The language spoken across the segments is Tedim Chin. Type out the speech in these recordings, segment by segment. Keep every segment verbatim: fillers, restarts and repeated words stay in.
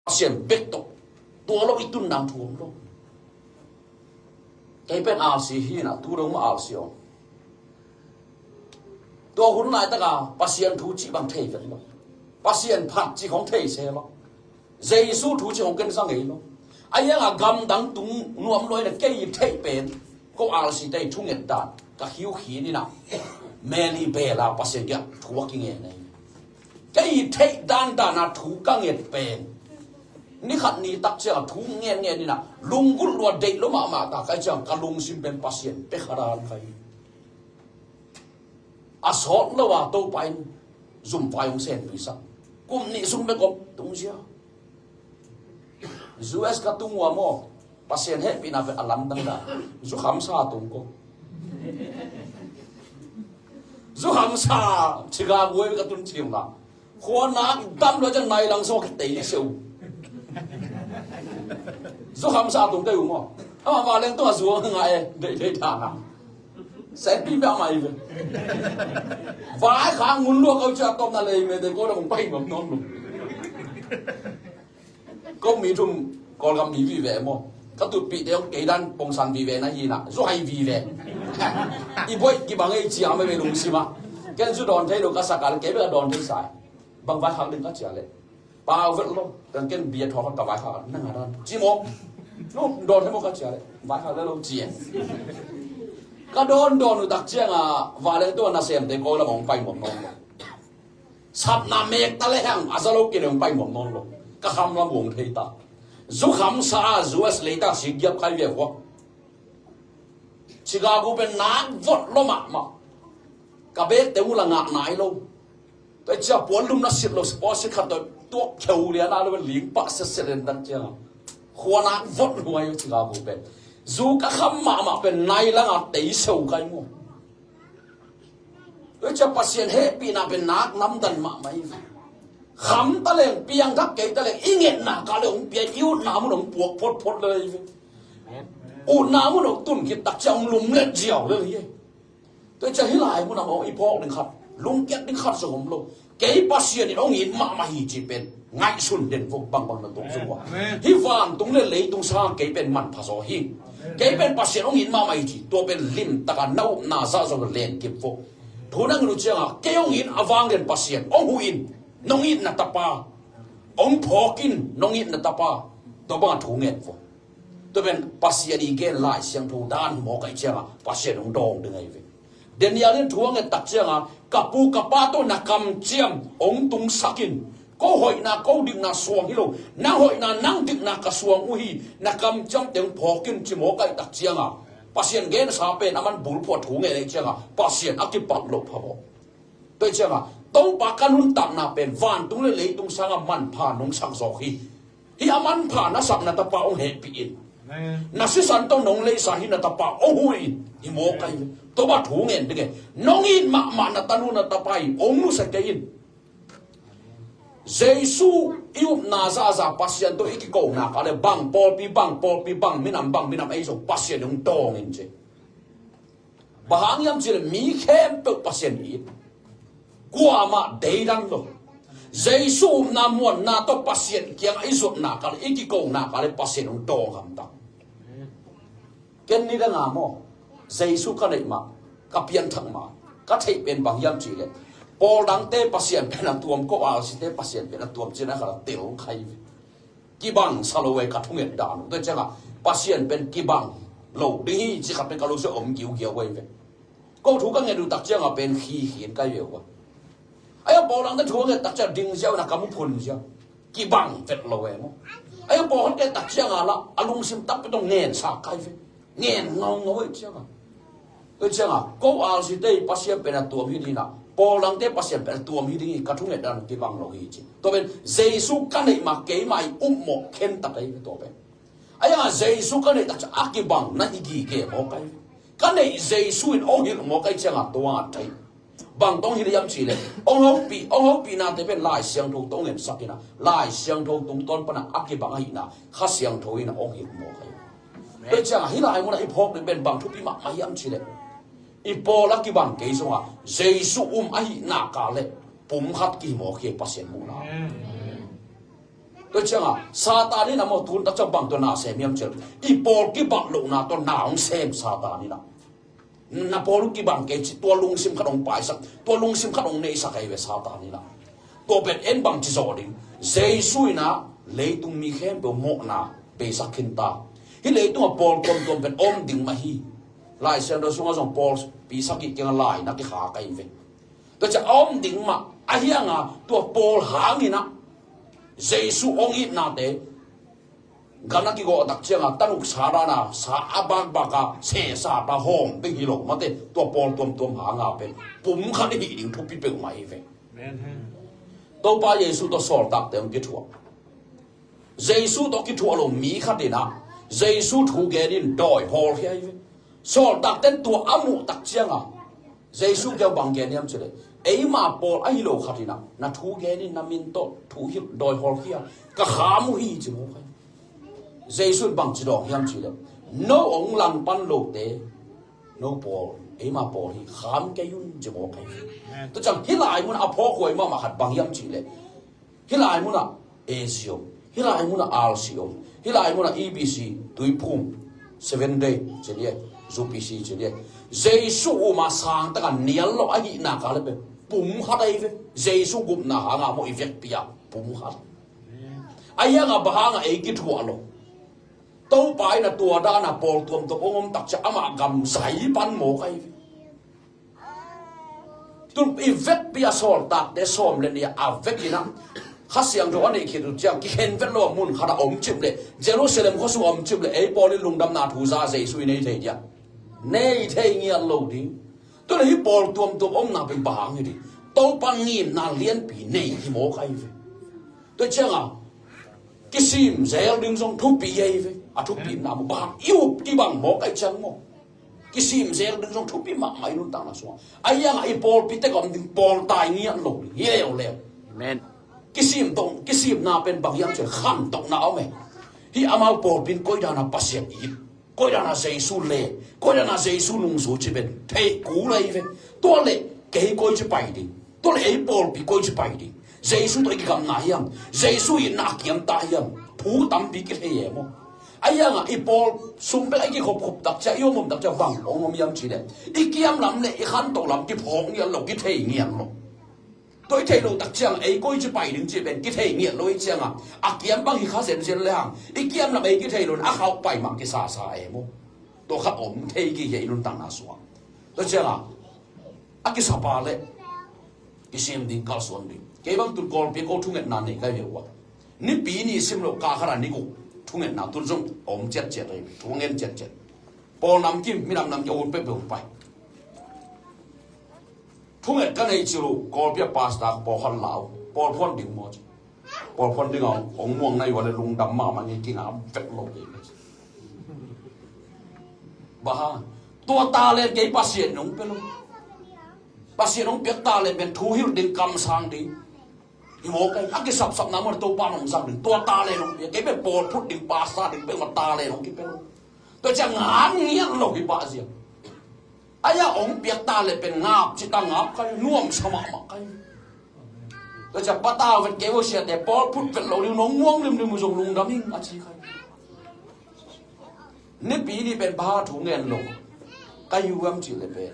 Pasian bek tawh tua lo i tun nang thu om lo. Kei pen alsi hi na, tu dong mah alsi om. Tua hun laitaka Pasian thu cih bang thei vet lo. Pasian phat cih khong thei se lo. Jesu thu cih khong ken sa ngei lo. A hianga gamdang tung nuam lo in a kei i theih pen ko alsi te i thunget dan ka khiu khin ina. Meli bela Pasian kia thu a kingen ei. Kei i theih dandan a thu ka nget pen ni khat ni tak ciang a thu ngen ngen ina lunggulh lua deih lo mahmah ta kai ciang ka lungsim pen Pasian pe kha dan kai. A sawt lo a Topa in zumvai hong senpih sak. Kum nih sung bek om tung zia. U S ka tung ua maw? Pasian hehpihna pen a lamdang dan. Zukhamsa tung ko. Zukhamsa Chicago ka tun cim la. Khua nak dam lo ciang nai lang sawk tei seuh. Zukhamsa tung tei uh maw? Ama vanleng tung a zuang nga e. Dei dei ta na. Sen pi bia mai ve. Vai khang ngun lua kau cia tom na lei me de ko da hong pai ngom nom lo. Ko mi thum Kawlgam mi vive maw? Ka tutpih te hong kei dan pongsan vive na hi na. Zu hai vive. I boih kibang ei cia mai ve lungsim ah. Ken zu dawn thei lo ka sak a le kei bek a dawn thei sai. Bang vai khak ding ka cia le. Pau vet lo. Kan ken bia thawk ka vai khak na nga dan. Ci maw? No dawn thei maw ka cia le. Vai khak le lo cia. Ka dawn dawn uh tak ciang a vanleng tua na sem te ko la mong pai mong mong. Sapna mek ta le hang a za lo kei le hong pai mong mong lo. Ka kham lam hong thei ta. Zukhamsa a U S leita si giap khai ve huak. Chicago pen nak vot lo mahmah. Ka bek te uh la ngah nai lo. Tua cia puan lum na sit lo, puan sit khat tua tuak kheu lia na lo ling pah set set len tak ciang a. Khua nak vot huai Chicago pen. Zu ka kham mahmah pen nai lang a tei seu kai mu. Tua cia Pasian hehpihna pen nak namdan mahmah hi. Kham ta leng piang thak kei ta leng i ngetna ka le hong pia i utna mun hong puak photphot le hi. Utna mun hong tun khit tak cia hong lumlet ziau le hi. Tua cia hi lai mun a hong i phawk ding khat lungkiat ding khat zong om lo. Kei Pasian in hong it mahmah hi ci pen ngaihsun den vo bangbang na tuak zong ua. Hi vantung le leitung sang kei pen manpha zaw hi. Kei pen Pasian hong it mahmah hi ci tua pen limtaka na upna zah zong len kip vo. Thu nang nu cianga kei hong it a vang den Pasian hong hu in nong itna tapa hong phawk in nong itna tapa tua banga thu ngen vo. Tua pen Pasian i gen Lai Siangtho dan hi mawk ahi cianga Pasian hong dawng ding ahi ve. Daniel in thu a nget tak cianga ka pu ka pa tawh na kamciam hong tungsak in ko hoihna ko dikna suang hi lo nang hoihna nang dikna ka suang uh hi na kamciamte hong phawk in ci mawk ahi tak cianga Pasian gensa pen a man bulphuah thu ngen ahi cianga Pasian a kipat loh pha mawk. Tua hi cianga Topa ka nuntakna pen vantung le leitung sanga manpha nong sak zawk hi. Hi a manpha na sak na tapa hong hehpih in. Na sisan tawh nong leisa hi na tapa hong hu in. Hi mawk ahi ve. Topa thu ngen ding e. Nong it mahmah na tanu na tapa hi hong nusia kei in. Jesu i upna zahzah Pasian tawh i kikona ka le bang pawlpi bang pawlpi bang minam bang minam ei zong Pasian hong dawng in ci. Bang hang hiam cih leh mi khempeuh Pasian it. Kuamah deidan lo. Jesu upna muanna tawh Pasian kiangah i zotna ka le i kikona ka le Pasian hong dawng hamtang. Ken ni danga maw Jesu ka neih mah ka pianthak mah ka theih pen bang hiam cih leh pawl dangte Pasian pen a tuam ko alsite Pasian pen a tuam cih na khat a tel khai ve. Kibang sa lo ei ka thunget dan uh. Tua cianga Pasian pen kibang lo ding hi ci khat pen ka lo sia om giugiau ei ve. Ko thu ka nget uh tak cianga pen khi khin kai ve uh. Ai a pawlang te thu nget tak cianga ding ziau na ka mu phun ziau. Kibang vet lo ei maw. Ai a pawlang te tak cianga la a lungsim tak pe tong ngen sa kai ve. Ngen ngau ngau ei cianga. Tua cianga ko alsite Pasian pen a tuam hi ding a pawl dangte Pasian pen a tuam hi ding hi ka thunget dan kibang lo hi ci. Tua pen Jesu ka neih ma keima i upmawh khen tak ei tua pen. Ai a Jesu ka neih tak cia a kibang na hi gige mawk ai. Ka neih Jesu in ong hilh mawk ai cianga tua a thei. Bang tong hilh hiam cih leh ong hopih ong hopih nate pen Lai Siangtho tong en sak ina Lai Siangtho tungtawn pana a kibang ahihna Kha Siangtho ina ong hilh mawk ai. Tua cianga hi lai muna i phawk ding pen bang thupi mahmah hiam cih leh i pawl a kibang kei zonga Jesu um ahi naka le pum khat kihmawk hi Pasian muhna. Tua ciangah Satan in a maw tun tak ciang bang tua na sem hiam cih leh, i pawl kibang lohna tua na hong sem Satan in a. Na pawl uh kibang kei ci, tua lungsim khat hong paisak, tua lungsim khat hong neisak ahi ve Satan in a. Tua pen en bang ci zawh ding? Jesu in a leitung mi khempeuh mawhna beisak khin ta. Hih leitungah pawl tuamtuam pen om ding mah hi. Lai Siangtho sungah zong pawlpi sagih kiangah lai na kikhak ahi ve. Tua ciang a om ding mah ahi hang a, tua pawl hangin a Jesu hong itnate gan a kigawh tak ciangah tanuk sa dan a sa a bakbak a sehsa ta hawm ding hi lo mate, tua pawl tuamtuam hang a pen pum khat hih ding thupi peuhmah hi ve. Amen. Topa Jesu tawh sawltakte hong kithuah. Jesu tawh kithuah lo mi khat in a Jesu thu gen in dawi hawlkhia hi ve. Sawltakte in tua a muh tak ciangah Jesu kiang bang gen hiam cih leh, eima pawl ahi lo khat in a na thu gen in na min tawh thu hilh dawi hawlkhia, ka kham uh hi ci mawk ahi. Jesu in bang ci dawng hiam cih leh, no hong langpan lote no pawl, eima pawl hi kham kei un ci mawk ahi. Tua ciang hih lai mun a phawk huai mahmah khat bang hiam cih leh, hih lai munah A C om, hih lai munah R C om, hih lai munah E B C, Tuiphum, Seven Day ci ni e, U P C ci ni e. Jesu um a sang taka nial lo ahih nak leh pen pum khat ahi ve. Jesu gupna hang a maw i vekpi a pum khat. Ahi hang a bang hang a ei kithuah lo? Topa in a tua dan a pawl tuamtuam hong om tak ciang amah gam zai pan mawk ahi ve. Tun i vekpi a sawltakte sawm le nih a vek in a, Kha Siangtho a neih khit uh ciang kikhen vet lo a mun khat a om cip leh, Jerusalem khuasung a om cip leh, ei pawl in lungdamna thu za Jesu i nei thei diam? Nei thei ngiat lo ding. Tua leh hih pawl tuamtuam omna pen bang hi ding? Topa ngimna lianpi nei hi mawk ahi ve. Tua ciangah kisim zel ding zong thupi ahi ve. A thupina maw bang i up kibang mawk ahi ciang maw? Kisim zel ding zong thupi mahmah i nuntakna sungah. Ahi hangah i pawlpi tek a om ding pawl tai ngiat lo ding hi leuleu. Amen. Kisim tawh, kisimna pen bang hiam cih leh khantohna a om e. Hih amau pawlpi in koi dan a Pasian it, koi dan a Jesu le, koi dan a Jesu nungzui cih pen thei kul ahi ve. Tua leh kei koi ci pai ding? Tua leh ei pawlpi koi ci pai ding? Jesu tawh i kigamna hiam? Jesu itna a kiam ta hiam? Thu tampi kithei e maw? Ahi hangah i pawl sung bek a i kikhopkhop tak ciang, i omom tak ciang bang hong om hiam cih leh, i kiam lam leh i khantoh lam kiphawk ngiat lo, kithei ngiat lo. Tua i theih loh tak ciang ei koi ci pai ding cih pen kithei ngiat lo ahih ciangah, a kiam bang hi kha zenzen le hang, i kiam lam ei kithei lo in a khauh pai mah kisasa e maw? Tua khat om thei kei hi a i nuntakna sungah. Tua ciangah a kisapa leh kisim ding, kalsuan ding. Kei bang tun Kawlpi ko thungetna nei kai ve ua. Nipi ni sim lo, kah khat a ni guk thungetna tun zong om ciatciat ahi, thungen ciatciat. Pawl namkim, minam namkim a ut peuhpeuh pai. Thunget ka nei ci lo, Kawlpi a pastor pawlkhat lau, pawl phuan ding maw ci. Pawl phuan ding a hong muang na hi ua leh lungdam mahmah ni, kingam vek lo kei. Bang hang? Tua talent kei Pasian in hong pia lo. Pasian hong piak talent pen thu hilh ding, kamsang ding. Hi mawk ahi, a kisapsapna mun ah Topa in hong zang ding. Tua talent hong pia, kei pen pawl phut ding, pastor ding peuhmah talent hong kipia lo. Tua ciang ngap ngiat lo hi pah zia. Ahi a hong piak talent pen ngap cih ta ngap kai, nuamsa mahmah kai. Tua ciang patau vet kei vo siate, pawl phut vet lo ding, nong muang limlim uh zong lungdam ing a ci kai. Nipi ni pen bang hang thu ngen lo ka hi uh hiam cih leh pen,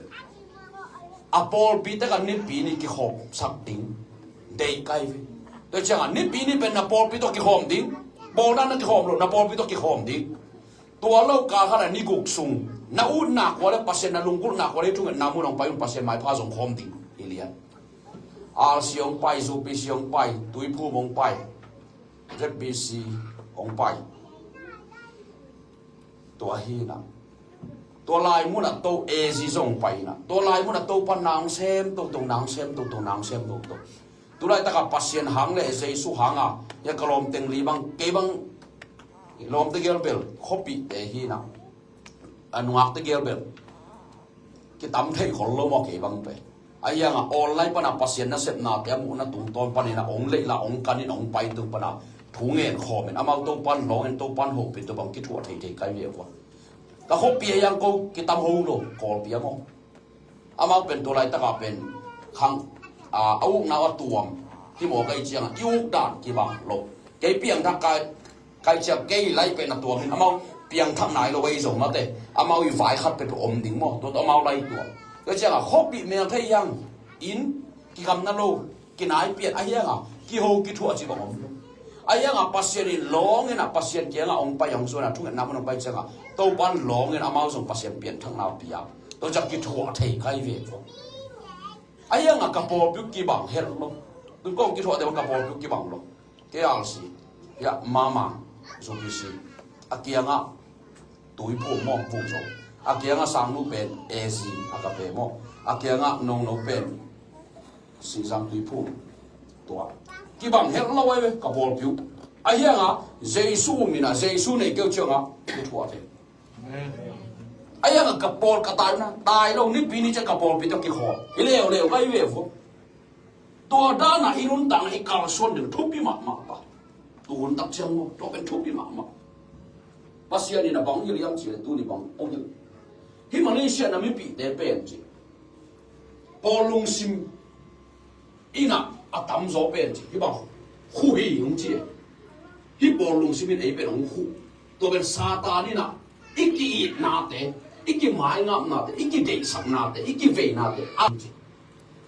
a pawlpi tek a nipi ni kikhawmsak ding deih kai ve. Tua ciangah nipi ni pen na pawlpi tawh kikhawm ding. Pawl dan na kikhawm lo, na pawlpi tawh kikhawm ding. Tua lo kah khat a ni guk sung na utna kua leh Pasian na lunggulhna kua leh thungetna mun hong pai un, Pasian maipha zong khawm ding hi lian. R C hong pai, U P C hong pai, Tuiphum hong pai, Z B C hong pai. Tua hi na. Tua lai mun ah To, A Z zong pai na. Tua lai mun ah Topa in na hong sem toto, na hong sem toto, na hong sem toto. Tulaitak a Pasian hang leh Jesu hang a, hia ka lawmte li bang, kei bang lawmte gel bel khuapihte hi na. A nungakte gel bel kitam thei khol lo maw kei bang pen. Ahi hangah online pan a Pasian nasepnate a muhna tungtawn panin a hong leih la, hong kan in, hong pai tung pan a thu ngen khawm in, amau Topa in lawng in, Topa in hopih in, tua bang kithuah theithei kai ve ua. Ka khuapi ahi hang ko kitam ho lo, Kawlpi a maw. Amau pen tua laitak a pen khang, a, a ukna uh a tuam hi mawk ahih ciangah i uk dan kibang lo. Kei piangthak kai, kai ciang kei lai pen a tuam in amau piangthak nai lo ei zong mate. Amau i vai khat pepeh om ding maw. Tua tawh amau lai tuam. Tua ciangah khuapih mel thei hiang in kigamna lo, kinai pian a hiangah kiho kithuah ci bang om lo. A hiangah Pasian in lawng inah Pasian kiangah hong pai hong suanah thungetna mun hong pai ciangah Topan lawng in amau zong Pasian pianthakna pia. Tua ciang kithuah thei kai ve ko. A hiangah ka pawlpi uh kibang helh lo. Tun kong kithuah deuh ka pawlpi uh kibang lo. K R C, hiah Mama, U P C. A kiangah Tuiphum maw, Vung Zong. A kiangah Sangnu pen A Z, a ka pe maw. A kiangah Nongno pen Singzang Tuiphum. Tua kibang helh lo ai ve ka pawlpi uh. A hiangah Jesu um inah Jesu nei keu ciangah kithuah thei. A hiangah ka pawl ka tai na, tai lo, nipi ni ciang ka pawlpi tawh kikhawl hi leuleu kai ve vo. Tua dana i nuntakna i kalsuan ding thupi mahmah pa. Tu hun tak ciang maw, tua pen thupi mahmah. Pasian in a bang hilh hiam cih leh tuni bang ong hilh. Hih Malaysia na mipihte pen ci, pawl lungsim inah a tamzaw pen ci, hih bang khuh hi hong ci. Hih pawl lungsim in ei pen hong khuh. Tua pen Satan inah i ki-itnate, i kimaingapnate, i kideihsaknate, i kiveinate a ci.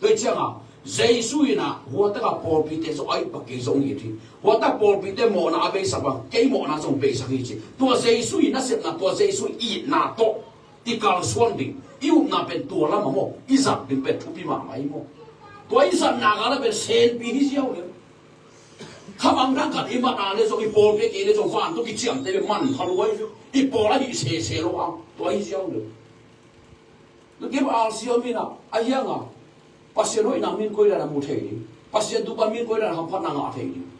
Tua ciangah Jesu inah huataka pawlpite zong a it pa kei zong it hi. Huataka pawlpite mawhna a beisak bang kei mawhna zong beisak hi ci. Tua Jesu i nasepna, tua Jesu i itna tawh i kalsuan ding, i upna pen tua lamah maw, i zat ding pen thupi mahmah hi maw. Tua i zatna kala pen senpi hi ziau le. Khamang dang khat i mat a le zong, i pawlpi kei le zong, van tawh kiciamte le man pha luai. I pawl ahi sese lo ang, tua hi ziau le. Lungkim alsiam inah a hiangah Pasian hoihna min koidan a mu thei ding, Pasian tupa min koidan a hamphatna ngah thei ding,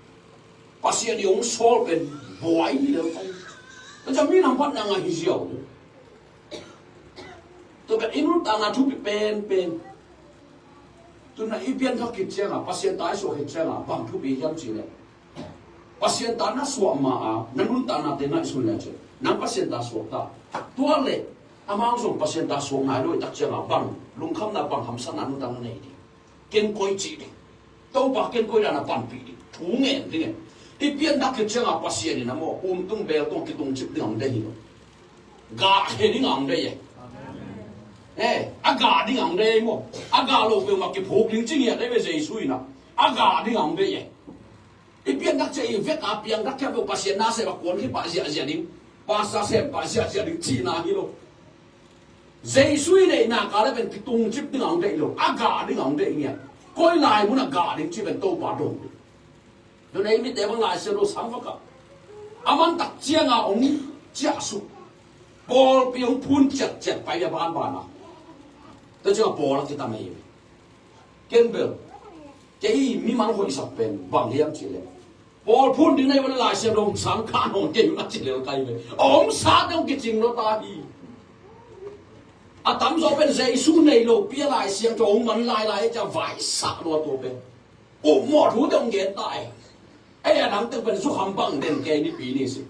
Pasian i hong sawl pen buai hi lel kai. Tua ciang min hamphatna ngah hi ziau ding. Tua pen i nuntakna thupi penpen. Tuna i pianthak khit ciangah, Pasian ta i suah khit ciangah bang thupi hiam cih leh, Pasian ta na suah ma a na nuntaknate ngaihsun le cin, nang Pasian ta suak ta. Tua le amau zong Pasian ta suak nai lo i tak ciangah bang lungkhamna, bang hamsatna nuntakna nei ding. Ken koi cih ding. Topa ken koi dan a panpih ding. Thu ngen ding e. I pianthak khit ciangah Pasian in a maw, umtung bel tawh kitungcip ding ang deih hi lo. Gah he ding ang deih e. Eh, a gah ding ang deih maw. A gah lo peuhmah kiphuk ding ci ngiat deih ve Jesu in a. A gah ding ang deih e. I pianthak ciang i vek a piangthak khiat lo Pasian nasem a kuan khit pah ziahziah ding, pastor sem pah ziahziah ding cihna hi lo. Jesu i deihna kala pen kitungcip ding ang deih lo, a gah ding ang deih ngiat. Koi lai mun a gah ding ci pen Topa dong ding. Tun ei mite bang Lai Siangtho sang vak a, a man tak cianga hong ciahsuk, pawlpi hong phun ciatciat pai a banbana. Tua cianga pawl a kitam ei ve. Ken bel, kei mimal hoihsak pen bang hiam cih leh, pawl phun ding na hih bang Lai Siangtho sang kha nawn kei uh na ci lel kai ve. A omsate hong kicing lo ta hi. A tamzaw pen Jesu nei lopi a Lai Siangtho hong man lailai ciah vaisah lua tua pen. Upmawh thute hong gen ta e. Ei a dangte pen zukham bang den kei nipi ni si.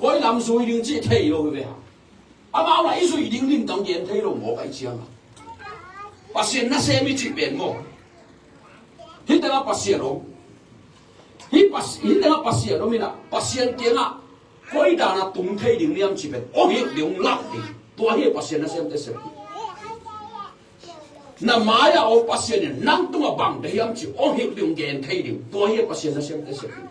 Koi lam zui ding cih thei lo hi ve ha. Amau la i zui ding lim tang gen thei lo mawk ai ciang a. Pasian nasem i cih pen maw. Hih tengah Pasian om. Hih Pas-, hih tengah Pasian om inah Pasian kiangah koi dan a tung thei ding niam cih pen hong hilh ding, hong lak ding. Tua hi Pasian nasemte sep. Na mai-ah om Pasian in nang tungah bang deih hiam cih hong hilh ding, hong gen thei ding. Tua hi Pasian nasemte sep ding.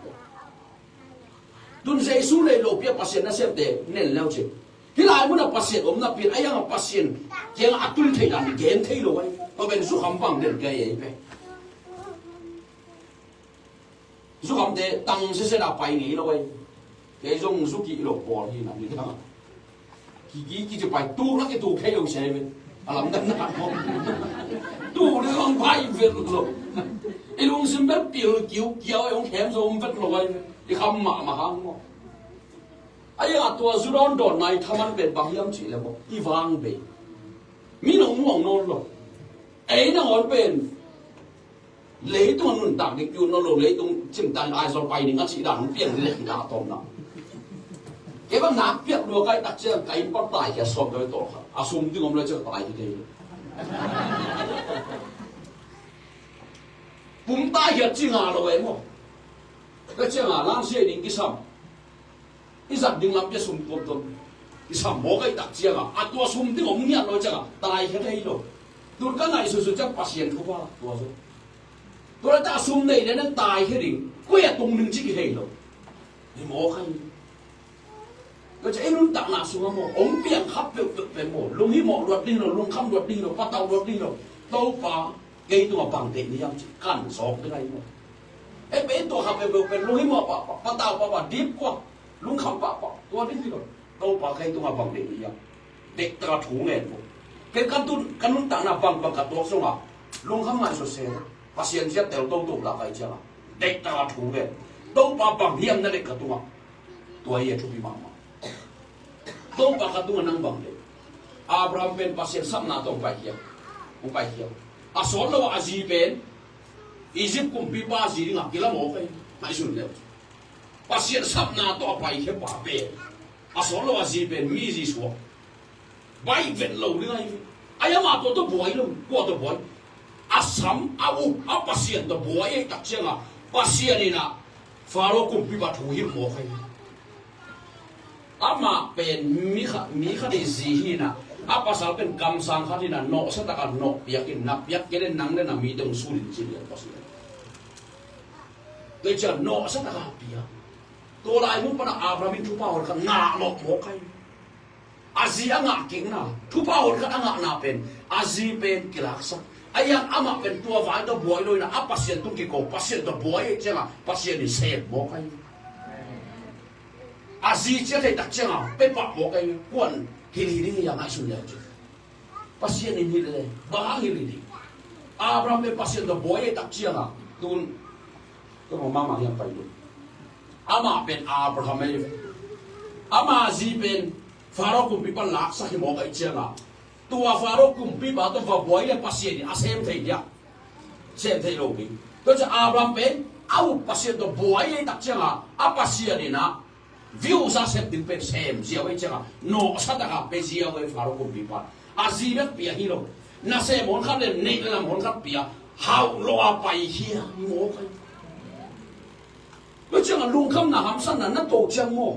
Tun Jesu lei lopi a Pasian nasemte nen leu cin. Hih lai munah Pasian om napi in a hiangah Pasian kiangah a tun theih dan gen thei lo ai. Tua pen zukham bang den kei ei pe. Zukhamte tang sese na pai ngei lo ai. Kei zong zukih lo pawl hi na ni tang. Kiki kici pai tu la kitu khei lo sei ve. A lamdang na ko. Tu le long pai vet lo. I lungsim bel pil kiu kiau ai hong khem zo om vet lo ai. I kham mahmah hang maw. A hiangah tua zu dawndawnna i thaman pen bang hiam cih leh maw, i vang bei. Mi nong muang nawn lo. Ei nangawn pen leitung a nuntak ding kiu nawn lo, leitung cimtak in Aizawl pai ding a cih dan hong piang ding leh hi dah a tawpna. Kei bang nak piak lua kai tak ciang ka inn pan taikhiat sawm doi tawh kha. A sum ding om lo ciang taikhiat thei. Pum taikhiat ci nga lo ei maw. Ka cianga langsiah ding kisam, i zat ding lampi a sum tuamtuam kisam mawk ahih tak cianga, a tua sum ding om ngiat lo cianga taikhia thei lo. Tun ka ngaihsutsuh ciang Pasian thupha tua zo. Tua laitak a sum nei le nang taikhia ding, koi a tung ding cih kithei lo. Hi mawk ahi. Ka ciah i nuntakna sungah maw, hong piang khap peuhpeuh pen maw, lunghimawh luat ding lo, lungkham luat ding lo, patau luat ding lo. Topa, kei tungah bang deih ni hiam cih kan zawk ding ahi maw. E, pen tua khap peuhpeuh pen lunghimawh pahpah, patau pahpah, dip kua, lungkham pahpah, tua ding hi lo. Topa, kei tungah bang deih ni hiam. Deihtak a thu ngen vo. Kei ka tun, ka nuntakna bangbang ka tuak zongah, lungkham ngaihsut se, Pasian zia tel toto lak ahi ciangah, deihtak a thu ngen. Topa, bang hiam na deih ka tungah. Tua hi a thupi mahmah. Topa, ka tungah nang bang deih. Abraham pen Pasian sapna tawh hong paikhia. Hong paikhia. A sawt lo a zi pen Egypt kumpipa zi dingah kila mawk ahi. Ngaihsun le. Pasian sapna tawh a paikhia pa pen, a sawt lo a zi pen mi zi suak. Baih vet lo ding ahi. Ai, amah tua tawh buai lo, kua tawh buai. A sam, a up, a Pasian tawh buai ahih tak ciangah, Pasian in ah Faro kumpipa thu hilh mawk ahi. Amah pen mi khat, mi khat ih zi hi in ah, a pasal pen kamsang khat hi in ah, nawhsa takin nawh piak in, na piak kei leh nang le na mite hong sulin ci lian Pasian. Tua hi ciang nawhsa takin piak. Tua lai mun pan ah Abraham in thupha hoih khat ngah lawh mawk ahi. A zi a ngah kikna, thupha hoih khat a ngahna pen, a zi pen kilaksak. Ahi hang amah pen tua vai tawh buai lo in ah, a Pasian tung kiko, Pasian tawh buai ahih ciangah, Pasian in sem mawk ahi. A zi ciah theih tak ciangah, pepah mawk ahi, kuan hilh hi ding hiam ngaihsun le uh ci. Pasian in hilh le, bang hang hilh hi ding. Abraham pen Pasian tawh buai ahih tak ciangah, tun, tua mahmah hiam pai lo. Amah pen Abraham ahi ve. Ama zi pen Faro kumpipa laksak hi mawk ahih ciangah, tua Faro kumpipa tawh va buai le Pasian in a sem thei diam? Sem thei lo ding. Tua ciang Abraham pen a up Pasian tawh buai ahih tak ciangah, a Pasian in ah view za sep ding pen sem ziau ahih ciangah, nawhsa takin pia ziau ahi Faro kumpipa. A zi bek pia hi lo. Nasem hong khat le neih le lam hong khat pia, hauh lo a paikhia hi mawk ahi. Tua ciangah lungkhamna hamsatna na tuak ciang maw,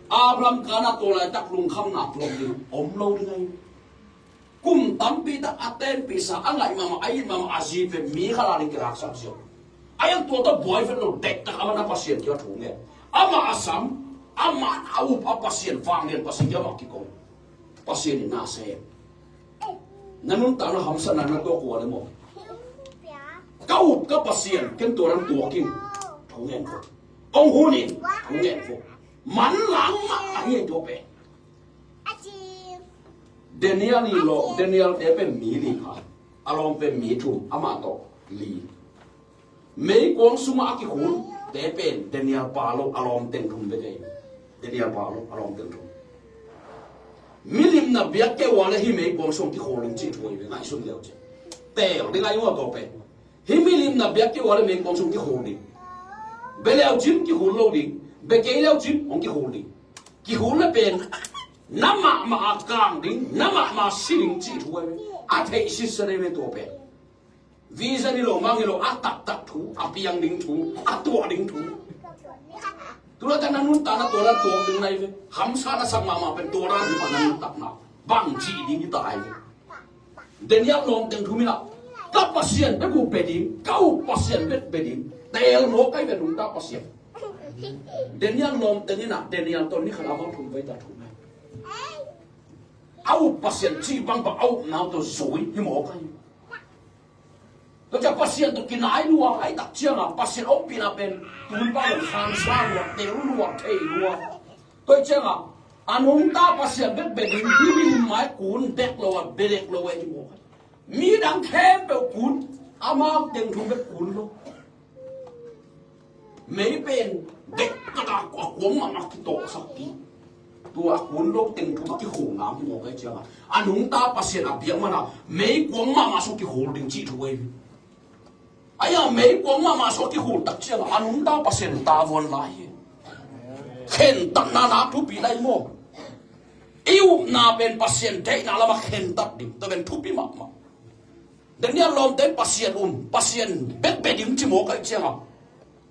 Abraham kan ah tua laitak lungkhamna tuak ding om lo ding ahi. Kum tampi tak a tenpihsa, a ngaih mahmah, a it mahmah a zi pen mi khat a ding kilaksak ziau. Ahi hang tua tawh buai vet lo, deihtak a man a Pasian kiang thu ngen. Amah a sam, amah a up a Pasian, vanglian Pasian kiang amah kiko. Pasian in na sem. Na nuntakna hamsatna na tuak uh a leh maw, ka up ka Pasian, ken tua nang tuak in. Thu ngen vo. Hong hun in. Thu ngen vo. Manlang mah ahi tua pen. Daniel i lawm, Daniel te pen mi li kha. A lawm pen mi thum, amah tawh li. Meikuang sungah a kikhul te pen Daniel pa lo, a lawm teng thum bek ahi. Daniel pa lo, a lawm teng thum. Milimna biak kei uh a leh hih meikuang sung kikhul ding cih thu ahi ve, ngaihsun le uh ci. Teel ding ahi uh a tua pen. Hih milimna biak kei uh a leh meikuang sung kikhul ding. Bia le uh cin kikhul lo ding. Bia kei le uh cin hong kikhul ding. Kikhul le pen na mahmah a kang ding, na mahmah a si ding cih thu ahi ve. A theih sitset ahi ve tua pen. Vision hi lo, mang hi lo, a taktak thu, a piang ding thu, a tuah ding thu. Tu laitak na nuntakna tua dan tuak ding na hi ve. Hamsa na sak mahmah pen tua dan hi mah na nuntakna. Bangci ding hi ta ahi ve. Daniel lawm teng thum in ah, ka Pasian bek uh bia ding, ka up Pasian bek bia ding. Teel mawk ahi ve nungta Pasian. Daniel lawm teng in ah, Daniel tawh ni khat a bang thum vei ta thum ahi. A up Pasian cih bangbang a upna uh tawh zui hi mawk ahi. Tua ciang Pasian tawh kinai lua, ahih tak ciangah Pasian ompihna pen tun pa lo khansa lua, tel lua, thei lua. Tua ciangah a nungta Pasian bek bia ding, hih milim mai kun dek lo a, bia dek lo a hi mawk ahi. Midang khempeuh kun, amau teng thum bek kun lo. Mei pen deih kata a kuang mahmah kitawhsak ding. Tua a kun lo teng thum a kikhul ngam hi mawk ahi ciangah, a nungta Pasian a biak man a meikuang mahmah sung kikhul ding cih thu ahi. Ahi a meikuang mahmah sung a kikhul tak ciangah a nungta Pasian tavuan lai hi. Khentatna na thupi lai maw. I upna pen Pasian deihna lamah khentat ding, tua pen thupi mahmah. Daniel lawmte in Pasian um, Pasian bek bia ding ci mawk ahi ciangah,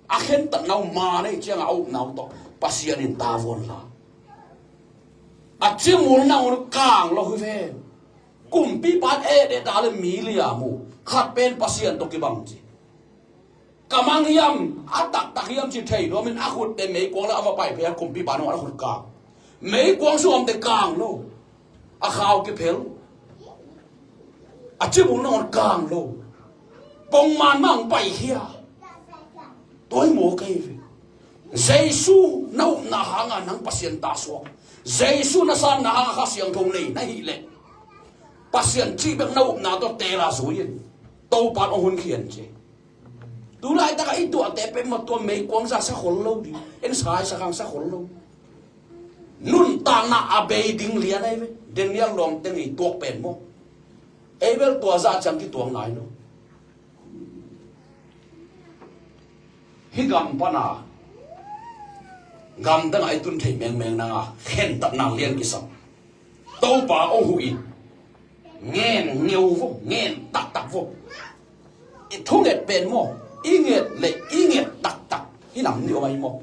A khentatna uh man ahih ciangah a upna uh tawh Pasian in tavuan la. A cimulna un kang lo hi ve. Kumpipa in eh deh ta le mi liam uh, khat pen Pasian tawh kibang ci. Ka mang hiam, a taktak hiam ci thei nuamin a khut pen meikuang le a va pai phei a, kumpipa nung a khut kang. Meikuang sung omte kang lo. A khau kiphel. A cimulna un kang lo. Pongman mah hong paikhia. Tua hi maw kei ve. Jesu na upna hanga nang Pasian ta suak. Jesu na sanna hanga Kha Siangtho nei na hih leh, Pasian cih bek na upna tawh teel a zui in. Topa in hong hun khian ci. Tu laitak a i tuahte pen mah tua meikuang zah sa khol lo ding. En sai sa khang sa khol lo. Nuntakna a bei ding lian ahi ve. Daniel lawmte i tuak pen maw. Ei bel tua zah ciang kituak nai lo. Hih gam pana gam dangah i tun thei mengmeng nanga khentatna lian kisam. Topa hong huh in. Ngen ngeu vo, ngen taktak vo. I thunget pen maw, i nget le i nget taktak. Hih nam nih om ahi maw.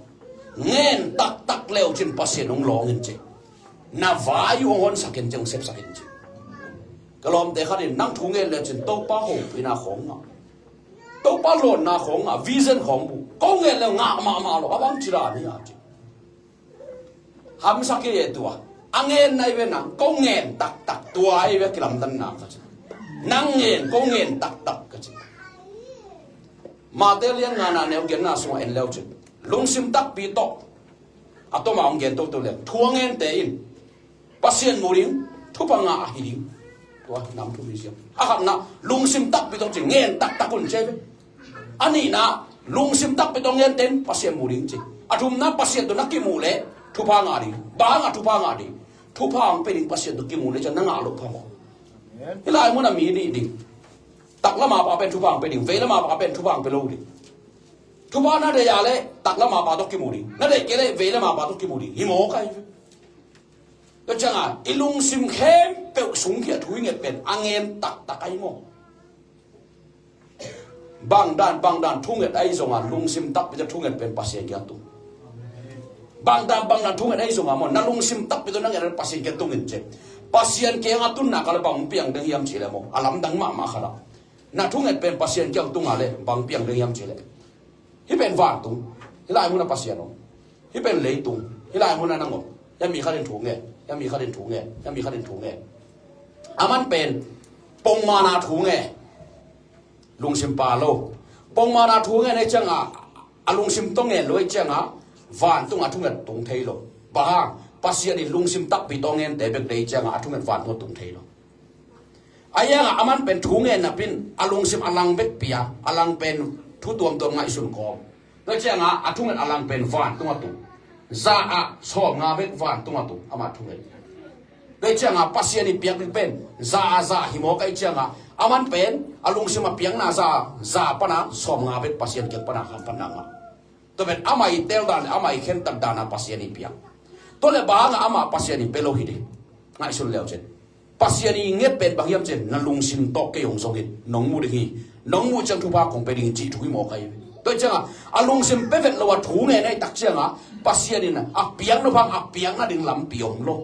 Ngen taktak leu cin Pasian hong lawng in ci. Na vai uh hong honsak in ci, hong sepsak in ci. Ka lawmte khat in nang thu ngen le cin Topa hopihna khawng ngah. Topa lawnna khawng ngah, vision khawng bu. Ko ngen le ngah mahmah lo, a bang ci dan hi a ci. Hamsa kei e tua. A ngen nai ve nang, ko ngen taktak tua ahi ve kilamdanna ka ci. Nang ngen, ko ngen taktak ka ci. Mate lian ngana neu genna sungah en leu cin. Lungsim takpi tawh. A toma hong gen toto le. Thu a ngente in. Pasian mu ding, thupha ngah ahi ding. Tua nam thu mi siam. A khatna, lungsim takpi tawh ci ngen taktak un ci ve. A nihna, lungsim takpi tawh ngente in Pasian mu ding ci. A thumna, Pasian tawh na kimuh leh thupha ngah ding. Bang hanga thupha ngah ding. Thupha hong pe ding Pasian tawh kimuh leh ciang na ngah loh phamawh. Hih lai munah mi nih ding. Taklam a pa pen thupha hong pe ding. Veilam a pa pen thupha hong pe lo ding. Thupha na deih a leh taklam a pa tawh kimuh ding. Na deih kei leh veilam a pa tawh kimuh ding. Hi mawk ahi ve. Tua cianga i lungsim khempeuh sungkhia thu i nget pen a ngen taktak ahi maw. Bangdan bangdan thunget ahi zonga lungsim takpi tawh thunget pen Pasian kiang tung. Bangdan bangdan thunget ahi zonga maw, na lungsim takpi tawh na nget pen Pasian kiang tung in ci. Pasian kianga tunna ka le bang piang ding hiam ci le maw, a lamdang mahmah khat ah. Na thunget pen Pasian kiang tunga le bang piang ding hiam ci le. Hih pen vantung, hih lai munah Pasian om. Hih pen leitung, hih lai munah nang om. Hih mi khatin thu ngen, hih mi khatin thu ngen, hih mi khatin thu ngen. Aman pen pongmana thu ngen. Lungsim pa lo. Pongmana thu ngen ahi cianga, a lungsim tawh ngen lo ahi cianga, vantunga thunget tung thei lo. Bang hang, Pasian in lungsim takpi tawh ngente bek deih cianga a thunget vantunga tung thei lo. A yanga aman pen thu ngen napin a lungsim a lang bek pia, a lang pen thu tuamtuam ngaihsun kawm. Tua cianga a thunget a lang pen vantunga tung. Za ah sawmnga bek vantunga tung, ama thunget. Tua cianga Pasian i piak ding pen za a za hi mawk ahi cianga aman pen a lungsim a piakna za, za pana sawmnga bek Pasian kiang pana kham pana ngah. Tua pen ama i tel dan le ama i khentat dana Pasian i piak. Tua le banga ama Pasian i pe lo hi ding. Ngaihsun leu cin. Pasian i nget pen bang hiam cin, na lungsim tawh kei hong zongin nong mu ding hi. Nong mu ciang thupha kong pe ding cih thu hi mawk ahi. Tua cianga a lungsim pe vet lo a thu ngen ahi tak cianga Pasian in a piak nop hang a piak nading lampi om lo.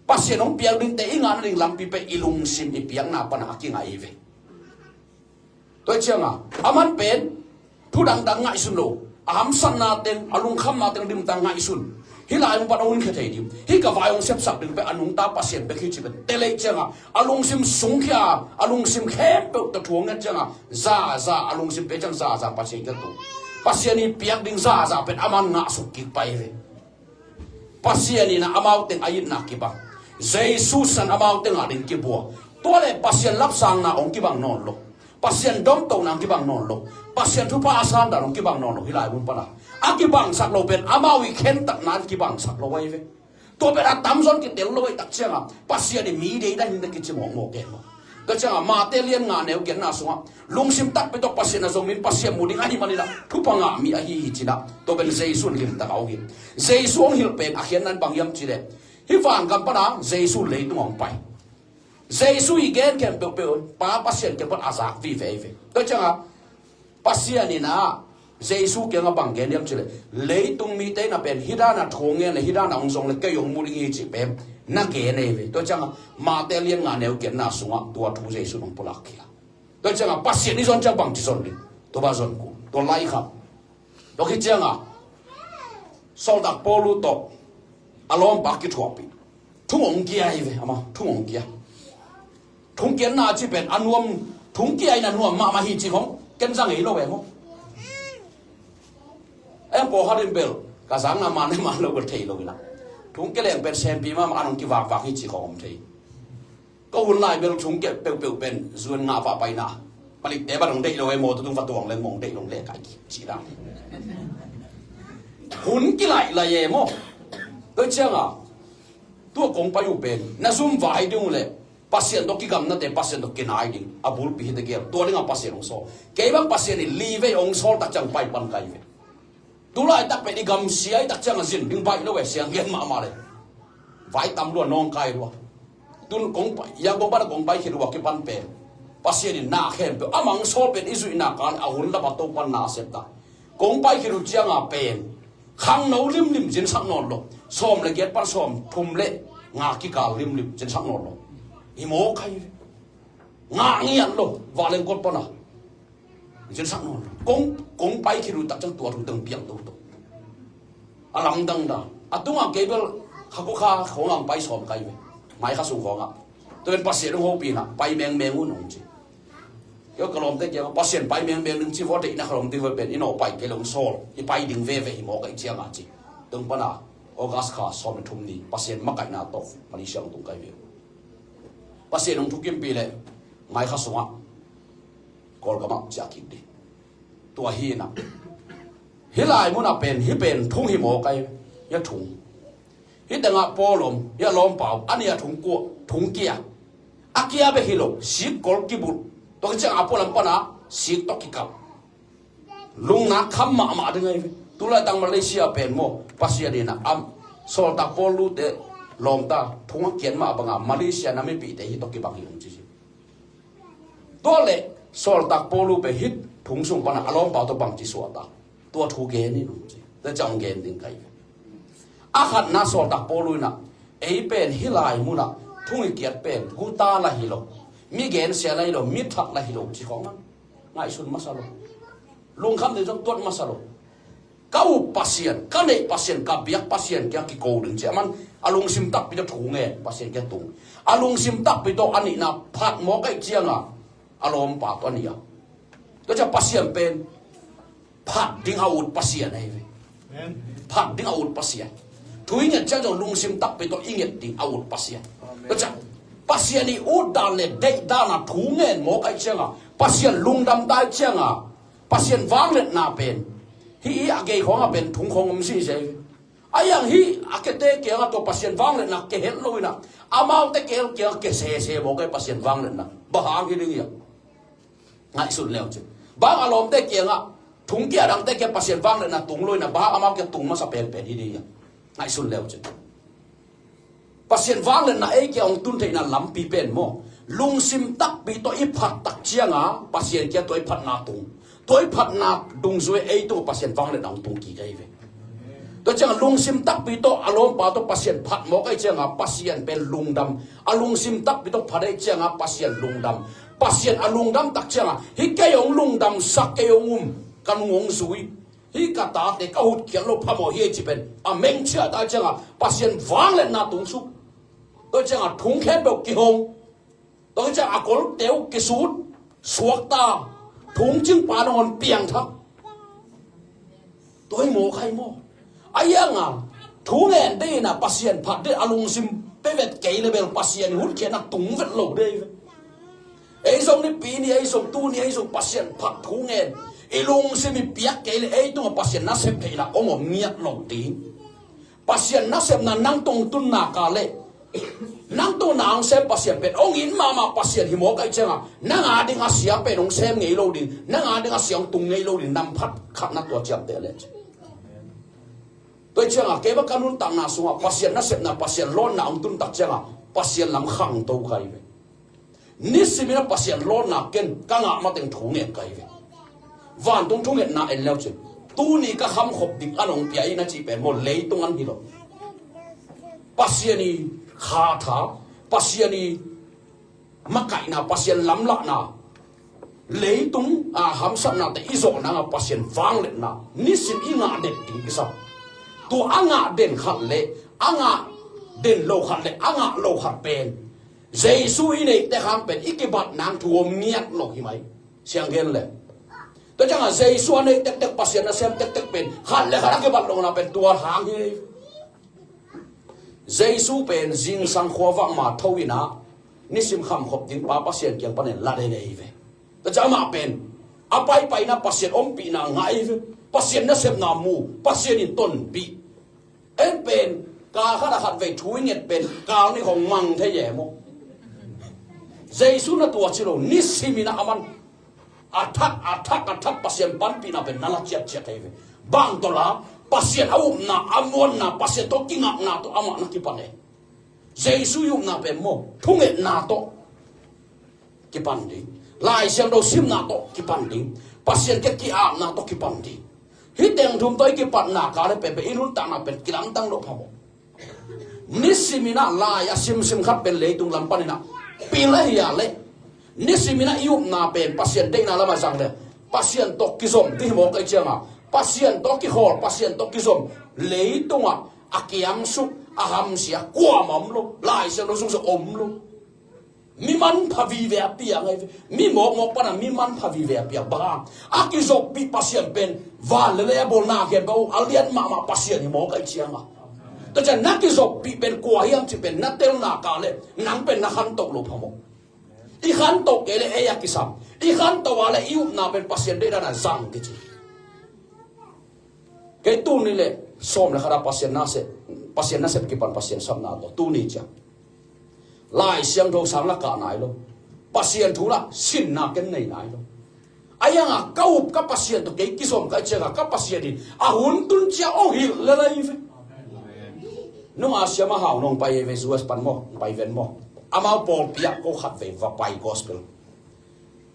Pasian hong piak dingte i ngah nading lampi pen i lungsim i piakna pana a kingah hi ve. Tua cianga aman pen thu dangdang ngaihsun lo, a hamsatna teng, a lungkhamna teng dimtang ngaihsun. Hih lai hong pan a hun khia thei ding, hih ka vai hong sepsak ding pen a nungta Pasian bek hi ci pen telei cianga a lungsim sungkhia, a lungsim khempeuh tawh thu hong nget cianga zaza a lungsim pe ciang zaza Pasian kiang tung. Pasian i piak ding zaza pen aman ngahsuk kik pai ve. Pasian in a amau teng a itna kibang. Jesu san amau tengah ding kibua. Tua le Pasian lapsangna hong kibang nawn lo. Pasian domtona hong kibang nawn lo. Pasian thupha a sandan hong kibang nawn lo. Hih lai mun pana a kibangsak lo pen amau i khentatna in kibangsak lo ahi ve. Tua pen a tamzaw in kitel lo ahi tak cianga Pasian i mi deihdan hi na kici mawkmawk e maw. Tua cianga Mate lian nga neu genna sungah lungsim takpi tawh Pasian a zong min Pasian mu ding ahi maninah thupha ngah mi ahi hi cinah tua pen Jesu in limtak a hong hilh. Jesu hong hilh pen a khiatna in bang hiam cileh hih vangam pana Jesu leitung a hong pai. Jesu i gen khempeuh peuh Pa Pasian kiang pan a zak vive ahi ve. Tua cianga Pasian inah Jesu kiangah bang gen hiam cih leh, leitung mite in a pen hih dan a thu ngen le hih dan a hong zong le kei hong mu ding hi cih pen na gen ei ve. Tua ciangah Mate lian nga neu giatna sungah tua thu Jesu in hong pulak khia. Tua ciangah Pasian i zon ciang bangci zon ding? Tua bang zon kul, tua lai kha. Tua khit ciangah Sawltak Paul uh tawh a lawmpa kithuahpih. Thung hong kia hi ve, amah thung hong kia. Thung kiatna cih pen a nuam, thung kia in a nuam mahmah hi cih khong ken za ngei lo e maw. Em pawlkhat in bel ka zangna man e man lo bel thei lo in a, thung kia leng pen sempi mahmah an hong kivakvak hi cih khong om thei. Ka hun lai bel thung kia peuhpeuh pen zuan ngah pah paina. Palikte bang hong deih lo e maw, tua tung va tuang leng mong deih lo leh kai ci dang. Hun kilaih lai e maw. Tua ciangah tua kong pai uh pen na zum vai ding uh leh Pasian tawh kigamnate Pasian tawh kinai ding a bulpi hi tegel. Tua dingah Pasian hong sawl. Kei bang Pasian in li vei hong sawl tak ciang pai pan kai ve. Tu laitak pen i gamsia i tak ciangah zin ding baih lo e, siang gen mahmah le. Vai tam lua, nawngkai lua. Tun kong pai, yang kong pan a kong pai khit uh a kipan pen Pasian in na khempeuh a mang sawl pen i zuihna kan a hun lap a to pan na a sep ta. Kong pai khit uh ciangah pen khangno limlim zinsak nawn lo. Sawm le giat pan sawm thum le nga kikal limlim zinsak nawn lo. I mawk hai ve. Ngah ngiat lo. Valeng kot pan a zinsak nawn lo. Kong, kong pai khit uh tak ciang tua thu teng piang toto. A lamdang dan a tungah kei bel kha kua kha khawngah pai sawm kai ve. Mai kha sung khawngah. Tua pen Pasian hong hopih in a pai mengmeng un hong ci. Kei ka lawmte kiangah Pasian pai mengmeng ding ci vua, deihna kha lawm ding vua pen i nawh pai kei lo hong sawl. I pai ding veve hi mawk aih ciangah ci. Tung pan a August kha sawm le thum ni Pasian makaihna tawh Malaysia hong tung kai ve. Pasian hong thukimpih leh mai kha sungah Kawlgamah ciah kik ding. Tua hi in a, hih lai munah pen, hih pen thung hi mawk aih, hih a thung. Hih tengah Paul om, hih a lawmpa om, a nih a thung kua, thung kia. A kia bek hi lo, sik kol kibulh. Tua khit ciang a pualam pan a sik tawh kikal. Lungna kham mahmah ding aih ve. Tu laitak Malaysia pen maw, Pasian in a am, Sawltak Paul lute lawmta thung a kiat mah bangah Malaysia na mipihte hih tawh kibang hi hong ci hi. Tua leh Sawltak Paul uh pen hih thung sung pan a lawmpa tawh bangci suahtak, tua thu gen in hong ci. Tua ciang hong gen ding kai ve. A khatna Sawltak Paul uh in a, ei pen hih lai munah thung i kiat pen guta lah hi lo, mi gensia lah hi lo, mi that lah hi lo ci khawng a ngaihsun masa lo. Lungkham ding zong tuat masa lo. Ka up Pasian, ka neih Pasian, ka biak Pasian kiang kiko ding ci a man, a lungsim takpi tawh thu ngen Pasian kiang tung. A lungsim takpi tawh a nihna phat mawk aih ciangah a lawmpa tawh a nih a. Tua ciang Pasian pen phat ding a ut Pasian ahi ve. Amen. Phat ding a ut Pasian. Thu i nget ciang zong lungsim takpi tawh i nget ding a ut Pasian. Amen. Tua ciang Pasian i ut dan le deih dan a thu ngen mawk aih ciangah Pasian lungdam ta aih ciangah Pasian vangliatna pen hih i a gei khawngah pen thung khawng om sisei. A iang hih a kete kiangah tua Pasian vangliatna ke het lo in a, amaute keel kiangah ke sese mawk aih Pasian vangliatna. Bang hang hi ding hiam? Ngaihsun leu cin. Bang a lawmte kiangah thung kia dangte kia Pasian vangliatna tung lo in a, bang amau kia tung masa penpen hi ding hiam? Ngaihsun leu cin. Pasian vangliatna ei kia hong tun theihna lampi pen maw, lungsim takpi tawh i phat tak cianga Pasian kia tua i phatna tung, tua i phatna dungzui ei tung Pasian vangliatna hong tung kik ahi ve. Tua cianga lungsim takpi tawh a lawmpa tawh Pasian phat mawk ahi cianga Pasian pen lungdam. A lungsim takpi tawh phat ahi cianga Pasian lungdam. Pasian a lungdam tak cianga hih kei hong lungdamsak, kei hong um, ka nung hong zui, hih ka tate ka hutkhiat lo phamawh hi ei ci pen a mengciah ta cianga Pasian vangliatna tungsuk. Tua cianga thung khempeuh kihong. Tua cianga a kolte uh kisut, suakta, thungcing pa nangawn piangthak. Tua hi mawk ahi maw? A ianga thu ngen dei ina Pasian phat dei a lungsim pe vet kei le bel Pasian i hutkhiatna tung vet lo dei ve. Ei zong nipi ni, ei zong tu ni, ei zong Pasian phat thu ngen i lungsim i piak kei le ei tunga Pasian nasep theihna hong om ngiat lo ding. Pasian nasepna nang tung tunna ka le nang tung na hong sem Pasian pen hong it mahmah Pasian hi mawk ahi cianga nang a ding a sia pen hong sem ngei lo ding, nang a ding a sia hong tung ngei lo ding, nam phat khatna tua ciamteh le. Tua hi cianga kei bang ka nuntakna sungah Pasian nasepna, Pasian lawnna hong tun tak cianga Pasian lam khangto ka hi ve. Nisimin a Pasian lawnna ken ka ngah mateng thu ngen ka hi ve. Vantung thungetna en leu cin Tuni ka khamkhop ding an hong pia in a cih pen maw, leitung an hi lo. Pasian i khatha, Pasian i makaihna, Pasian lamlahna, leitung a hamsatnate i zawh nanga Pasian vangliatna nisim i ngah den ding kisam. Tua a ngah den khat le a ngah den lo khat le a ngah lo khat pen Jesu i neihte hang pen i kibat nang thu om ngiat lo hi mai. Siang gen le. Tua ciangah Jesu a neih tektek, Pasian nasem tektek pen khat le khat a kibat lohna pen tua hang hi. Jesu pen zingsang khuavak ma tho inah nisim khamkhop ding pa Pasian kiang panin la den ei ve. Tua ciang amah pen a paipaina Pasian ompihna ngah ei ve. Pasian nasepna mu, Pasian in tonpih. En pen kal khat a khat vei thu i nget pen kal nih hong mang thei e maw? Jesu na tua ci lo, nisim inah a man a thak, a thak, a thak Pasian panpihna pen na la ciatciat thei ve. Bang tawh la, Pasian a upna, a muanna, Pasian tawh kingakna tawh amah na kipan e. Jesu i upna pen maw, thungetna tawh kipan ding. Lai Siangtho simna tawh kipan ding. Pasian kiang ki-apna tawh kipan ding. Hih teng thum tawh i kipatna kal le pen pen i nuntakna pen kilamdang lo phamawh. Nisim inah lai a simsim khat pen leitung lam paninah pil ahi a leh, nisim inah i upna pen Pasian deihna lamah zang le Pasian tawh kizom ding hi mawk ahih ciangah, Pasian tawh kikhawl, Pasian tawh kizom, leitungah a kiamsuk, a hamsia kuamah om lo. Lai Siangtho sung sung om lo. Mi manpha vive a piang ahi ve. Mi mawkmawk pana mi manpha vive a piang. Bang hang? A kizoppih Pasian pen van le lei a bawl na gen bang uh, a lian mahmah Pasian hi mawk ahih cianga. Tua ciang na kizoppih pen kua hiam cih pen na telna kal le nang pen na khantoh lo phamawh. I khantoh kei le ei a kisam. I khantoh a le i upna pen Pasian deihdan a zang kici. Kei tuni le sawm le khat a Pasian nasep, Pasian nasep kipan Pasian sapna tawh tuni ciang Lai Siangtho sang la kah nai lo. Pasian thu la sinna ken nei nai lo. A ianga ka up ka Pasian tawh kei kizom ka cianga ka Pasian in a hun tun ciang ong hilh le lai ve. Nunga siama hau nong pai ve U S pan maw, pai ven maw. Amau pawlpi ah ko khat vei va pai gospel.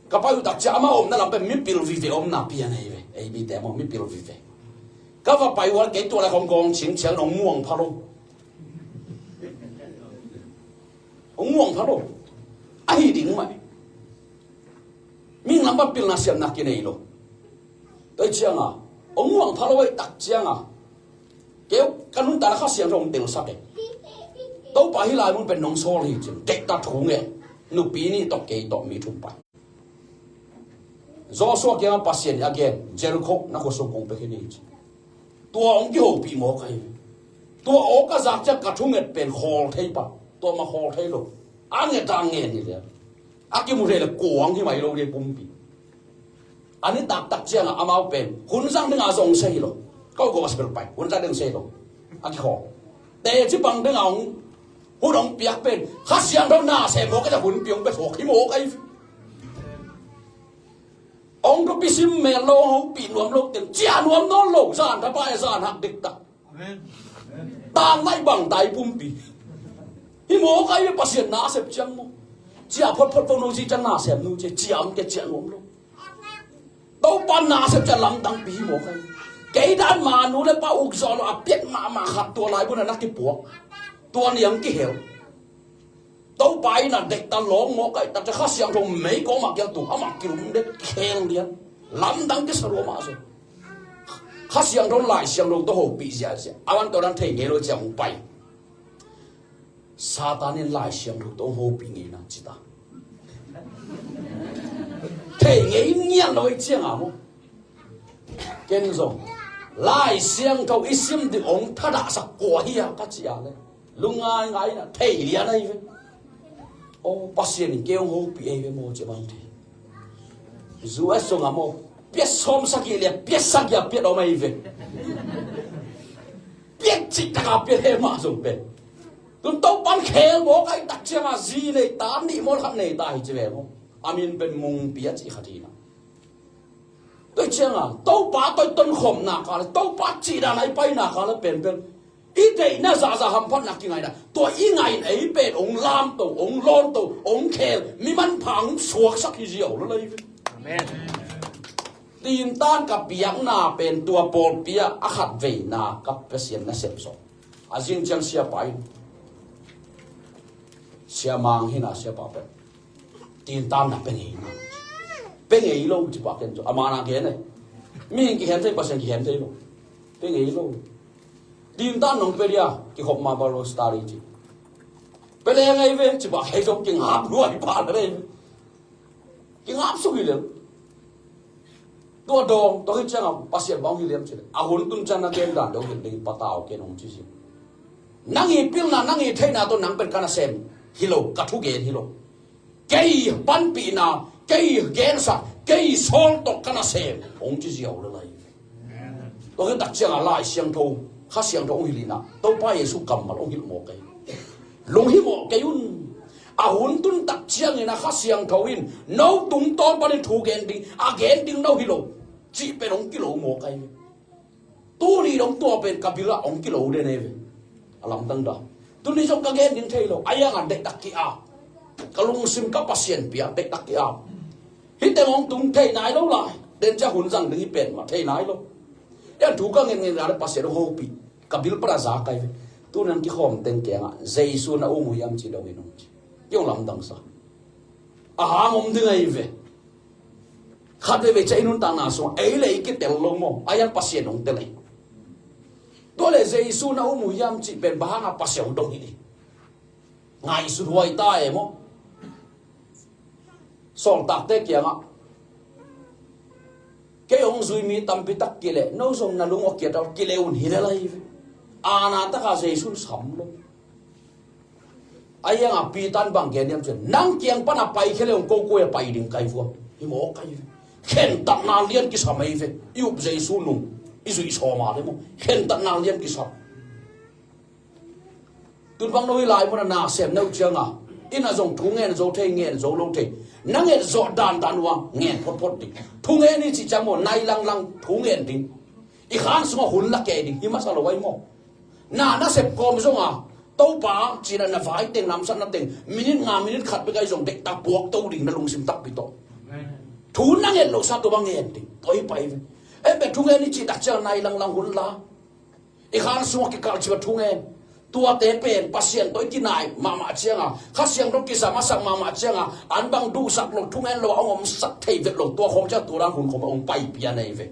Ka pai uh tak ciang amah omna lam pen mipil vive omna pian ahi ve. Ei mite maw mipil vive. Ka va pai uh a kei tua lai khong gawng cingciang nong muang pha lo. Hong muang pha lo. Ahi ding mah. Mihing lam pan pilna siamna kinei lo. Tua cianga hong muang pha lo ahi tak cianga kei ka nuntakna Kha Siangtho hong telsak e. Topa hih lai mun pen nong sawl hi cin deihta thu nge. Nupi nih tawh kei tawh mi thum pai. Joshua kiangah Pasian in a gen, Jericho na khuasung kong pia khin hi ci. Tua hong kihopih mawk ahi. Tua awk a zak ciang ka thunget pen khawl thei pah. Tua ma khawl thei lo. A nget a ngen hi lian. A kimu thei le kuang hi mai lo dei pumpi. A ni taktak ciangah amau pen hun zang dinga zong sei lo. Ko gospel pai hun zang ding sei lo. A kikhawl. Teci pang dinga hong hun hong piak pen Kha Siangtho nasem mawk a hun piang pe thawk hi mawk ahi. Hong thupi sim mel lo hong hopih nuam lo teng ciah nuam nawn lo zan thapai zan hak diktak. Tan laih bang tai pumpi. Hi mawk ahi ve Pasian nasep ciang maw. Ciah photphot fo no zi ciang nasem nu cia ciah om ke ciah nuam lo. Topa nasep ciang lamdangpi hi mawk ahi. Kei dan manu le pa uk zawh lo a piat mahmah khat tua lai buna na kipuak. Tua niang kihel. Topa in a deihta lawng mawk ahi tak ciang Kha Siangtho mei kawmah kiang tung amah kilum dek khel lian. Lamdang kisa ruamah zo. Kha Siangtho Lai Siangtho tawh hopih ziahziah a van tawh dan thei ngei lo ciang hong pai. Satan in Lai Siangtho tawh hong hopih ngei na cita. Thei ngei ngian lo i cianga maw. Ken zong Lai Siangtho i sim ding hong thadahsak kua hi a ka ci a le lungngai ngai na thei lian ahi ve. Aw Pasian in kei hong hopih ahi ve maw ci bang thei. U S zong a maw piat sawm sagih le piat sagih a piat om ahi ve. Piat cih taka piat he mah zong pen. Tun Topan khel mawk ahi tak cianga zi nei ta nih maw khat nei ta hi ci ve maw. A min pen mungpi a cih khat hi na. Tua cianga Topa tawh i tonkhawmna kale Topa cihdan a i paina kale penpen i deihna zahzah hamphatna kingaina tua i ngain ei pen hong lamto hong lawnto hong khel mi manpha hong suaksak hi ziau lo lai ve. Amen. Tintan ka piakna pen tua pawlpi ah a khat veina ka Pasian nasep zawh. A zing ciang siapa in, Sia Mang hi na, siapa pen tintan na pe ngei na. Pe ngei lo ci pah ken cu a man a gen e. Mihing kihem thei, Pasian kihem thei lo. Pe ngei lo. Tintan nong pe dia kikhop ma balo stari ci. Pe le ngei ve ci pah kei zong kingap luai pah le. Kingap suk hi lel. Tua dawng, tua hi ciangah Pasian bang hi liam ci le. A hun tun ciang na gen dan deuh hi ding, patau ken hong ci zing. Nang i pilna, nang i theihna tawh nang pen ka nasem hi lo, ka thugen hi lo. Kei panpihna, kei gensa, kei sawl tawh ka nasem hong ci ziau le lai. Tua khit tak ciangah Lai Siangtho, Kha Siangtho hong hilh inah Topa Jesu kammal hong hilh mawk kei. Lunghimawh kei un. A hun tun tak ciangin a Kha Siangtho in no tungtawn panin thu gen ding, a gen ding no hi lo cih pen hong kilo mawk kei. Tuni dong tua pen ka bil ah hong kilo den e ve. A lamdang dah. Tuni zong ka gen ding thei lo. A iangah deihtak ki-ap. Ka lungsim ka Pasian piak deihtak ki-ap. Hih teng hong tung thei nai lo lai. Den cia hun zang ding hi pen mah thei nai lo. Ian thu ka ngen ngen le Pasian hong hopih. Ka bil para za kai ve. Tunan kikhawm teng kiangah Jesu na um uh hiam ci dongin hong ci. Kei hong lamdang sa. A hang om ding ahi ve. Khat veivei cia i nuntakna sungah ei le i kitel lo maw? A ian Pasian hong tel e. Tua le Jesu na um uh hiam cih pen bang hangah Pasian hong dong hi ding. Ngaihsut huai ta e maw? Sawltakte kiangah kei hong zui mi tampi tak kileh no zong na lung aw kiat aw kileh un hi le lai ve. Ana taka Jesu sam lo. A iangah Peter in bang gen hiam cih leh nang kiang pana paikhia le hong ko koi a pai ding kai vua. Hi maw kai ve. Khentatna lian kisam ei ve. I up Jesu nung i zuih sawm a le maw? Khentatna lian kisam. Tun bang no hi lai mun a na sem neu cianga inn a zong thu ngen zo thei, ngen zo lo thei. Na ngen zawh dandan uh a ngen photphot ding. Thu ngen i cih ciang maw, nai langlang thu ngen ding. I khan sungah hun la kei ding hi masa lo ai maw? Na nasep kawm zonga Topa cina na vai teng, namsatna teng minit nga, minit khat bek ai zong deihtak puak to ding na lungsim takpi tawh. Thu na ngen lo sa tua bang ngen ding tua hi pai ve. Em pen thu ngen i cih tak ciang nai langlang hun la. I khan sungah kikalh cih a thu ngen. Tuate pen Pasian tawh i kinai mahmah cianga Kha Siangtho kisam a sak mahmah cianga an bang duhsak lo, thu ngen lo a hong omsak thei vet lo, tua khawng ciang tua dan hun khawng a hong paipih a nei ve.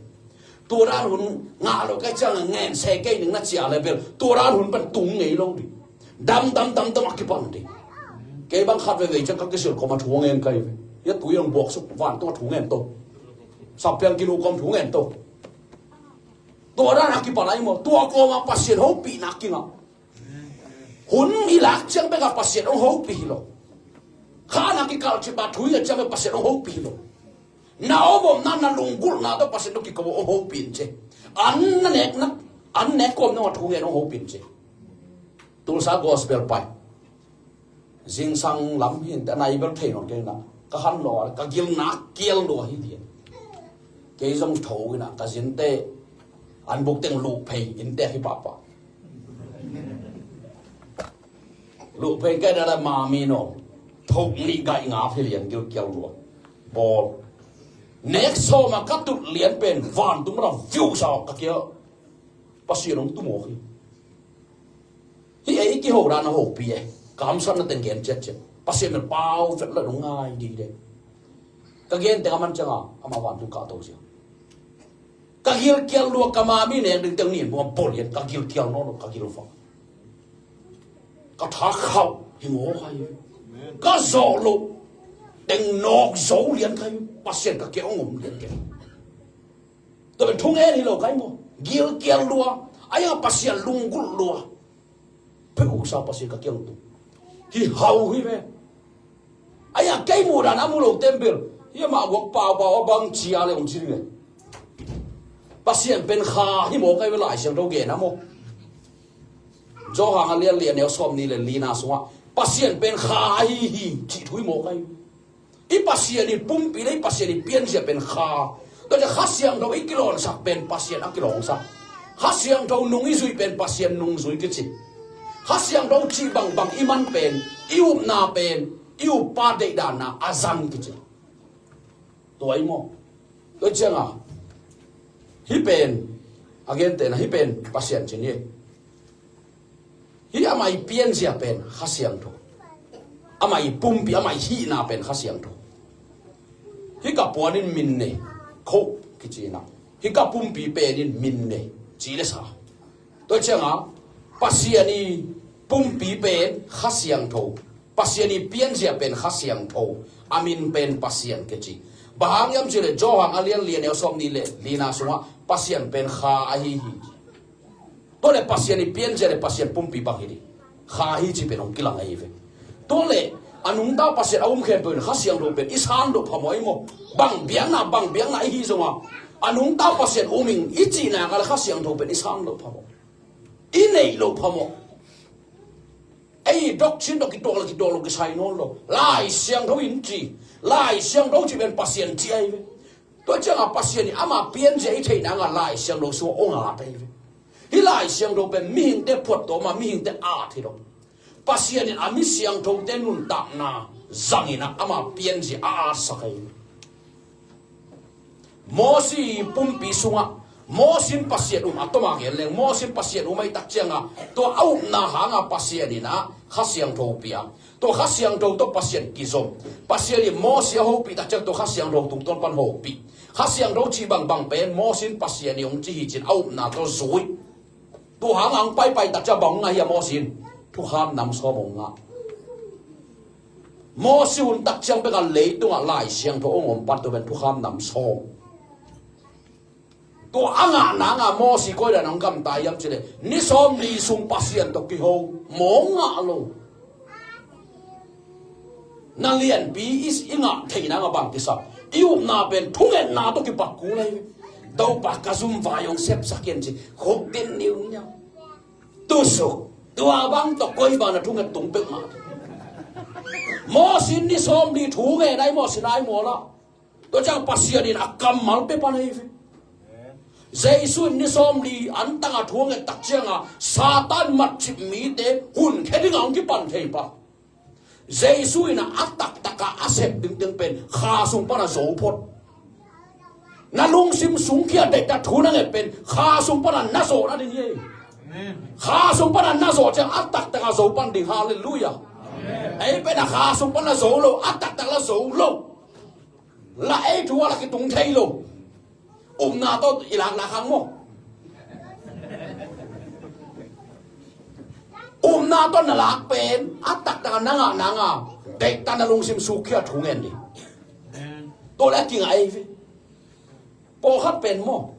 Tua dan hun ngah lo kai cianga ngen se kei ning na cia le bel tua dan hun pen tung ngei lo ding. Dam dam dam dam a kipan ding. Kei bang khat veivei ciang ka kisil kawm a thu ngen kai ve. Hia tui hong buak suk vantung a thu ngen to. Sapiang kilu kawm thu ngen to. Tua dan a kipan ai maw, tua kawma Pasian hopihna kingah. Hun i lak ciang beka Pasian hong hopih hi lo. Khan a kikalh cih pa thu i nget ciang beka Pasian hong hopih hi lo. Na om omna, na lunggulhna tawh Pasian tawh kiko hong hopih in ci. An na nekna, an nek kawm nong a thu ngen hong hopih in ci. Tulsa gospel pai. Zingsang lam hi inteh a nai bel thei nawn kei na ka han lo a ka gilna kial lo ahi lian. Kei zong tho ina ka zinte an buk teng luh phei inteh hi pahpah. Luh phei kei dala mami no thok nih gaih nga phei lian gil kial lo a bawl. Nek sawma ka tut lian pen vantung ra viu sa ka kia. Pasian hong tumawk hi. Hih ei kiho dan a hopih e. Kamsatna teng gen ciatciat. Pasian mel pau vet la dong ngai dide. Ka gen teng a man cianga ama vantung kahto sia. Ka gilkial lua ka mami nek ding teng nin bunga bolian ka gilkial nawn lo ka gilfa. Ka tha khauh hi ngaw hai. Ka zawh loh teng nawk zo lian khai. Pasian ka kia ong om lian kei. Tua pen thungen hi lo kai maw? Gilkial lua. Aia Pasian lunggulh lua. Phe uksa Pasian ka kiang tu hi hau hi ve. Aia kei muh dan a mu lo tempel hi ama guak paupau a bang cia le ong ci ding e. Pasian pen kha hi maw kai ve Lai Siangtho gen a maw? Johan a lian lian neu sawm ni le lina sungah Pasian pen kha ahi hi cih thu hi maw kai? I Pasian i pumpi le i Pasian i pianzia pen kha. Tua ciah Kha Siangtho i kilawngsak pen Pasian a kilawngsak. Kha Siangtho nung i zuih pen Pasian nungzui kici. Kha Siangtho cih bangbang i man pen i upna pen i uppa deihdanna a zang kici. Tua i maw? Tua cianga Hih pen a gentehna, hih pen Pasian ci ni. Hih amah i pianzia pen Kha Siangtho. Amah i pumpi, amah i hihna pen Kha Siangtho. Hih ka puan in min nei, kho kici na. Hih ka pumpi pen in min nei, ci le sa. Tua cianga Pasian i pumpi pen Kha Siangtho. Pasian i pianzia pen Kha Siangtho. A min pen Pasian kici. Bang hang hiam cih leh Johan a lian li, a neu sawmnih le lina sungah Pasian pen Kha ahi hi. Tua leh Pasian i pianzia le Pasian pumpi bang hi ding? Kha hi ci pen hong kilang ahi ve. Tua leh a nungta Pasian a um khempeuh in Kha Siangtho pen i san loh phamawh ei maw. Bang biakna, bang biakna i hi zonga a nungta Pasian um ing i cihna kal Kha Siangtho pen i san loh phamawh. I neih loh phamawh. Ei doctrine tawh kituak le kituak lo kisai nawn lo. Lai Siangtho in ci. Lai Siangtho ci pen Pasian ci ahi ve. Tua cianga Pasian in ama pianzia i theih nanga Lai Siangtho sungah hong at ahi ve. Hih Lai Siangtho pen mihingte phuat tawh ma mihingte at hi lo. Pasian in a mi siangthote nuntakna zangin ah ama pianzia a atsak ahi ve. Mosi pumpi sungah Mosi in Pasian um a toma gen leng Mosi in Pasian um ahih tak cianga tua a upna hanga Pasian in ah Kha Siangtho pia. Tua Kha Siangtho tawh Pasian kizom. Pasian in Mosi a hopih tak ciang tua Kha Siangtho tungtawn pan hopih. Kha Siangtho cih bangbang pen Mosi in Pasian in hong ci hi cin a upna tawh zui. Tua hanga hong paipai tak ciang bang hong ngah hi a Mosi in? Thukham nam sawm hong ngah. Mosi hun tak ciang bek a leitungah Lai Siangtho hong om pan tua pen thukham nam sawm. Tua a ngah nanga Mosi koi dan hong gamta hiam cih leh ni sawmli sung Pasian tawh kiho mawng ngah lo. Na lianpi i, i ngah theih nanga bang kisam? I upna pen thungetna tawh kipak kul ahi ve. Topa ka zum vai hong sepsak in ci. Khuk din niuniau. Tusuk. Tua bang tawh koi bang na thunget tung peuhmah. Mosi in ni sawmli thu ngen ahi maw, Sinai mualah. Tua ciang Pasian in a kammal pia pan ahi ve. Jesu in ni sawmli antanga thu a nget tak cianga Satan matcip mite hunkhia dinga hong kipan thei pan. Jesu in a taktaka a sep dingding pen Kha sung pana zo phot. Na lungsim sungkhia deihtak thu na nget pen Kha sung pana na zawh nading hi. Kha sung pana na zawh ciang a taktaka zo pan ding. Halleluiah. Ei pen a Kha sung pana zo lo, a taktaka zo lo. La ei thu a la kitung thei lo. Upna tawh i lak lak hang maw? Upna tawh na lak pen a taktaka na ngah nanga deihtak na lungsim sukkhia thu ngen ding. Tua le a kingah ei ve. Pawlkhat pen maw,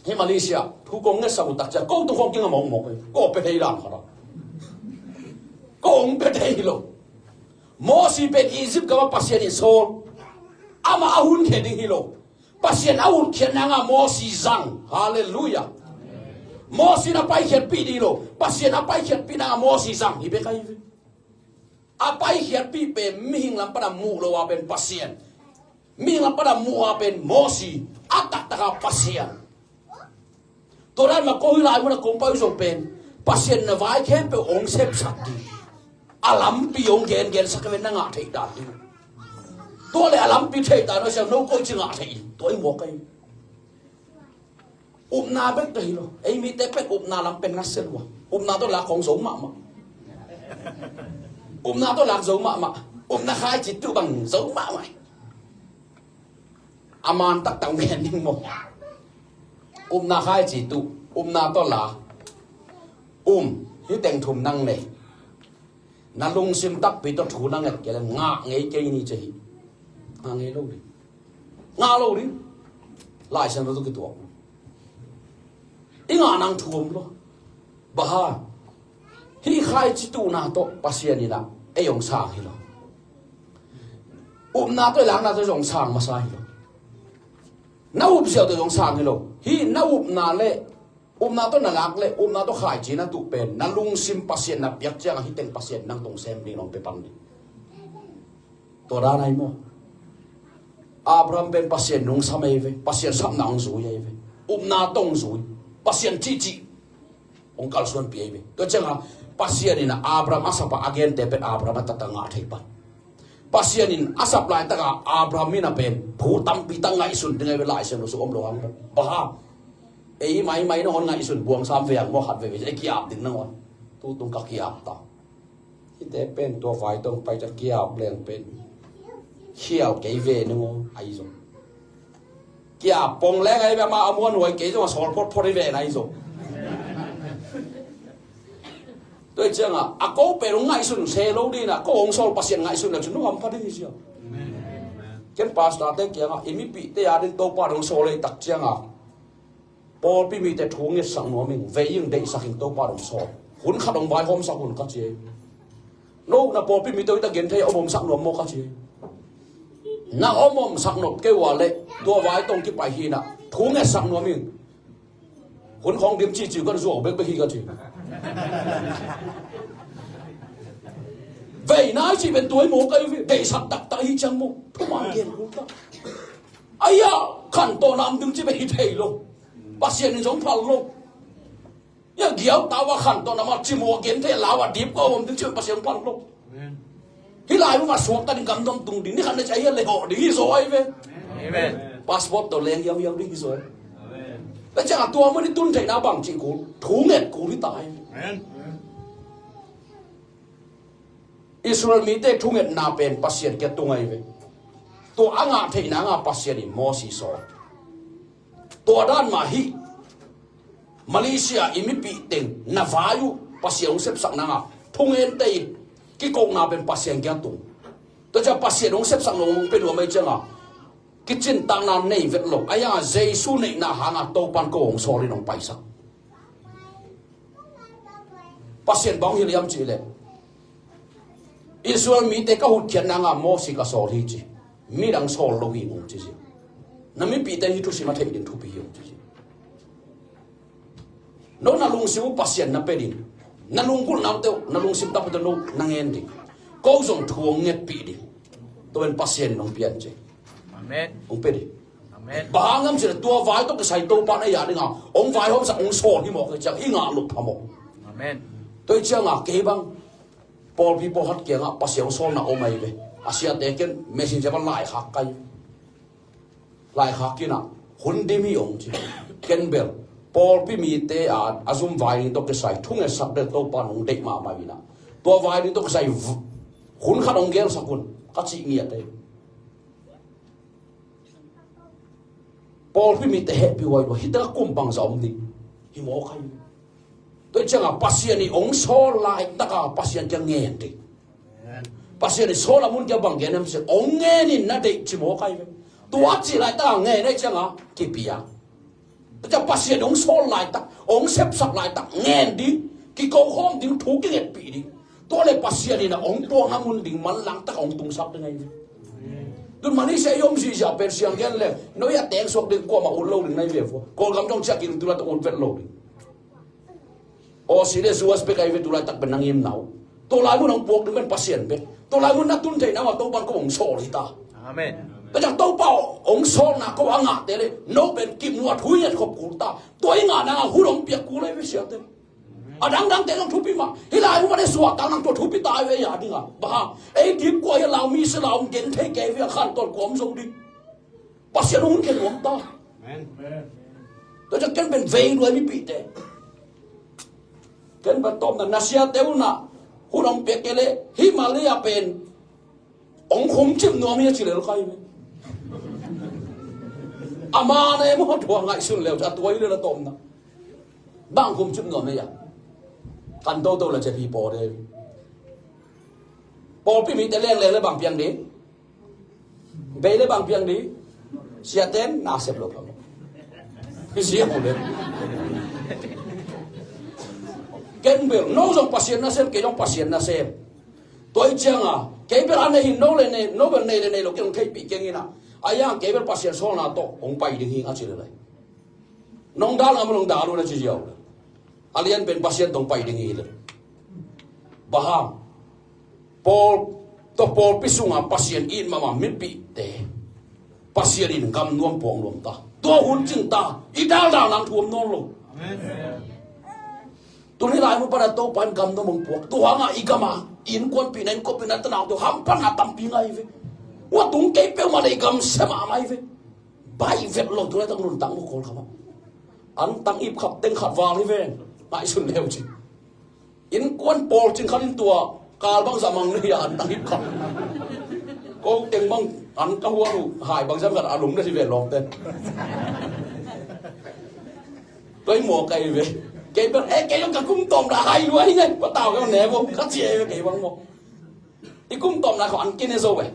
hih Malaysia thu kong ngetsak uh tak ciang ko tung khawng kingah mawkmawk ei. Ko pia thei dan khat a, ko hong pia thei lo. Mosi pen Egypt gama Pasian in sawl. Amah a hunkhia ding hi lo. Pasian a hunkhiat nanga Mosi zang. Halleluiah. Mosi in a paikhiatpih ding hi lo. Pasian a paikhiatpih nanga Mosi zang hi bek ahi ve. A paikhiatpih pen mihing lam pana muh lo a pen Pasian. Mihing lam pana muh a pen Mosi. A taktaka Pasian. Tua dan mah ko hih lai muna kong pai uh zong pen Pasian na vai khempeuh hong sepsak ding. A lampi hong gengensak ve, na ngah theih dan ding. Tua le a lampi theih dan uh a siang no koi ci ngah theih ding. Tua i muak ahi. Upna bek tawh hi lo. Ei mite pen upna lam pen ngasia lua. Upna tawh lak khawng zo mahmah. Upna tawh lak zo mahmah. Upna khaici tuh bang zo mahmah. A man taktak ngen ding maw? Upna khaici tuh, upna tawh la. Um, hih teng thum nang nei. Na lungsim takpi tawh thu na nget kei le ngah ngei kei ni ci hi. Ngah ngei lo ding. Ngah lo ding. Lai Siangtho tawh kituak. I ngah nang thu om lo. Bang hang? Hih khaici tuhna tawh Pasian in ah ei hong sang hi lo. Upna tawh i lakna tawh zong sang masa hi lo. Na up ziau tawh zong sang hi lo. Hih na upna le upna tawh na lak le upna tawh khaici na tuh pen na lungsim Pasian na piak ciangah hih teng Pasian nang tawh hong sem ding, nong pia pan ding. Tua dan ahi maw? Abraham pen Pasian nungsam ahi ve. Pasian sapna hong zui ahi ve. Upna tawh hong zui. Pasian cihcih hong kalsuanpih ahi ve. Tua ciangah Pasian in Abraham a sap a, a gente pen Abraham a taktak ngah thei pan. Pasian in a sap laitakah Abraham in a pen thu tampi tak ngaihsun ding ahi ve, Lai Siangtho sung om lo hang. Bang hang? Ei maimai nangawn ngaihsun buang sam vei ang maw, khat veve ei ki-ap ding nangawn. Tutung ka ki-ap ta. Hihte pen tua vai tawh pai ta ki-ap leng pen khial kei ve nangawn ahi zong. Ki-ap pong leng ahi ve, amah a muanhuai kei zong a sawl photphot hi ve na ahi zong. Tua hi ciangah a ko pen hong ngaihsun se lo ding a, ko hong sawl Pasian ngaihsun le cun hong hampha ding hi sia. Ken pastorte kiangah i mipihte a ding Topa hong sawl ei tak ciangah pawlpi mite thu ngetsak nuam ing, vei ing, deihsak ing, Topa hong sawl. Hun khat hong vaihawmsak un ka ci ei. No na pawlpi mite uh i ta genthei a om omsak nuam maw ka ci ei. Na om omsak nop kei uh a leh tua vai tawh kipai hi na, thu ngetsak nuam ing. Hun khawng dim cihcih kan zuau bekbek hi ka ci. Vei nai cih pen tua hi maw ka hi ve, deihsak taktak hi ciang maw. Thuman gen kul ta. Aia, khantawn nam ding ci pen hi thei lo. Pasian in zong phal lo. Ia giau tau a khantawn nam a ci maw, gen thei lau a dip ka om ding ci pen Pasian phal lo. Hih lai mun a suakta ding, gamdom tung ding, ni khat na ci a hiat le hawh ding hi zaw ahi ve. Amen. Passport tawh leng hiauhiau ding hi zaw ahi. Amen. Tua ciangah tua mun i tun theihna bang cih kul, thu nget kul hi ta ahi ve. Amen. Israel mite thungetna pen Pasian kiang tung ahi ve. Tua a ngah theihna ngah Pasian in Moses sawl. Tua dan mah hih Malaysia i mipih teng na vai uh Pasian hong sepsak nangah thungente in kikokna pen Pasian kiang tung. Tua ciang Pasian hong sepsak nong hong pia nuam ahi ciangah kicintakna nei vet lo. Ahi hangah Jesu neihna hangah Topan ko hong sawl in hong paisak. Pasian bang hong hilh hiam cihleh Israel mite ka hutkhiat nangah Moses ka sawl hi ci. Midang sawl lo hi ung ci ci. Na mipihte hih thusim a theih ding thupi hi ung ci ci. No na lungsim uh Pasian na pia ding. Na lunggulhna uh teuh, na lungsim tak uh teuh no na ngen ding. Ko zong thu hong ngetpih ding. Tua pen Pasian in hong pian ci. Amen. Hong pia ding. Amen. Bang hang hiam cihleh tua vai tawh kisai Topa na ya dingah hong vaihawmsak, hong sawl hi mawk hi ciang i ngah loh phamawh. Amen. Tua hi ciangah kei bang pawlpi pawlkhat kiangah Pasian hong sawlna om ahi ve. A siate ken messenger bang laikhak kai. Laikhak kinah hun dim hi hong ci. Ken bel pawlpi mite a, a zum vai ding tawh kisai thungetsak del Topa hong deih mahmah inah tua vai ding tawh kisai v-, hun khat hong gelsak un ka cih ngiat ahi. Pawlpi mite hehpih huai lua, hih tengah kum bangzah om ding hi mawk ahi. Tua hi ciangah Pasian in hong sawl laitakah Pasian kiang ngen ding. Pasian in sawl a mun kiang bang gen hiam cih hong ngen in na deih ci mawk ahi ve. Tua cih laitakah ngen ahi ciangah kipia. Tua ciang Pasian hong sawl laitak, hong sepsak laitak ngen ding, kiko khawm ding, thu kingetpih ding. Tua le Pasian in a hong puakna mun ding manlang tak hong tungsak ding ahi ve. Tun Malaysia i om zihziah pen siang gen le no i a teng suak ding, kuamah ut lo ding na hi ve vua. Kawlgam dong ciah kik ding, tulaitak ut vet lo ding. Aussie le U S bek ahi ve tulaitak pen na ngimna uh. Tua lai mun hong puak ding pen Pasian bek. Tua lai mun na tun theihna uh a Topan ko hong sawl hi ta. Amen. Tua ciang Topa hong sawlna ko a ngahte le no pen kimuat huih nget khop kul ta. Tua i ngahna ngah hun hong piak kul ahi ve siate. A dangdangte zong thupi mah. Hih lai hun mah le suahtak nang tua thupi ta ahi ve a dingah. Bang hang ei dip kua hi a lau mi si lau om gen thei kei ve a khantawn kua om zong ding. Pasian hun khen nuam ta. Amen. Tua ciang ken pen vei lua i mipihte. Ken pen tawpna na siate uh na hun hong piak kei le hih Malay a pen hong khumcip nuam hi a ci lel kai ve. A man e maw, tua ngaihsun leu a tua hi lel a tawpna. Bang khumcip nuam hi a? Kan toto la ciat hi paw de. Pawlpi mite lengleng le bang piang ding? Bei le bang piang ding? Siaten na sep lo phamawh. Siang uh le. Ken bel no zong Pasian nasem, kei zong Pasian nasem. Tua hi ciangah kei bel a nei hi, no le nei, no bel nei le nei lo kei hong theihpih keng inah. A yang kei bel Pasian sawlna tawh hong pai ding hi ing a ci le lai. Nong dal ngam, nong dal un a ci ziau. A lian pen Pasian tawh hong pai ding hi le. Bang hang? Pawl, tua pawlpi sungah Pasian it mahmah mipihte Pasian in gam nuam puak nuam ta. Tua hun cin ta, i daldal nang thuam nawn lo. Amen. Tuni lai mun pana Topa in gam nuam hong puak. Tua hangah i gam a innkuanpihna, innkuanpihna tanau teu hamphatna tampi ngai ve. Ua tung kei peuhmah le i gam sia mahmah hi ve. Baih vet lo, tu laitak nuntak maw Kawlkhamah. An tang ip khap teng khat val hi ven. Ngaihsun leu cin. Innkuan pawl cin khat in tua kal bangzah mang na hi a an tang ip khap. Ko teng bang an ka huan uh hai bangzah khat a lum na hi ven lawmte. Tua hi maw kai ve. Kei bel eh kei bang ka kum tawm dah hai lua hi ne. Patau ka ne bo ka cia ve kei bang maw. I kum tawmna khawng an kine zo eh.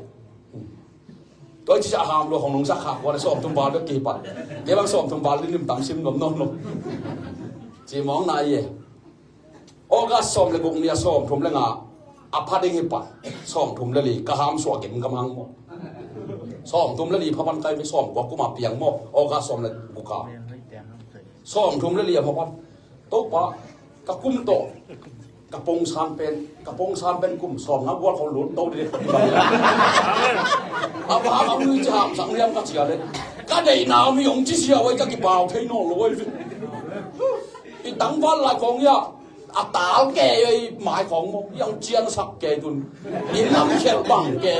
Tua i ci a ham lo khawng nungsak khak ua le sawmthum val bek kipan. Kei bang sawmthum val lim tam sim nuam nawn lo. Ci mawng na i eh. August sawm le guk ni a sawmthum le nga a pha ding hi pan. Sawmthum le li ka ham suah gim ka mang maw. Sawmthum le li pha pan kai ve sawmkua kum a piang maw. August sawm le guk a. Sawmthum le li a pha pan. Topa ka kum tawh ka pongsan pen ka pongsan pen kum sawm na gual khawng lut to dih. Abraham a ui ci hamsang liam ka cia le ka deihna mi hong ci sia ua i ka kipau thei nawn lo ua i. I tangval lai khawng ia a tal ke i mai khawng maw i ang ciansak ke tun i nam khelh bang ke.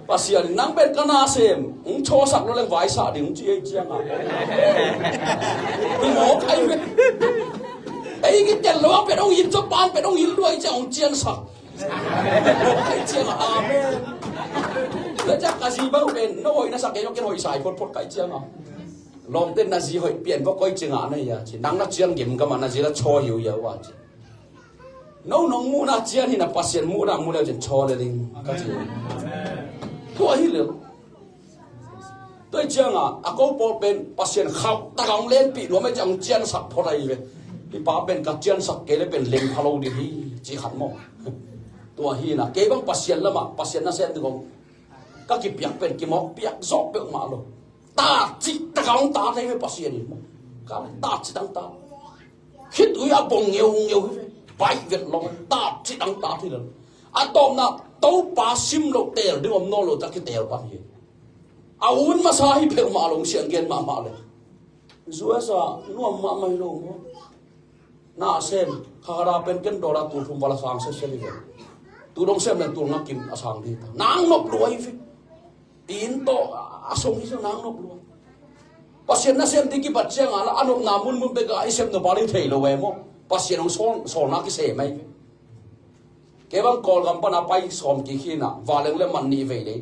Pasian in nang pen ka nasem hong thawsak lo leng vaisa ding hong ci ei cianga. Hi mawk ai ve. Ei kitel lo a pen hong hil zo pan pen hong hil lo ai ciang hong ciansak. Mawk ai cianga amen. Le ciang ka zi bang pen no hoih na sak ei lo ken hoih sai photphot kai cianga. Lawmte na zi hoih pian va koi cianga na ia ci nang na cian gim ka ma na zi la chaw hiu ia ua ci. No nong muhna cian hi na Pasian muhna mu leu cin chaw le ding ka ci. Tua hi leu. Tua hi cianga a ko pawl pen Pasian khauh taka hong lenpih nuam e ciang hong ciansak phot ahi ve. Hi pa pen ka ciansak kei le pen leng pha lo ding hi ci khat maw. Tua hi na kei bang Pasian lama Pasian na sem ding kong ka kipiak pen kimawk piak zawh peuhmah lo. Tatcih taka hong tat ahi ve Pasian in maw. Ka tatcih taka hong tat. Khitui a bong ngeungeu hi ve. Baih vet lo. Tatcih taka hong tat hi lo. A tawpna Topa sim lo teel ding om nawn lo ta kiteel pan hi. A hun masa hi peuhmah lo siang gen mahmah le. Zuasa nuam mahmah hi lo maw. Na sem khakha pen ken dawla tul thum vala sang sese hi ve. Tu dong sem le tul nga kim a sang ding ta. Nang nop luai hi ve. Inn tawh a song hi song nang nop lua. Pasian na sem ding kipat cianga la a nopna munmun beka i sem nop a ling thei lo e maw. Pasian hong sawl sawlna kisem ahi ve. Kei bang Kawlgam pana pai sawm kikhin a valeng le man nih vei lei.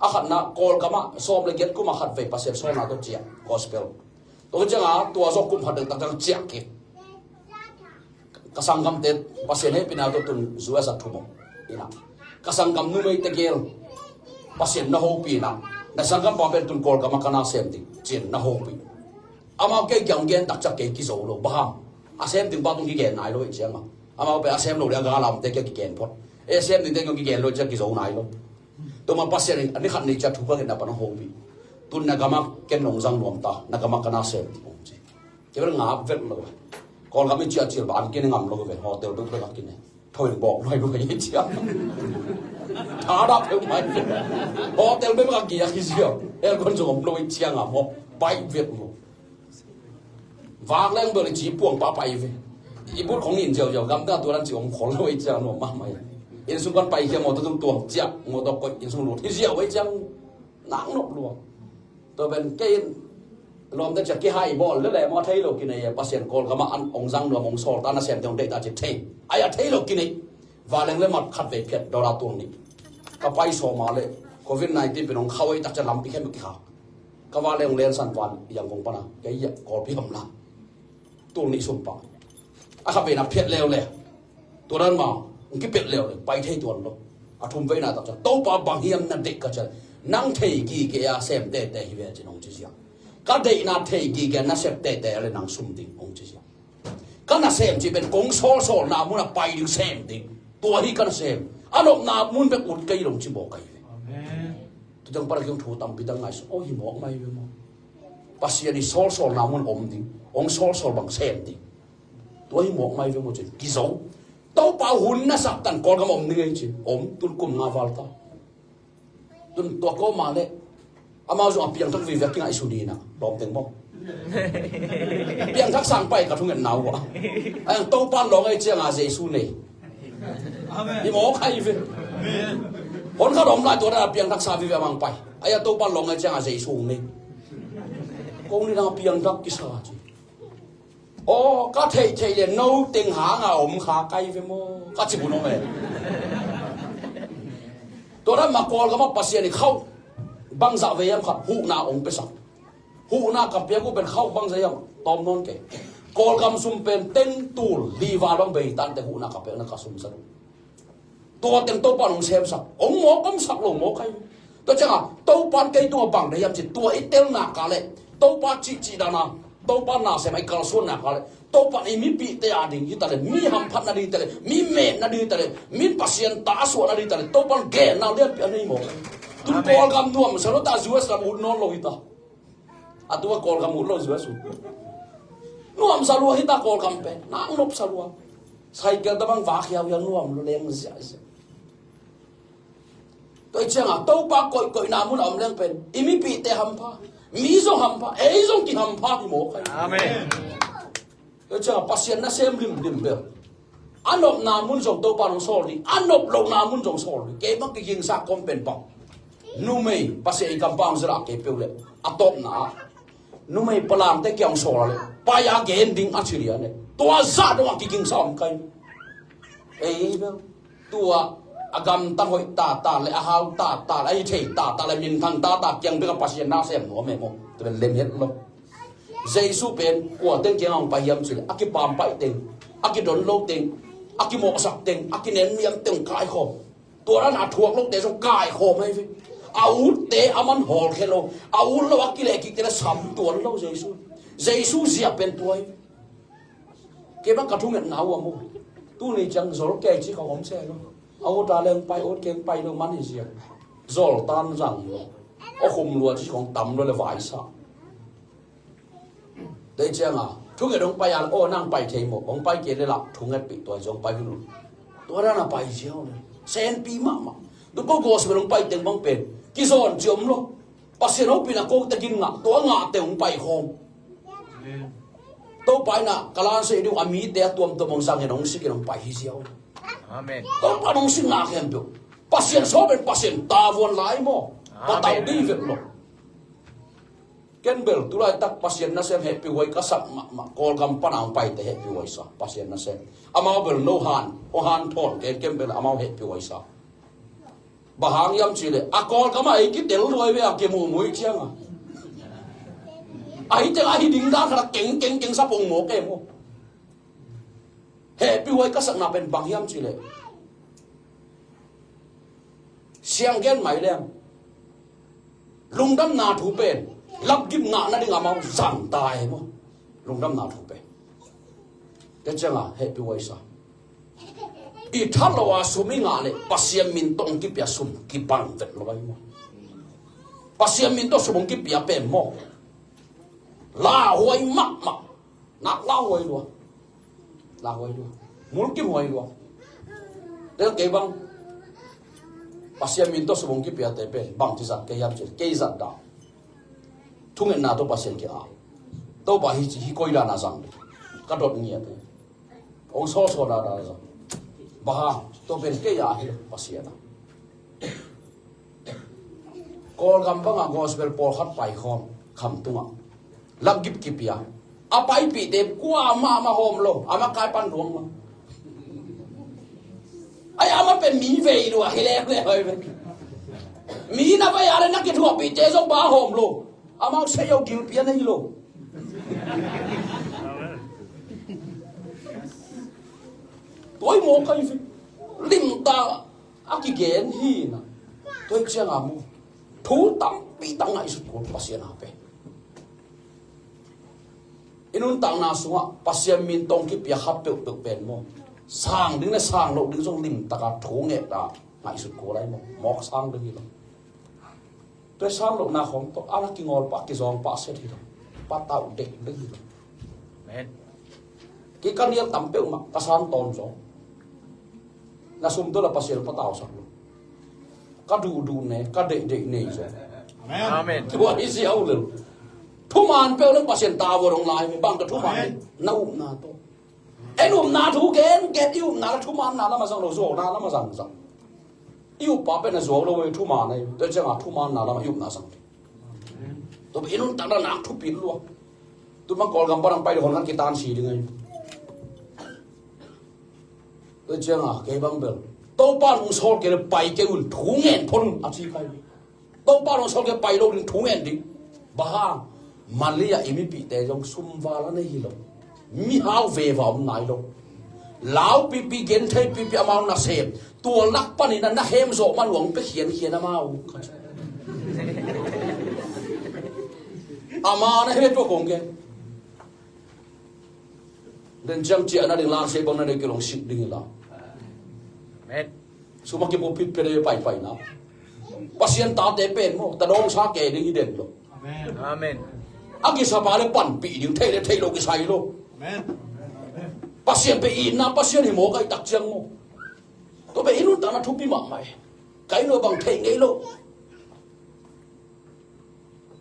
A khatna Kawlgam ah sawm le giat kum a khat vei Pasian sawlna tawh ciah gospel. Tua cianga tua zawh kum khat deuh tak ciang ciah kik. Ka sanggamte Pasian hehpihna tawh tun U S a thum om ina. Ka sanggam numei tegel Pasian na hopih ina. Na sanggampa pen tun Kawlgam ah ka na sem ding ci-in na hopih. Amau kei kiang gen tak ciang kei kizo lo. Bang hang? A sem ding pa tun kigen nai lo hi cianga. Amau pen a sem lo le a gala omte kia kigen phot. E sem dingte kiang kigen lo ciang kizo nai lo. Tuma Pasian in a ni khat ni ciang thu ka ngetna pan hong hopih. Tun na gam ah ken nong zang nuam ta. Na gam ah ka na sem ding hong ci. Kei bel ngap vet lo. Kawlgam i ciah cil ba an kine ngam lo ve. Hotel bek bek a kine. Tho in bawk luai luai i ciah. Tha dah peuh mai ve. Hotel bek bek a kiak i ciah. Aircon zong om lo i ciah ngam ho. Pai vet lo. Vak leng bel i ci puang pa pai ve. I but khong in ziau ziau gam ta tuan an ci om khol lo i ciah lo mah mai. Inn sung pan pai kia mawtaw tung tuang ciah mawtaw koih inn sung lut hi ziau i ciah. Nang nop lua. Tua pen kei in lawmte ciah kihai bawl lele maw thei lo kinei e Pasian Kawlgam ah an ong zang nuam ong sawl ta na sem teng ong deih ta ci thei. Ai a thei lo kinei. Valeng le mat khat vei phiat dollar tuang nih. Ka pai sawma le covid nineteen pen ong khau ei tak ciah lampi khem kikhak. Ka valeng ong lensan van Yangon pana kei ah Kawlpi ham la. Tul nih sum pah. A kha veina phiat leu le. Tua dan ma, ong kipet leu le, pai thei tuan lo. A thum veina tak ciang, Topa bang hiam na deih ka ciang, nang thei gige a sem tete hi ve cin ong ci ziang. Ka deihna thei gige na sem tete le nang sum ding ong ci ziang. Ka na sem ci pen kong sawlsawlna mun a pai ding sem ding. Tua hi ka na sem. A nopna mun bek ut kei long ci bawk ka hi ve. Amen. Tu ciang para kiong thu tampi dang ngai sung, oh hi mawk mai ve maw. Pasian i sawlsawlna mun om ding, ong sawlsawl bang sem ding. Tua hi mawk mai ve maw cin kizo. Topa hun na sak tan Kawlgam om ni ngei cin om tun kum nga val ta. Tun tua ko ma le amau zong a piangthak viviak kingaihsun hi na lawm teng maw. Piangthak sang pai ka thunget nau a. Ai ang Topa lawng ei cianga Jesu nei. Amen. I mawk hai ve. Amen. Hon khat om lai tua dan a piangthak sa viviak mang pai. Ai a Topa lawng ei cianga Jesu nei. Kong ni dang a piang dak kisa ci. Aw, ka theih theih le no teng hanga om kha kai ve maw, ka ci bu no me. Tua dan mah Kawlgam ah Pasian i khauh bangzah vei am kha huhna ong pesak. Huhna ka piak uh pen khauh bangzah am tawm nawn kei. Kawlgam sum pen teng tul li val bang bei tante huhna ka piak na ka sum sa. Tua teng Topa nong semsak, ong mawk om sak lo mawk ai. Tua cianga Topa kei tua bang dei hiam ci, tua i telna ka le Topa cihcih dana, Topa na sem ai kalsuanna ka le Topa i mipite a ding hi ta le, mi hamphatna ding hi ta le, mi metna ding hi ta le, mi Pasian ta a suahna ding hi ta le, Topa genna lianpi a nei mawk. Tun Kawlgam nuam sa lo ta, U S lam ut nawn lo hi ta. A tua Kawlgam ut lo Jesu. Nuamsa lua hita Kawlgam pen. Nang nopsa lua. Cycle tabang vak hiauhiau nuam lua leng ziahziah. Tua i cianga Topa koihkoihna mun a om leng pen i mipite hampha. Mi zong hampha. Ei zong kihampha hi mawk ai. Amen. Tua cianga Pasian nasem limlim bel a nopna mun zong Topa nong sawl ding, a nop lohna mun zong sawl ding. Kei bang kigingsa kom pen bang, numei Pasian i kampang zira kei peuh le a tawpna ah numei palangte kiang sawl a le pai a gen ding a ci lian le tua zah dong a kigingsa om kai. Ei bel tua a gamtang hoih tata le a hau tata le a hi thei tata le minthang tata kiang bek a Pasian nasem nuam e maw? Tua bel lem het lo. Jesu pen kua teng kiangah hong pai hiam cih leh a kipampaih teng, a kidon lo teng, a kimawhsak teng, a kinenniam teng kaikhawm. Tua dan a thuak lote zong kaikhawm ahi ve. A utte a man hawlkhia lo, a ut lo a kilehkikte le sam tuan lo Jesu. Jesu zia pen tua ahi ve. Kei bang ka thungetna uh a mu. Tuni ciang zol kei ci ka om se lo. A ut a leng pai, ut keng pai lo man hi ziak. Zol tan zang lo. A khum lua ci kong tam lo le vaisa. Dei cianga thunget hong pai a le aw nang pai thei maw, hong pai kei le lah thungetpih tua zong pai hun lo. Tua dana pai ziau le senpi mahmah. Tu ko gospel hong pai teng bang pen kizawn ci om lo. Pasian hopihna kote gin ngah, tua ngahte hong pai khawm. Topa inah ka lansei ding uh a mite a tuamtuam hong zangin hong sikin hong pai hi ziau. Amen. Topa nong sik ngah khempeuh Pasian sawm pen Pasian tavuan lai maw? Patau ding vek lo. Ken bel tulaitak Pasian nasem hehpihhuai ka sak mahmah, Kawlgam pana hong paite hehpihhuai sa Pasian nasem. Amau bel no han, o han thawn ken, ken bel amau hehpihhuai sa. Bang hang hiam cih leh a Kawlgam ah ei kitel luai ve a kimuhmuh cianga. Ahi teng ahi ding dan khat a keng keng keng sa pong mawk e maw? Hehpihhuai ka sakna pen bang hiam cih leh siang gen mai leng lungdamna thu pen lapgip ngah nading amau zang ta e maw? Lungdamna thu pen. Tua cianga hehpihhuai sa. I tha lo a sum i ngah leh Pasian min tawh hong kipia sum kibang vet lo ai maw? Pasian min tawh sum hong kipia pen maw? Lauhuai mahmah. Nak lauhuai lua. Lauhuai lua. Mulkimhuai lua. Tel kei bang Pasian min tawh sum hong kipiate pen bangci zat kei hiam cih leh kei zat dah. Thungetna tawh Pasian kia. Topa hi ci hi koi dana zang. Ka dot ngiat e. Hong sawlsawl dada zong. Bang hang, tua pen kei a hi lo Pasian a. Kawlgam bangah gospel pawlkhat paikhawm khamtungah lapgip kipia. A paipihte kua mahmah hawm lo, a makai pan luang lo. Ai, amah pen mi vei lua hi lek le hoi ve. Mi na vei a le na kithuahpihte zong bang hawm lo. Amau sei yo gilpi a nei lo. Tua i mawk ahi ve. Limtak a kigen hi na. Tua i cianga mu thu tampi tak ngaihsut kul Pasian a pen. I nuntakna sungah Pasian min tawh hong kipia kha peuhpeuh pen maw, sang ding le sang loh ding zong limtaka thu nget a ngaihsut kul ahi maw? Mawk sang ding hi lo. Tua i sang lohna khawng tawh a na kingawl pah kizawng pah set hi lo. Patau dek dek hi lo. Amen. Kei ka nial tam peuhmah ka sang tawn zaw. Na sum tawh la Pasian patau sak lo. Ka duhduh ne, ka deihdeih nei zaw. Amen. Tua hi ziau lo. Thuman peuh le Pasian tavuan hong lai ve, bang ka thuman. Amen. Na upna tawh. En upna thu gen, gen i upna la thumanna lama zang lo, zuauna lama zang zang. I uppa pen a zuau lo, i thuman ahi. Tua cianga thumanna lama i upna zang. Tua pen i nuntakna nak thupi lua. Tun bang Kawlgam pan ang pai ding hon khat kitan si ding ahi. Tua cianga kei bang bel Topa nung sawl kei le pai kei un, thu ngen phot un a ci kai. Topa nung sawl kei pai lo ding, thu ngen ding. Bang hang? Malia i mipihte zong sumval a nei hi lo. Mihau veva om nai lo. Lau pipi, genthei pipi amau nasem. Tua lak panin a na hem zawh man uang pe khiankhian amau. Ama na he tua kong gen. Den ciang ciah na ding lang se bang na dei kilong sik ding hi la. Amen. Suma kipupit pe dei paipai na. Pasian tate pen maw, ta dawng sa ke ding hi den lo. Amen. A kisa pa le panpih ding, thei le thei lo kisai lo. Amen. Pasian pe itna Pasian hi maw, kai tak ciang maw. Tua pe i nuntakna thupi mahmah e. Kai lo bang thei ngei lo.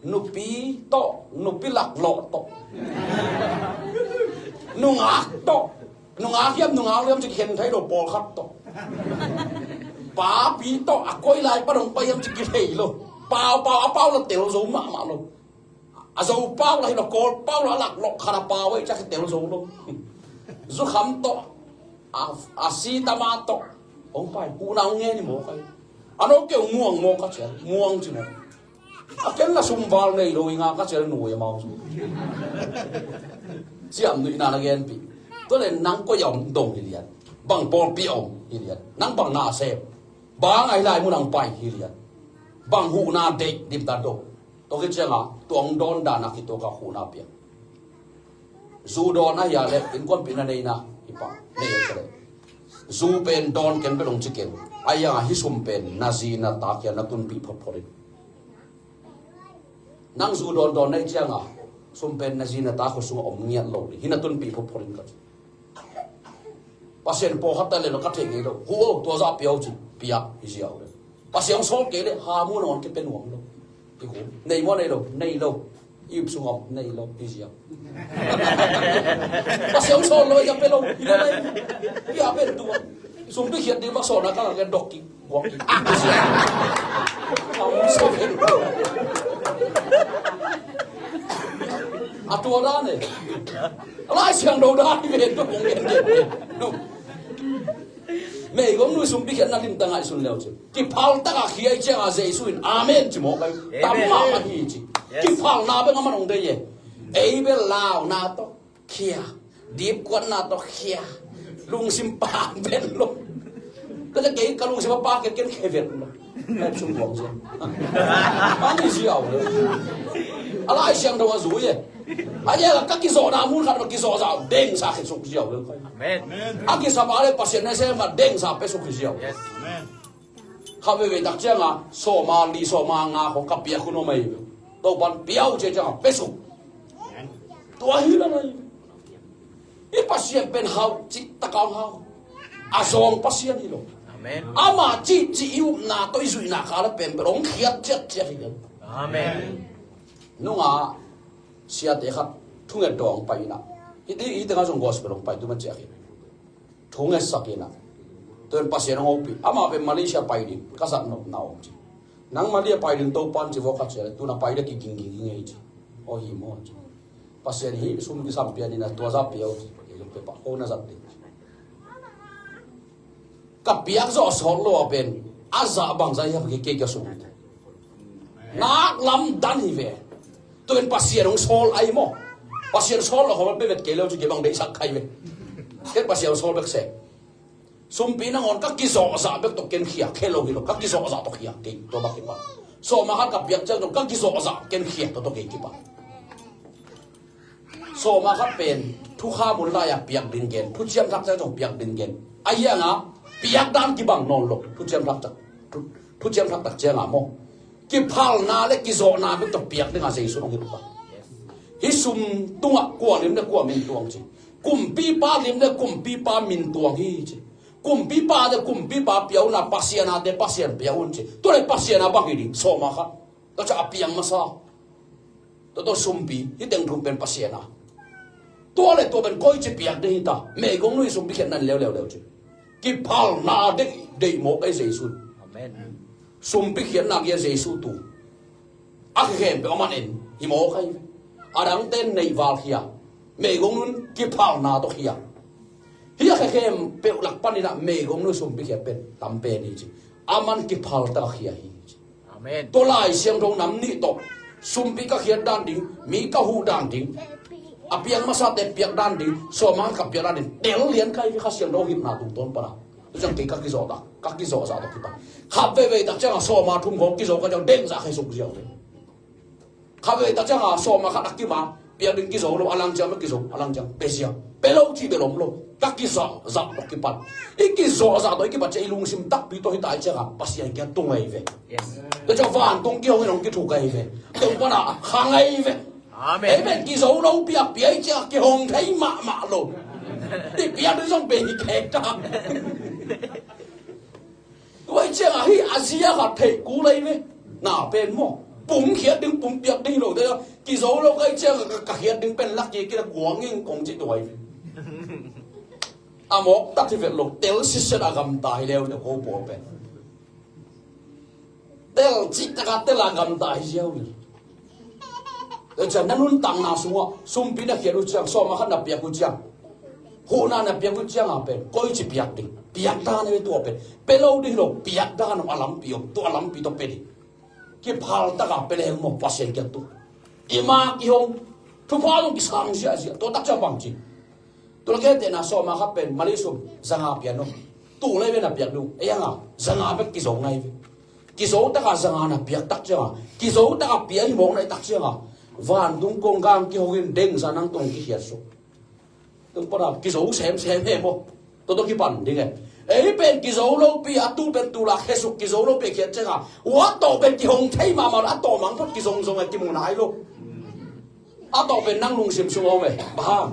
Nupi tawh, nupi laklawh tawh. Nungak tawh. Nungak hiam, nungak hiam ci khen thei lo, pawlkhat tawh. Papi tawh, a koi lai pan hong pai hiam ci kithei lo. Pau, pau, a pau la tel zo mahmah lo. A zo pau la hi lo, Kawl pau la a laklawh khat a pau ei ci a kitel zo lo. Zukham tawh, a, a sitama tawh. Hong pai, huhna hong ngen hi maw kai. A no keu muang maw ka cial, muang ci maw. A ken la sumval nei lo i nga ka cial nuai amau. Siam nuihna na genpih. Tua le nang koi a om dong hi lian. Bang pawlpi a om hi lian. Nang bang na sem. Bang a hi lai mun ang pai hi lian. Bang huhna deih dim ta dong. Tua khit cianga tua hong dawn dan a kituak a huhna piang. Zu dawn a hia le innkuanpihna neina hi pah nei a kele. Zu pen dawn ken pe dong ci ken. A hianga hih sum pen na zi na ta kia na tunpih photphot in. Nang zu dawn dawn na hih cianga sum pen na zi na ta khua sungah om ngiat lo ding hi, na tunpih photphot in ka ci. Pasian pawlkhat ta le lo ka thei ngei lo. Hu o, tua zah pia o ci. Pia hi ziau le. Pasian sawl kei le ha mu nangawn kei pe nuam lo. I hu. Nei maw nei lo? Nei lo. I up sung om nei lo hi ziau. Pasian sawl lo i a pe lo. I lo lai. I a pe tua. Sumpi khiat ding mak sawlna ka la ngen dok kik. Guak kik. Hi ziau. Am sawl kei. A tua dan e. Lai Siangtho dan hi ve tua kong gen gen. Meigong nu sumpi khiatna limta ngaihsun leu ci. Kiphal taka khia i cianga Jesu in amen ci mawk ai. Tam mahmah hi ci. Kiphalna bek a man hong dei e. Ei bel launa tawh khia, dipkuatna tawh khia, lungsim pang ven lo. Ka kei ka lungsim a pang ken ken khia ven lo. Ka sum buang sia. Ani ziau lo. A Lai Siangtho a zui e. A ia ka kizawhna mun khat ma kizawh zah dengsa khe suk ziau lo. Amen. A kisa pa le Pasian na sem ma dengsa pe suk ziau. Yes. Amen. Kha veve tak cianga sawma li sawma nga khong ka piak hun om ahi ve. Topan piau cia cianga pe suk. Tua hi la lai. I Pasian pen hau cih takau hau. A zawng Pasian hi lo. Amen. Ama cih cih i upna tawh i zuihna kha la pen pen hong khiat ciat ciat hi lo. Amen. Nunga siate khat thunget dawng pai ina. Hiti hiti nga zong gospel hong pai tu ma ciak hi. Thu ngetsak ina. Tuin Pasian hong hopih. Amah pen Malaysia pai ding ka zat nopna om ci. Nang Malaysia pai ding Topan ci vawk khat sia le tuna pai le kigingging hi ngei ci. Aw hi maw ci. Pasian hi sum kisam pian ina tua zah piau ci. Kei zong pepa ko na zat ding. Ka piak zawh sawt lo a pen a zah bangzah hiam kei kei ka sum. Nak lam dan hi ve. Tuin Pasian hong sawl ai maw. Pasian sawl lo hong pe vet kei lo ci kei bang deihsak khai ve. Ken Pasian hong sawl bek se. Sumpi nangawn ka kizawhzah bek tawh ken khia khe lo hi lo. Ka kizawhzah tawh khia kei tua bak kipan. Sawma khat ka piak ciang tawh ka kizawhzah ken khia tawh tawh kei kipan. Sawma khat pen thukha mun lai-a piak ding gen, thuciam thak ciang zong piak ding gen. A hianga piak dan kibang nawn lo, thuciam thak tak, thu, thuciam thak tak cianga maw. Kiphalna le kizawhna bek tawh piak dinga Jesu hong hilh ta. Hih sum tungah kua lim le kua min tuang ci. Kumpipa lim le kumpipa min tuang hi ci. Kumpipa le kumpipa pia una Pasian a te Pasian pia un ci. Tua le Pasian a bang hi ding sawma khat. Tua ca a piang masa. Tua tawh sumpi, hih teng thum pen Pasian a. Tua le tua pen koi ci piak ding hi ta. Meigong nu i sumpi khiatna in leuleu leu ci. Kiphalna deih, deih mawk ei Jesu. Amen. Sumpi khiatna kia Jesu tu. A khempeuh a man en. Hi mawk ahi ve. A dangte in neih val khia, meigong nun kiphalna tawh khia. Hih a khekhem peuh lak panin ah meigong nun sumpi khia pen tam pen hi ci. Aman kiphal tak a khia hi ci. Amen. Tua Lai Siangtho nam nih tawh sumpi ka khiat dan ding, mi ka huh dan ding, a piang masate piak dan ding, sawma ka piak dan ding, tel lian ka hi ve Kha Siangtho hihna tungtawn pana. Tua ciang kei ka kizawh tak, ka kizawh zah tawh kipan. Khat veivei tak ciangah sawma thum khawng kizawh ka ciang dengzah khe suk ziau ve. Khat veivei tak ciangah sawma khat a kima piak ding kizo lo, a lang ciang bek kizo, a lang ciang pe ziau. Pe lo cih bel om lo. Ka kizawh zah tawh kipan. I kizawh zah tawh i kipan ciang i lungsim takpi tawh hi ta i ciangah Pasian kiang tung ahi ve. Yes. Tua ciang vantung kihong in hong kithuk ahi ve. Tung pana khang ahi ve. Amen. Amen. Kizo lo piak piak i ciangah kihong thei mahmah lo. I piak ding zong pe hi kek ta. Tua i ciangah hih a zia khat theih kul ahi ve. Na pen maw, pum khiat ding, pum piak ding hi lo te. Kizo lo ka i ciangah ka, ka khiat ding pen lak kik in a guang in kong ci tua hi ve. A mawk tak hi vet lo, tel siset a gamta hi leuleu ko pawl pen. Tel cih tak a tel a gamta hi ziau le. Tua ciang na nuntakna sungah sumpi na khiat uh ciang, sawma khat na piak uh ciang, huhna na piak uh ciangah pen koici piak ding? Piak dan a ve tua pen. Pe lo ding hi lo, piak dan a lampi om, tua lampi tawh pe ding. Kiphal tak a pe leng maw, Pasian kiang tung. I ma kihong, thupha zong kisang ziahziah, tua tak ciang bang ci. Tua la kei teh na sawma khat pen mali sum zanga pian uh. Tul ahi ve na piak ding uh. Ei hanga zanga bek kizo ngai ve. Kizo taka zanga na piak tak cianga, kizo taka pia hi mawk na i tak cianga, vantung kong gang kihong in dengzah nang tawh kikhiat suk. Tung pana kizo semsem he maw. Tua tawh kipan ding e. Ei pen kizo lopi a tu pen tul a khe suk, kizo lopi a khiat cianga, ua tawh pen kihong thei mahmah lo, a tawh mang phot kizongzong e, kimu nai lo. A tawh pen nang lungsim sung om e. Bang hang?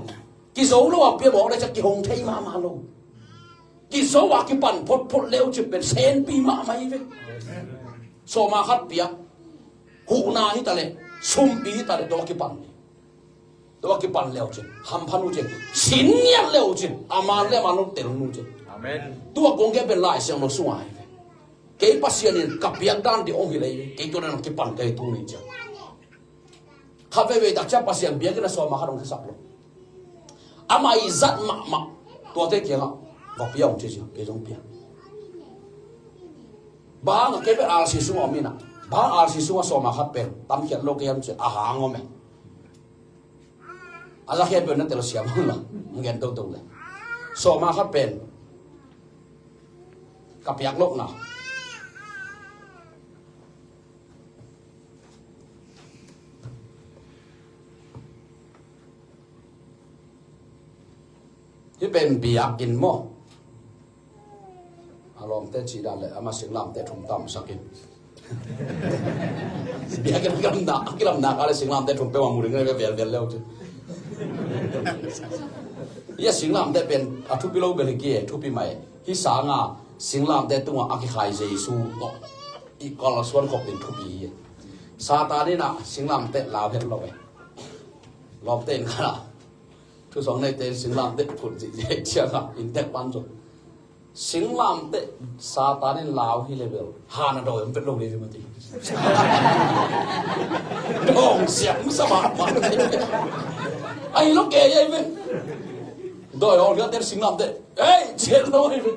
Kizo lo a pia mawk le ciang kihong thei mahmah lo. Kizo a kipan photphot leu cin pen senpi mahmah hi ve. Sawma khat pia, huhna hi ta le, sumpi hi ta le, tua kipan le. Tua kipan leu cin hamphan uh cin, sin ngiat leu cin, a man le a man uh tel nu cin. Amen. Tua kong gen pen Lai Siangtho sungah hi ve. Kei Pasian in ka piak dan ding ong hi lei ve. Kei tua dan kipan ka hi tu ni ciang. Khat veivei tak ciang Pasian biakinn a sawma khat hong khesak lo. Amah i zat mahmah tuate kiangah va pia hong ci ciang kei zong pia. Bang a kei pen R C sungah om inah, bang R C sungah sawma khat pen tamkhiat lo kei hiam ci a hang om e. A za khe pen na tel siam hang la, hong gen toto le. Sawma khat pen ka piak lohna. Hih pen biakinn maw? A lawmte cih dan le ama singlamte thum tamsak in. Biakinn a kilamna, a kilamna ka le singlamte thum peuh a mu ding le velvel leu cin. Hih a singlamte pen a thupi lo bel hi kei, thupi mai. Hih sanga singlamte tungah a kikhai Jesu tawh i kalsuan khop in thupi hi. Satan in a singlamte lau het lo e. Lawmte in khala thu sawng neite in singlamte phut zihziah ciangah in tek pan zo. Singlamte Satan in lau hi le bel hana dawi om vet lo le ve mati. Dawng siam sa mahmah. Ahi lo kei ahi ve. Dawi hong liate singlamte ei cian lo ahi ve.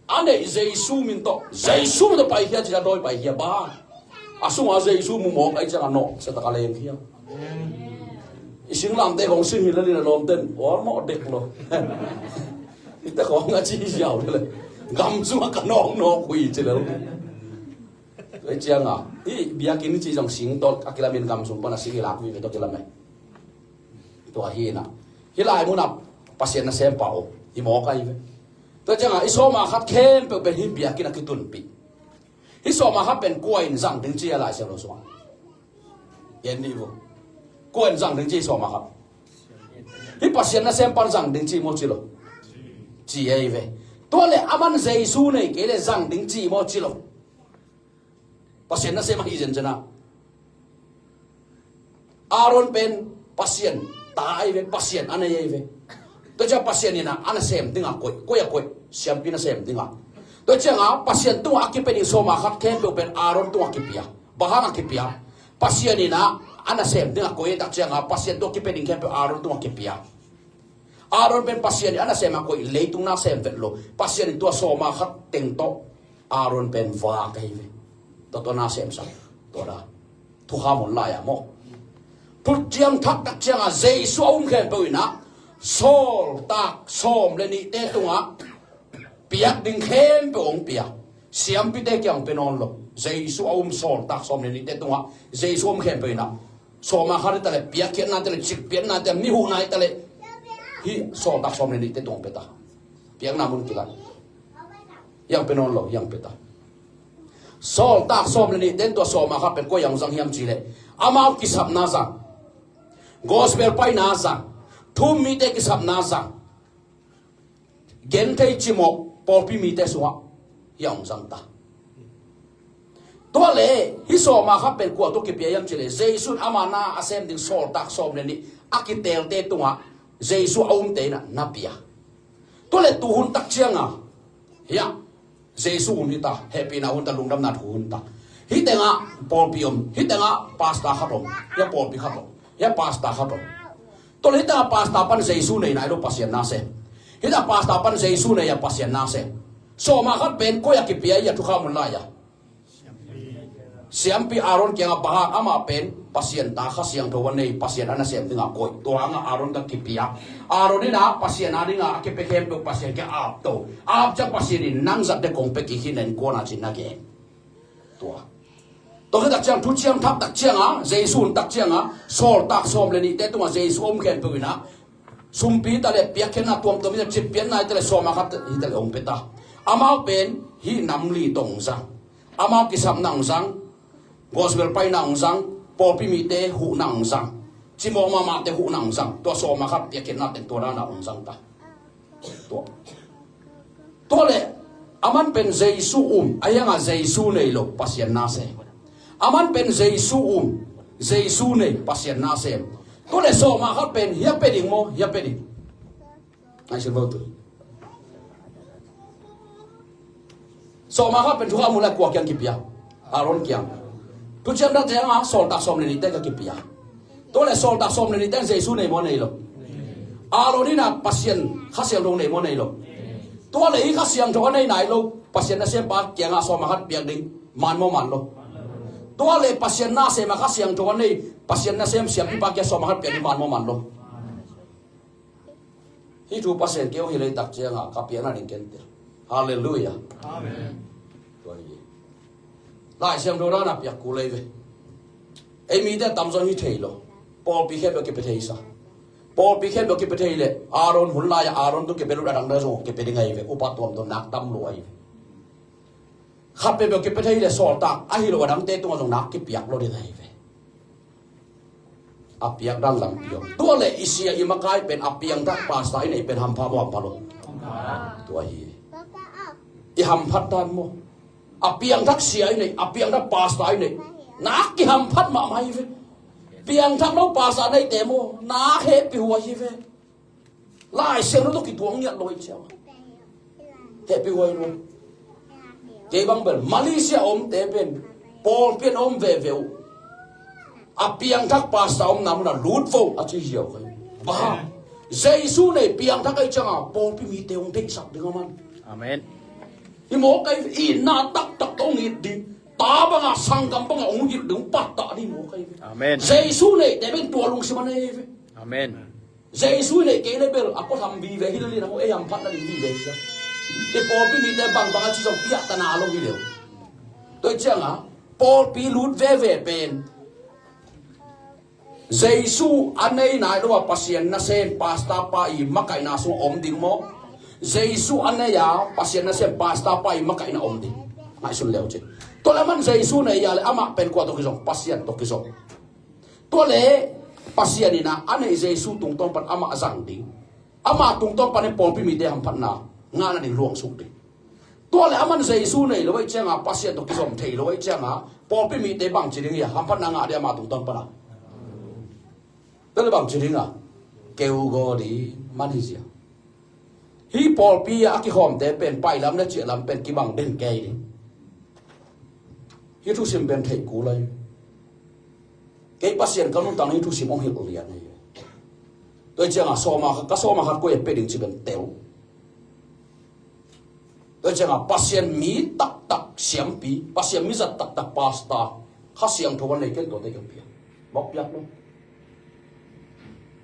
A neih Jesu min tawh, Jesu min tawh paikhia ci a dawi paikhia ba. A sungah Jesu mu mawk ahi ciangah nawh sia tak a lengkhia. I singlamte kong sing hi lelin a lawmten awlmawh dek lo. Hite kong a ci ziau le gam sungah ka nawk nawk hui ci lel. Ahi ciangah hih biakinn ci zong sing tawh a kilamin gam sung pan a sing i lak mi ve tawh kilam e. Tua hi inah hih lai munah Pasian nasem pa aw, i mawk ahi ve. Tua ciangah i sawma khat khempeuh pen hih biakinn a kitunpih. Hih sawma khat pen kua in zang ding ci a Lai Siangtho sungah? En dih vo. Kua in zang ding ci hih sawma khat? Hih Pasian nasem pan zang ding ci maw ci lo? Ci ahi ve. Tua le aman Jesu nei kei le zang ding ci maw ci lo? Pasian nasem ahi zenzen a. Aaron pen Pasian ta ahi ve, Pasian a nei ahi ve. Tua ciang Pasian in a nasem dingah koih, koih a koih, siampi nasem dingah. Tua ciangah Pasian tungah a kipia ding sawma khat khempeuh pen Aaron tungah kipia. Bang hang a kipia? Pasian in a a nasem dingah koih tak cianga Pasian tua kipia ding khempeuh Aaron tungah kipia. Aaron pen Pasian in a nasem a koih, leitung nasem vet lo. Pasian in tua sawma khat teng tawh Aaron pen vak ahi ve. Tua tua nasemsak tua da thukham hun lai-ah maw. Thuciam Thak tak cianga Jesu a um khempeuh inah sawltak sawm le nihte tungah piak ding khempeuh hong pia. Siampite kiang pe nawn lo. Jesu a um sawltak sawm le nihte tungah Jesu a um khempeuh inah sawma khat hi ta le, piakkhiatna hi ta le, cikpiakna hi ta le, mi huhna hi ta le, hih sawltak sawm le nihte tungah pe ta. Piakna mun kilat. Hiang pe nawn lo, hiang pe ta. Sawltak sawm le nihte in tua sawma khat pen koi ah hong zang hiam cih leh, amau kisapna zang, gospel paina zang, thu-um mite kisapna zang, genthei cimawh pawlpi mite sungah hiang hong zang ta. Tua le hih sawma khat pen kua tawh kipia hiam cih leh, Jesu in ama na a sem ding sawltak sawm le nih a kiteelte tungah Jesu a umte inah na pia. Tua le tuhun tak cianga hiah Jesu hun hi ta, hehpihna hun ta, lungdamna thu hun ta. Hih tengah pawlpi om, hih tengah pastor khat om, hiah pawlpi khat om, hiah pastor khat om. Tua le hih tengah pastor pan Jesu nei nai lo, Pasian na sem. Hih tengah pastor pan Jesu nei a, Pasian na sem. Sawma khat pen koi ah kipia hi a, thukham hun lai-ah? Siampi Aaron kiangah. Bang hang? Amah pen Pasian ta, Kha Siangtho a nei, Pasian a nasem dingah koih. Tua hangah Aaron ka kipia. Aaron inah Pasian a dingah a kipia khempeuh Pasian kiang apto. Apciang Pasian in nang zatte kong pia kik hi, na innkuan ah ci-in na gen. Tua. Tua khit tak ciang, Thuciam Thak tak cianga, Jesu hun tak cianga, sawltak sawm le nihte tungah Jesu a um khempeuh inah sumpi hi ta le, piakkhiatna tuamtuam hi ta le, cikpiakna hi ta le, sawma khat hi ta le hong pe ta. Amau pen hih nam li tawh hong zang. Amau kisapna hong zang, gospel paina hong zang, pawlpi mite huhna hong zang, cimawh mahmahte huhna hong zang. Tua sawma khat piakkhiatna teng tua dana hong zang ta. Tua. Tua le, aman pen Jesu um, ahi hangah Jesu nei lo, Pasian na sem. Aman pen Jesu um, Jesu nei, Pasian na sem. Tua le sawma khat pen hiah pe ding maw, hiah pe ding? Ngaihsun vo tu. Sawma khat pen thukham hun lai-ah kua kiang kipia? Aaron kiang. Thuciam Thak cianga sawltak sawm le nihte ka kipia. Tua le sawltak sawm le nihte in Jesu nei maw, nei lo? Aaron inah Pasian Kha Siangtho nei maw, nei lo? Tua le hih Kha Siangtho a nei nai lo, Pasian nasempa kiangah sawma khat piak ding man maw, man lo? Tua le Pasian na sem a Kha Siangtho a nei, Pasian nasem siampipa kiangah sawma khat piak ding man maw, man lo? Hih thu Pasian kei hong hilh tak cianga ka piakna ding ken tel. Halleluiah. Amen. Tua hi. Lai Siangtho dana piak kul hi ve. Ei mite a tamzaw in hi thei lo. Pawlpi khempeuh kipia thei sa. Pawlpi khempeuh kipia thei leh, Aaron hun lai-ah Aaron tawh kipia lut a dang dang zong kipia ding ahi ve. Upa tuamtuam nak tam lua hi ve. Khat peuhpeuh kipia thei leh, sawltak ahi lo a dangte tungah zong nak kipiak lo ding ahi ve. A piak dan lampi om. Tua le i sia i makai pen a piangthak pastor i neih pen hampha maw, hampha lo? Tua hi. I hamphat dan maw? A piangthak sia i neih, a piangthak pastor i neih, nak kihamphat mahmah hi ve. Piangthak lo pastor neihte maw, nak hehpih huai hi ve. Lai Siangtho tawh kituak ngiat lo hi ciang. Hehpih huai lo. Kei bang bel Malaysia omte pen pawlpi ah om veve uh. A piangthak pastor omna munah lut vo a ci hiau kha hi. Bang hang? Jesu nei piangthak ahih cianga pawlpi mite hong deihsak ding a man. Amen. Hi mawk ahi ve. Itna taktak tawh hong it ding, ta banga, sanggam banga hong hilh ding, hong pattah ding hi mawk ahi ve. Amen. Jesu neihte pen tua lungsim a nei hi ve. Amen. Jesu neih kei le bel a kawtham vive hi lo, lina mu ei hamphat nading vive hi. I pawlpi mite bangbang a ci zong piahtana lo hi leu. Tua hi cianga pawlpi lut veve pen Jesu a nei nai lo a Pasian nasem pastor pa i makaihna sungah om ding maw? Jesu a nei a Pasian nasem pastor pa i makaihna om ding. Ngaihsun leu cin. Tua le aman Jesu nei a le amah pen kua tawh kizom? Pasian tawh kizom. Tua le Pasian in a, a neih Jesu tungtawn pan amah a zang ding. Ama tungtawn panin pawlpi mite hamphatna ngah nading luangsuk ding. Tua le aman Jesu nei lo ahih cianga, Pasian tawh kizom thei lo ahih cianga, pawlpi mite bangci ding hi a, hamphatna ngah ding ama tungtawn pana? Tua le bangci ding a, keu gaw ding man hi zia. Hih pawlpi a kikhawmte pen pailam le ciahlam pen kibang den kei ding. Hih thusim pen theih kul ahi. Kei Pasian ka nuntakna hi thusim hong hilh lian hi. Tua hi cianga sawma khat, ka sawma khat koi a pia ding ci pen tel. Tua hi cianga Pasian mi taktak siampi, Pasian mi zat taktak pastor, Kha Siangtho a nei ken tuate ka pia. Mawk piak lo.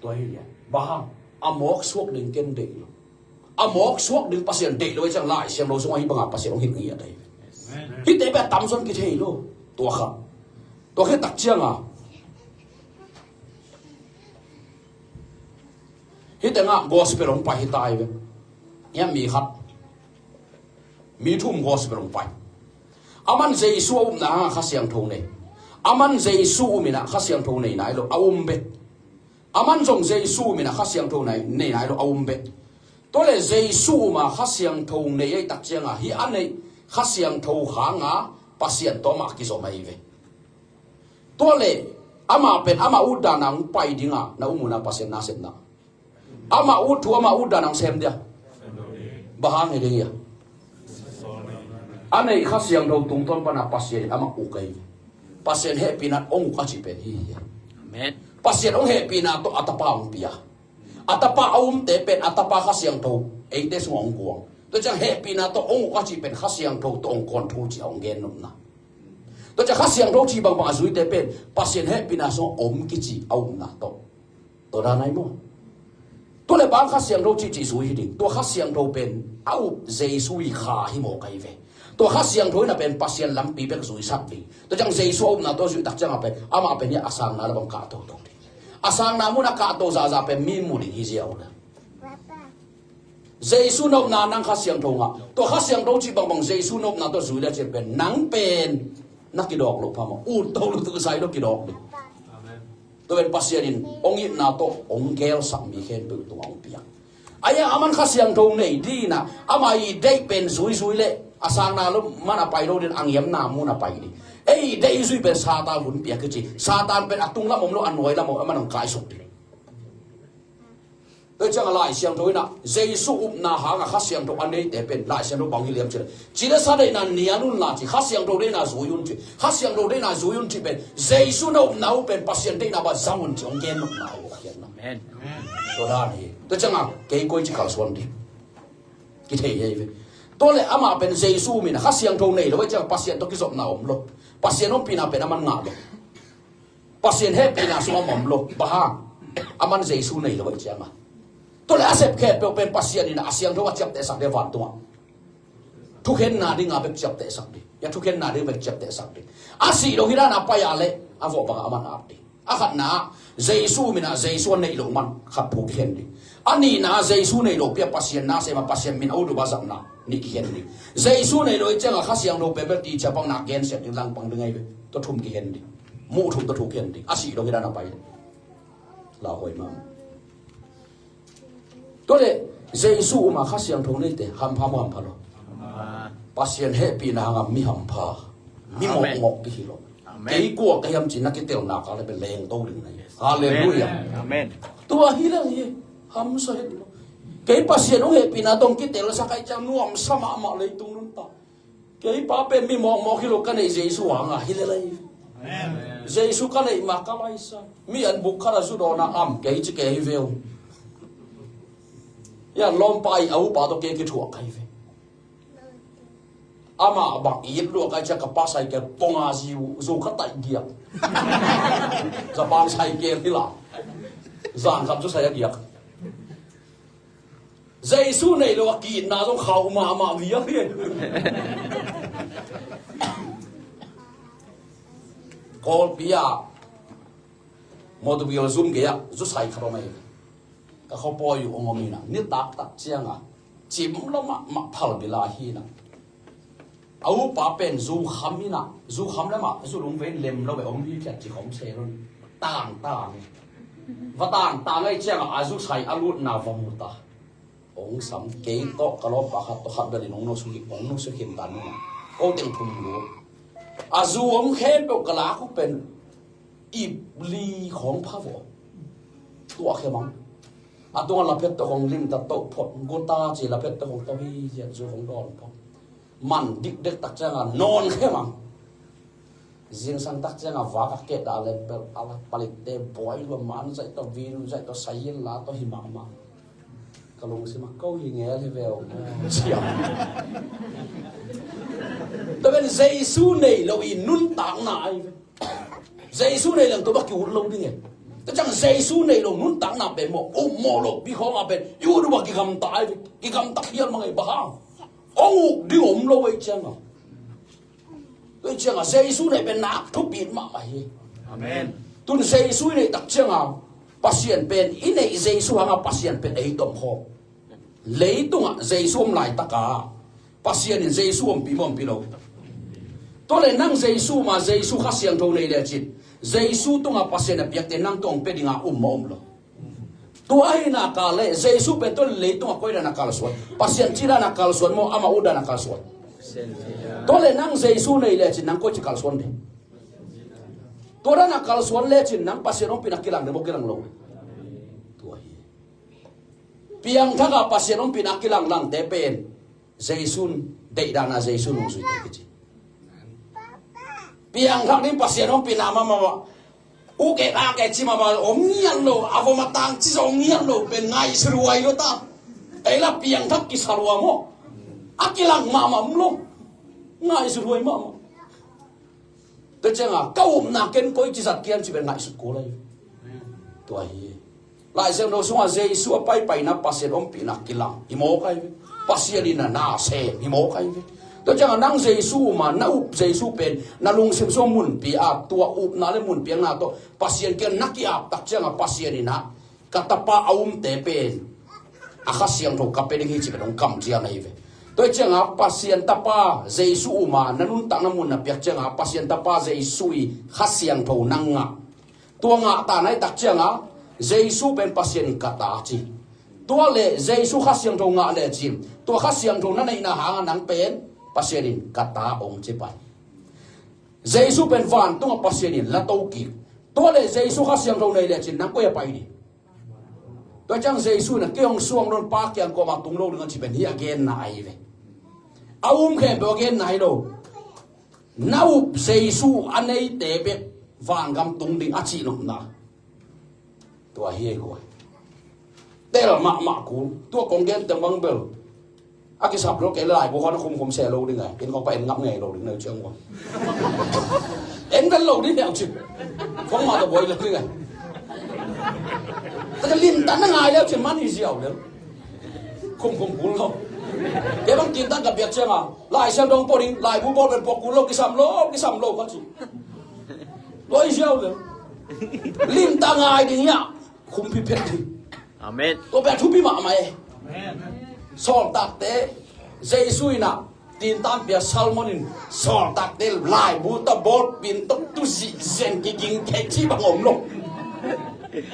Tua hi lian. Bang hang, a mawk suak ding ken deih lo. A mawk suak ding Pasian deih lo hi ciang Lai Siangtho sungah hih banga Pasian hong hilh ngiat ahi. Hihte bek a tamzaw in kithei lo. Tua kha. Tua khit tak cianga hih tengah gospel hong pai hi ta hi ve. Hiah mi khat, mi thum gospel hong pai. Aman Jesu a upna hangah Kha Siangtho nei. Aman Jesu um inah Kha Siangtho nei nai lo, a um bek. Aman zong Jesu um inah Kha Siangtho nei, nei nai lo, a um bek. Tua le Jesu uma Kha Siangtho nei ei tak cianga hih a neih Kha Siangtho hanga Pasian tawh amah kizom ahi ve. Tua le amah pen amah utdan a hong pai dinga na um una Pasian nasepna. Amah ut thu, amah utdan a hong sem dia. Bang hang hi ding hia? A neih Kha Siangtho tungtawn pana Pasian in amah uk ahi ve. Pasian hehpihna hong uk a cih pen hi hia? Amen. Pasian hong hehpihna tawh a tapa hong pia. A tapa a umte pen a tapa Kha Siangtho eite sungah hong kuang. Tua ciang hehpihna tawh hong uk a cih pen Kha Siangtho tawh hong kawn thu cih a hong gen nopna. Tua ciang Kha Siangtho cih bangbang a zuite pen Pasian hehpihna sungah om kici a upna tawh. Tua dan ahi maw? Tua le bang Kha Siangtho cihcih zui hi ding. Tua Kha Siangtho pen a up Jesu i Kha hi mawk ahi ve. Tua Kha Siangtho in a pen Pasian lampi bek zuisak ding. Tua ciang Jesu a upna tawh zuih tak cianga pen amah pen hi a sangna le bang kahto to ding. A sangna mun a kahto zahzah pen mi mu ding hi ziau le. Jesu nopna nang Kha Siangtho ngah. Tua Kha Siangtho cih bangbang Jesu nopna tawh zui le cih pen nang pen na kidawk loh pha maw? Ut to lo, tu sai lo kidawk ding. Tua pen Pasian in hong itna tawh hong gelsak mi khempeuh tungah hong piak. Ahi a aman Kha Siangtho nei dinah ama i deih pen zuizui le a sangna lo man a pai lo din a ngiamna mun a pai ding. Ei i deih i zui pen Satan hun piak kici. Satan pen a tunglam om lo, a nuailam om, aman hong kaisuk ding. Tua ciang a Lai Siangtho inah Jesu upna hanga Kha Siangtho a neite pen Lai Siangtho bang hi liam cih le, ci le sa deihna nial un la ci, Kha Siangtho deihna zui un ci, Kha Siangtho deihna zui un ci pen Jesu na upna uh pen Pasian deihna bang zang un ci hong gen nopna uh a khiatna. Amen. Tua dan hi. Tua cianga kei koi ci kalsuan ding kithei hi ve. Tua le amah pen Jesu um inah Kha Siangtho nei lo, ei ciang Pasian tawh kizopna om lo. Pasian ompihna pen aman ngah lo. Pasian hehpihna sungah om lo. Bang hang? Aman Jesu nei lo ahih cianga. Tua le a sep khempeuh pen Pasian in a siangtho a ciaptehsak ding, vantungah thukhenna dinga bek ciaptehsak ding. Hia, thukhenna ding bek ciaptehsak ding. A sih lo hi dana pai a le a vawh bangah aman ap ding. A khatna, Jesu minah Jesu a neih loh man khat thu kikhen ding. A nihna, Jesu neih loh pi a Pasian nasem a Pasian min a ut uh a zatna nih kikhen ding. Jesu neih loh ahih cianga Kha Siangtho pen bel ticia pang nak gensiat ding, langpang ding ahi ve. Tua thum kikhen ding. Muh thum tua thu khen ding. A sih dong hi dan a pai ding. Lauhuai mah. Tua le Jesu uma Kha Siangtho neite hampha maw, hampha lo? Pasian hehpihna hanga mi hampha, mi mawkmawk kihi lo. Amen. Kei kua ka hiam ci na kitelna ka le bel lengto ding na hi. Halleluiah. Amen. Tua hi lel hi. Hamsa het lo. Kei Pasian hong hehpihna tawh kitel sa kai ciang nuamsa mahmah leitung nuntak. Kei pa pen mi mawkmawk hi lo, ka neih Jesu hanga hi lel ahi. Amen. Jesu ka neih ma ka laisa. Mi an buk khat a zu dawn a am kei ci kei hi veu. Hia lawmpa i a upa tawh kei kithuah ka hi ve. Amah bang it luak ai cia ka pa cycle ponga zu, zu khat taih giak. Japan cycle hi la. Zan khat zu sai a giak. Jesu neih lo a ki-itna zong khauh mahmah vial hi. Kawlpi ah motor bial zum gei ah zu sai khat om ahi. Ka khuapawi uh hong om inah nitak tak cianga cim lo mahmah, phal bila hi inah. A upa pen zu kham inah, zu kham le mah zu lungvei lem lo ve, om hi phiat ci khawm se lo. Tangtang. Va tangtang ahih ciangah a zu sai a lutna va mu ta. Hong sam, kei tawh ka lawmpa khat tawh khat belin hong nusia khin, hong nusia khin ta nungah ko teng thum lut. A zu hong khempeuh ka lak uh pen ip li khawng pha vawh. Tuah khia mang. A tungah laphet tawh khawng limtat tawh phot, guta ci laphet tawh khawng tawh hi ziat zu khawng dawn phot. Man dikdek tak cianga nawn khia mang. Zingsang tak ciang a vak a kehdah le bel a la palitte buai lua, man zaih tawh, vinu zaih tawh, sayin la tawh hi mahmah. Ka lungsim ah ko hi ngel hi ve aw. Siam. Tua pen Jesu nei lo i nuntakna ai ve. Jesu nei leng tua bang ki-ut lo ding e. Tua ciang Jesu nei lo nuntakna pen maw, um mawh lo pi khawng a pen i ut uh a kigamta ai ve. Kigamta khial mang ei, bang hang? Ong uk ding om lo ei ciang a. Tua ciang a Jesu nei pen nak thupit mahmah hi. Amen. Tun Jesu i neih tak ciang a Pasian pen i neih, Jesu hang a Pasian pen ei tom khawm. Leitung ah Jesu om laitak a Pasian in Jesu ompih maw, ompih lo? Tua le nang Jesu ma, Jesu Kha Siangtho nei lecin Jesu tung a Pasian a piakte nang tung pia ding a um maw, um lo? Tua ahi nak a le Jesu pen tua le leitung a koi dan a kalsuan? Pasian ci dan a kalsuan maw, ama ut dan a kalsuan? Tua le nang Jesu nei lecin nang koi ci kalsuan ding? Tua dan a kalsuan lecin nang Pasian ompihna kilang ding maw, kilang lo? Tua hi. Piangthak a Pasian ompihna kilanglangte pen Jesu in deih dan a Jesu in hong zuite kici. Piangthak ding Pasian ompihna mahmah, uk e ak e ci mahmah om ngiat lo, a vom a tang ci zong om ngiat lo pen ngaihsut huai lo ta. Ei la piangthak kisa lua maw. A kilang mahmah om lo. Ngaihsut huai mahmah. Tua ciang a ka upna ken koi ci zat kiam ci pen ngaihsut kul lai. Tua hi. Lai Siangtho sungah Jesu a paipaina Pasian ompihna kilang hi mawk ai ve. Pasian in a na sem hi mawk ai ve. Tua ciang a nang Jesu um a na up Jesu pen na lungsim sung mun pia a, tua upna le mun piakna tawh Pasian kiang na ki-ap tak ciang a Pasian in a ka tapa a umte pen a Kha Siangtho ka pia ding hi ci pen hong kam ciang ai ve. Tua ciang a Pasian Tapa Jesu um a na nuntakna mun na piak ciang a Pasian Tapa Jesu i Kha Siangtho nang ngah. Tua ngah ta nai tak ciang a Jesu pen Pasian in ka ta ci. Tua le Jesu Kha Siangtho ngah lecin tua Kha Siangtho na neihna hang a nang pen Pasian in ka ta ong ci pan. Jesu pen vantung a Pasian in la to kik. Tua le Jesu Kha Siangtho nei lecin nang koi a pai ding? Tua ciang Jesu in a kei hong suang dawn Pa kiang kawm a tung lo ding a ci pen hi a genna ai ve. A um khempeuh a genna hi lo. Na up Jesu a neite bek vangam tung ding a cihnopna. Tua hi ei huai. Tel mahmah kul. Tua kong gen teng bang bel a kisap lo kei laibu khawn a khumkhum se lo ding ai. Inn kong pa en ngap ngei lo ding nai ciang kong. En vel lo ding neu cin. Kong mah ta buai lo ding ai. Ta ka limtak na ngai leu cin man hi ziau leu. Khumkhum kul lo. Kei bang kintan ka piak ciang a Lai Siangtho pua ding, laibu bawl pen pua kul lo, kisam lo, kisam lo ka ci. Lo hi ziau leu. Limtak ngai ding ia. Khumpi phet ding. Amen. Tua pen thupi mahmah e. Sawltakte Jesu in a tintan pia Salmon in sawltakte laibu ta bawl pin tok tu zihzen kiging kei ci bang om lo.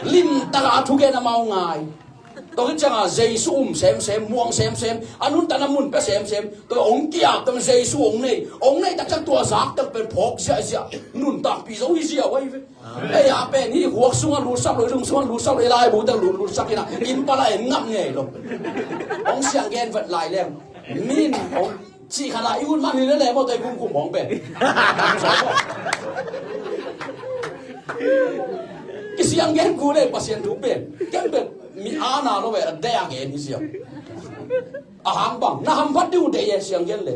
Limtak a thugen amau ngai. Tua khit ciang a Jesu um semsem, muang semsem, a nuntakna mun pia semsem. Tua ong kiap tam Jesu ong nei, ong nei tak ciang tua zak tam pen phawk ziahziah, nuntakpih zo hi ziau ai ve. Ei a pen hi huak sungah lutsak lo, i lung sungah lutsak lo, i laibu teng lut lutsak in a, inn pala en ngap ngei lo. Hong siang gen vet lai leng. Min hong cih khat a i ut man hi le le maw, tei kumkum hong pen. Kisiang gen kul le Pasian thu pen. Ken pen mi ana lo ve, a de a gen hi siang. A hang bang, na hamphat ding uh de ye siang gen le.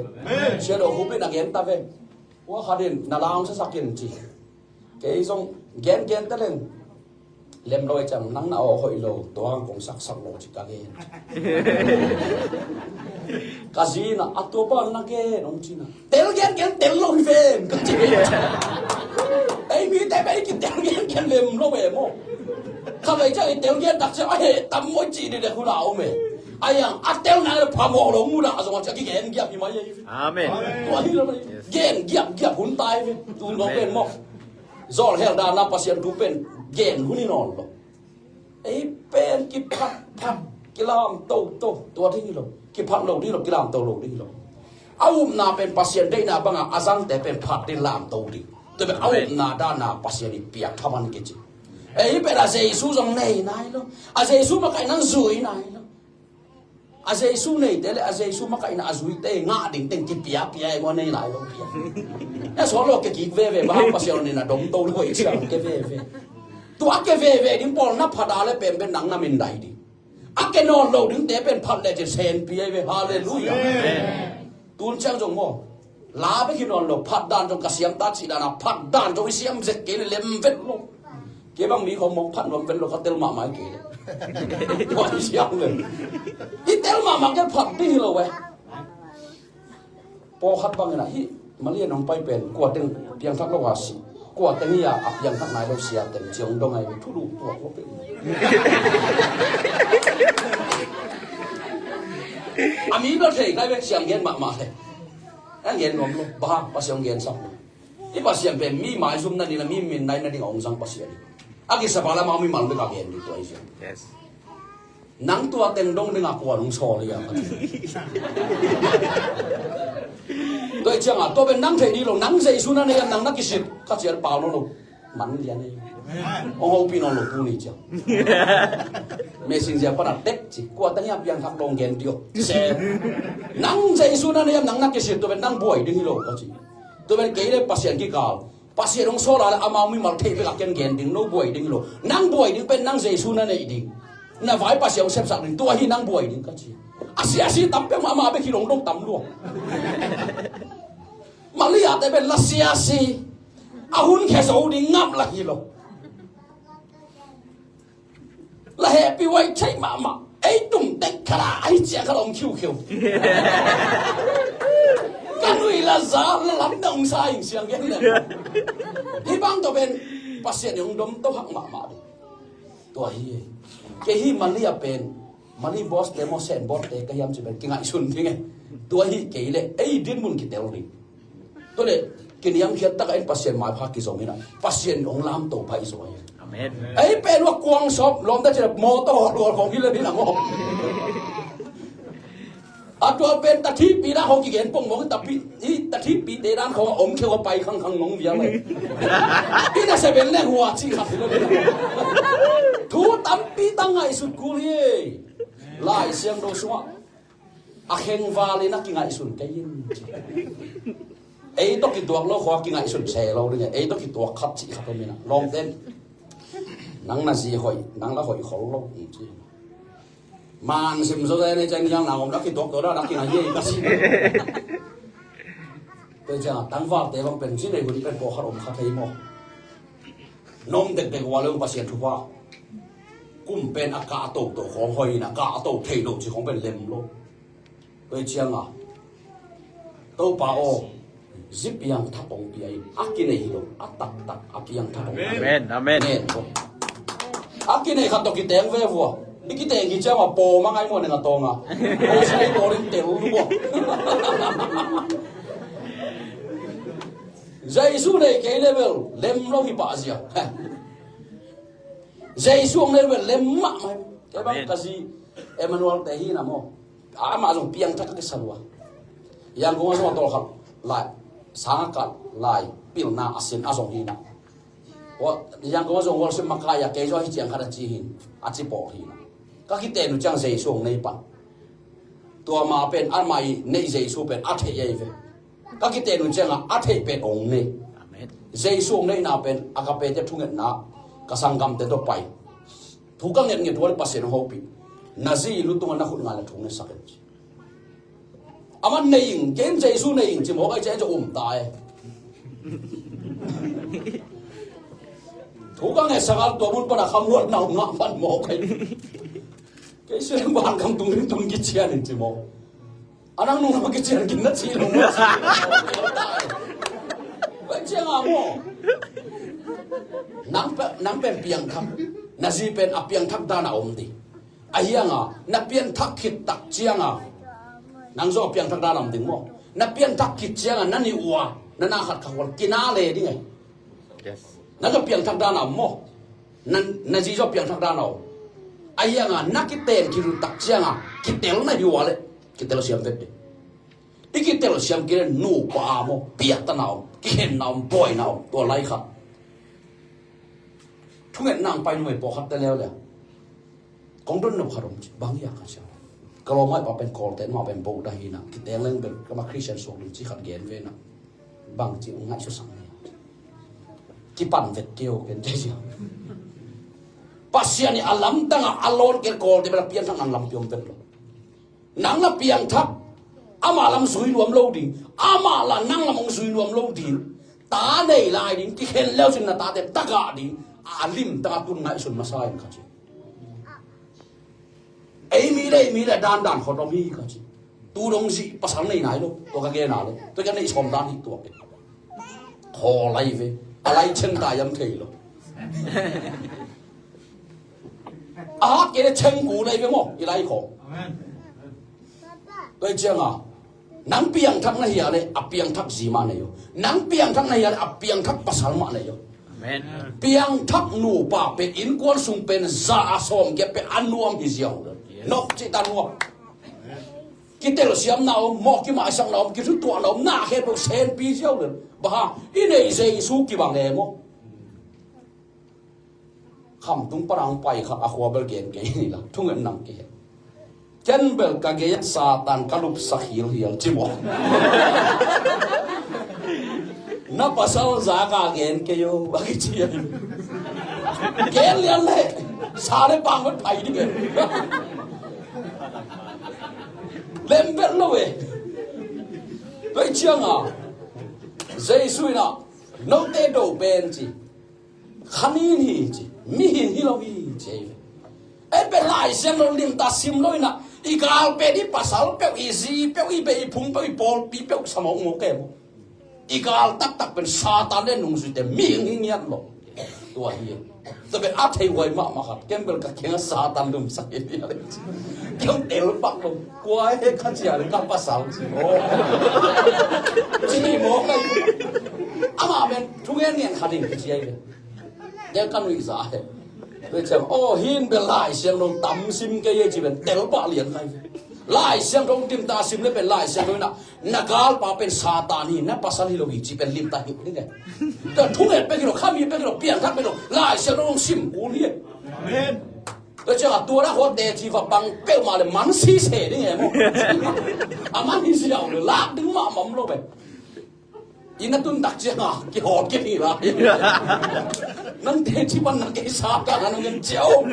Sia do hu pen a gen ta ve. Ua khat in na la hong sasak in ci. Kei zong gen gen ta leng. Lem lo e cang, nang na aw hoih lo, tua hang kong saksak lo ci ka gen. Ka zi na, a tua pa na gen, hong ci na. Tel gen gen, tel lo hi ven, ka ci. Ei mi te bei ki tel gen gen lem lo e maw. Ka bei cang i tel gen tak cang, a he tam maw ci di de hula om e. A yang, a tel na le pha maw lo mu na, a zong a ci a ki gen giap hi mai e. Amen. Tua hi lo mai. Gen giap giap hun tai ve. Tu lo pen maw. Zawlhel dan a Pasian thu pen gen hun hi nawn lo. Ei pen kiphat phat, kilam toto, tua ding hi lo. Kiphat lo ding lo, kilam to lo ding hi lo. A upna pen Pasian deihna banga a zangte pen phat ding, lam to ding. Tua pen a upna dan a Pasian i piak thaman kici. Ei pen a Jesu zong nei nai lo. A Jesu makaih nang zui nai lo. A Jesu neite le a Jesu makaihna a zuite ngah ding teng kipiapia e maw, nei lai lo pia. E sawl lo ke kik veve, bang hang Pasian in a dom to lo i ciang ke veve. Tua ke veve ding pawl na phat a le pen pen nang na min dai ding. A ke nawn lo dingte pen phat le cin sen pia i ve. Halleluiah. Tun ciang zong maw, la bek hi nawn lo, phat dan zong ka siam ta cih dan a, phat dan zong i siam zek kei le lem vet lo. Kei bang mi khawng mawk phat nuam vet lo, ka tel mahmah i kei le. Tua i siam le i tel mahmah kei phat ding hi lo e. Pawlkhat bangin ah hih Malaysia nong pai pen kua teng piangthak lo a si, kua teng hi a, a piangthak nai lo sia teng ciang dong ai ve, thulu tuak lo pe. A mi bel thei kai bek siam gen mahmah le. A gen nuam lo, bang Pasian gen sak lo. I Pasian pen mi maizum na ding a, mi min nai na ding a ong zang Pasian hi. A kisa pa la mau mi mal bek a gen ding tua i siam. Nang tua teng dong ding a kua nong sawl hi a ka ci. Tua i ciang a, tua pen nang thei ding lo, nang Jesu na nei a nang na kisit ka ci a pau lo lo. Man lian ei. Ong hopih nawn lo tuni ciang. Messenger pan a tek ci, kua teng hi a piangthak dong gen dih o. Nang Jesu na nei a nang na kisit, tua pen nang buai ding hi lo ka ci. Tua pen kei le Pasian kikal. Pasian hong sawl a le amau mimal theih bek a ken gen ding, no buai ding lo. Nang buai ding pen nang Jesu na neih ding. Na vai Pasian hong sepsak ding, tua hi nang buai ding ka ci. A siasi tam peuhmah amah bek hi lo, dong tam lua. Malaysia te pen la siasi a hun khia zo ding ngap la hi lo. La hehpih huai thei mahmah. Ei tum tek khat a, ahi ciang khat a om khiukhiu. Ka nui la za la lam na ong sa ing siang gen le. Hih bang tawh pen Pasian i hong dom to hak mahmah ding. Tua hi e. Kei hih Mali a pen, Mali boss te maw, Sen boss te ka hiam ci pen kingaihsun ding e. Tua hi kei le ei dinmun kitel ding. Tua le kiniamkhiat taka in Pasian maipha kizong in a, Pasian hong lamto pha i zaw hi. Amen. Ei pen ua kuang sawp lawmta cin a mawtaw hawlhual khawng hi le ding a maw. A tua pen tathipih dan khawng kigen pongmawk in, tapi i tathipihte dan khawng a om kheu a pai khangkhang nong vial le. I na seben le hua cih khat hi le ding a maw. Thu tampi tang ngaihsut kul hi. Lai Siangtho sungah a khengval in a kingaihsun kei in ci. Ei tawh kituak lo khawng a kingaihsun se lo ding e. Ei tawh kituak khat cih khat om in a, lawmten nang na zi hoih, nang la hoih khol lo ci. Man sim zo zai nei ciang niang na om la kituak to la na kingaih hi ei ka ci. Tua ciang a tangvalte bang pen ci nei hun pen pawh khat om kha thei maw. Nom dekdek ua le Pasian thupha. Kum pen a kah toto khawng hoih in a, kah to thei lo ci khawng pen lem lo. Tua ciang a, Topa aw, zi piangthak hong pia in, a kinei hi lo, a taktak a piangthak hong pia in. Amen, amen. Amen. A kinei khat tawh kiteng ve vua. I kiteng hi ciang a pawm a ngai maw, neng a tawng a. Aw, sai pawl in tel vua. Jesu nei kei le bel lem lo hi pah zia. Jesu hong nei le bel lem mahmah. Kei bang ka zi Emmanuel te hi na maw. Amah zong piangthak a kisa lua. Yangon a zong a tawlkhat lai, sang a kah lai, pilna a sin a zong hi na. Yangon a zong worship makai a, kei zong hi ciang khat a ci hin, a ci pawl hi na. Ka kiten uh ciang Jesu hong nei pan. Tua ma pen amah i neih Jesu pen a theih ei ve. Ka kiten uh ciangah a theih pen hong nei. Amen. Jesu hong neihna pen a ka pete thungetna, ka sanggamte tawh pai. Thu ka ngetnget uh a le Pasian hong hopih. Na zi lu tungah na khut ngai le thu ngetsak in ci. Amah nei ing, ken Jesu nei ing ci mawk ai ci, ai ci um ta e. Thu ka ngetsak a tua mun pana khamuatna hong ngah pan mawk ai. Kei siang ban kam tung ring tung kician in ci mawk. A nang nung na kician kin na ci lo. Pen ciang a maw. Nang pe, nang pen piangthak. Na zi pen a piangthak dan a om ding. A hiang a, na pianthak khit tak ciang a. Nang zong a piangthak dan a om ding maw. Na pianthak khit ciang a, na nih ua, na na khat kha hual, kina le ding e. Yes. Na ka piangthak dan a om maw. Na, na zi zong piangthak dan a om. A hiang a, na kiten khit uh tak ciang a, kitel na hi ua le. Kitel siam vet ding. I kitel siam kei le nupa a maw, piaktana om, kikhenna om, buaina om, tua lai khat. Thungetna hong pai numei pawlkhat te leuleu. Kong don nop khat om ci, bang hi a ka sia. Ka lawm ngaih pa pen Kawlte mah pen bohdah hi na, kiteng leng bel ka ma Khristian suak ding ci khat gen ve na. Bang ci ngaihsut sak ni. Kipan vet kei o ken ci sia. Pasian i a lamdang a a lawn kel Kawlte bel a piangthak nang lampi om vet lo. Nang la piangthak, amah lam zui nuam lo ding, amah la nang lam hong zui nuam lo ding. Ta nei lai ding, kikhen leu sin na tate tagah ding, a limtang a tun ngaihsun masa in kha ci. Ei mi le ei mi le dandan khawt om hi kha ci. Tu dong zih pasal nei nai lo, tua ka gen a le, tua ka nei sawm dan hi tua ke. Khaw lai ve, a lai cheng ta yam thei lo. A hat kei le cheng gu lai ve maw, i lai khaw. Tua i ciang a, nang piangthak na hia le, a piangthak zi mah nei o. Nang piangthak na hia le, a piangthak pasal mah nei o. Amen. Piangthak nupa pen innkuan sung pen za a sawm kia pen a nuam hi ziau. Yes. Nok ci ta nuam. Kitelsiamna om, mawh kimaisakna om, kithutuahna om, na khe pen senpi ziau le. Baha, i nei Jesu kibang e maw. Khamtung pan a hong pai khat a khua bel gen kei ni la, thungen nang kei. Ken bel ka gei Satan ka lupsak hilhial ci maw. Na pasal za ka gen kei o, a kici a. Gen lian le, sa le pang vet pai ding e. Lem vet lo e. Tua i ciang a, Jesu in a, note do pen ci. Khanin hi ci, mihing hi lo hi ci. Ei pen Lai Siangtho limta sim lo in a, i gal pen i pasal peuh, i zi peuh, i bei i phung peuh, i pawlpi peuh sa mawkmawk e maw. I gal taktak pen Satan le nungzuite mihing hi ngiat lo. Tua hi. Tua pen a thei huai mahmah khat, ken bel ka kiang a Satan lumsak hi hi a le ci. Kiang tel pak lo. Kua he kha ci a le ka pasal ci maw. Ci maw ka. Amah pen thungen ngen kha ding ci a hi le. Ken ka nuihza he. Tua ciang, aw, hin bel Lai Siangtho tam sim kei e ci pen tel pah lian lai ve. Lai Siangtho dim ta sim le pen Lai Siangtho in a, na galpa pen Satan hi, na pasal hi lo hi ci pen lim ta hi ding e. Tua thungen pek hi lo, khami pek hi lo, piangthak pek hi lo, Lai Siangtho sim kul hi e. Amen. Tua ciang a tua na huat de ci va bang peuhmah le man sise ding e maw. A man hi ziau le lak ding mahmah om lo ve. Inn a tun tak ciang a, kihawt kei hi lai. Nang teci pan na kei sa ka na nang en ciau.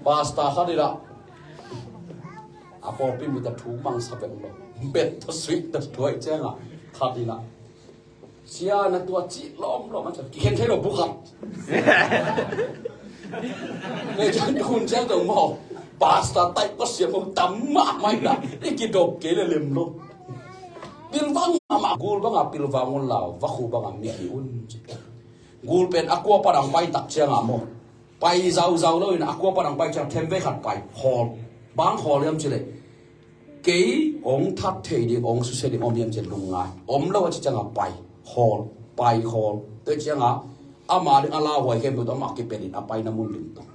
Pastor khat in a, a pawlpi mi ta thu mang sa bek lo. Bet ta sui ta tuai ciang a, khat in a. Sia na tua cih lawmlawm a ciang kikhen thei lo bukhat. Nei ciang tuhun ciang dong maw. Pastor taih Pasian maw tam mahmah in a i kidop kei le lem lo. Pilvang mahmah gul banga pilvang un lau vakhu banga mih hi un ci. Gul pen a kua padang pai tak ciang a maw. Pai zauzau lo in a kua padang pai ciang themvei khat pai khawl. Bang khawl liam ci le. Kei hong that thei ding, hong susia ding om hiam ci lungngai. Om lo a ci ciangin pai khawl, pai khawl. Tua ciangin ama ding a lauhuai khempeuh tawh amah kipelh in a paina mun ding tawh.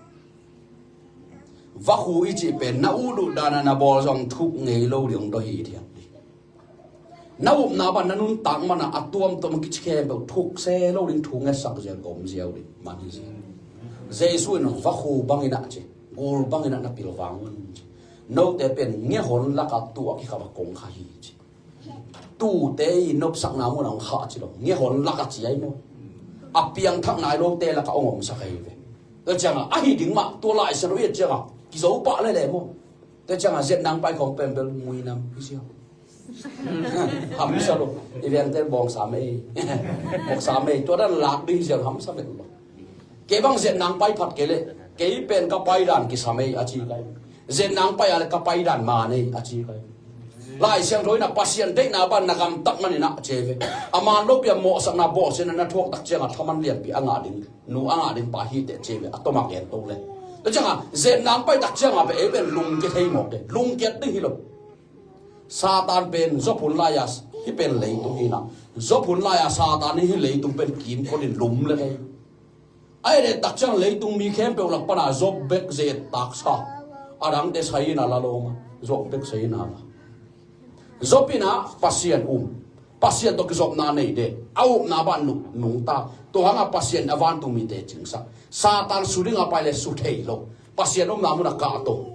Vakhu i cih pen na utlut dan a na bawl zong thuk ngei lo ding hong dawh hithiat ding. Na upna bang na nuntak man a a tuamtuam a kici khempeuh thuk se lo ding, thu ngetsak zel om ziau ding man hi zel. Jesu in vakhu bangin a ci, gul bangin a na pilvang un ci. Note pen ngehon laka tua kikhap a kong kha hi ci. Tute i nopsakna mun a hong kha ci lo. Ngehon laka ci ai maw. A piangthak nai lote laka hong omsak ahi ve. Tua ciangin ahi ding mah tua Lai Siangtho i et ciangin kizo pah lele maw. Tua ciangin ziatnang pai khawng pen bel muinam hi sia. Hamsa lo. I vengte bawngsa mei. Bawngsa mei. Tua dan lak ding hi sia hamsa bel lo. Kei bang ziatnang pai phat kei le kei pen ka pai dan kisa mei a ci kai. Ziatnang pai a le ka pai dan ma nei a ci kai. Lai Siangtho in a Pasian deihna bang na gamtat manin a ci ve. A man lopi a mawhsakna bawlsiatna na thuak tak ciangin thaman lianpi a ngah ding, nu a ngah ding pa hi teh ci ve. A tawm a gen to le. Tua ciangin ziatnang pai tak ciangin pen ei pen lungkia thei mawk e. Lungkiat ding hi lo. Satan pen Job hun lai-a hih pen leitung hi na. Job hun lai-a Satan hi leitung pen kimkot in lum le thei. A et tak ciang leitung mi khempeuh lak pana Job bek zia et taksa. A dangte sai in a la lo ma. Job bek sai in a la. Job in a Pasian um. Pasian tawh kizopna nei de. A upna bang nungta. Tua hanga Pasian a vantung mite cingsak. Satan su ding a pai le su thei lo. Pasian omna munah kahto.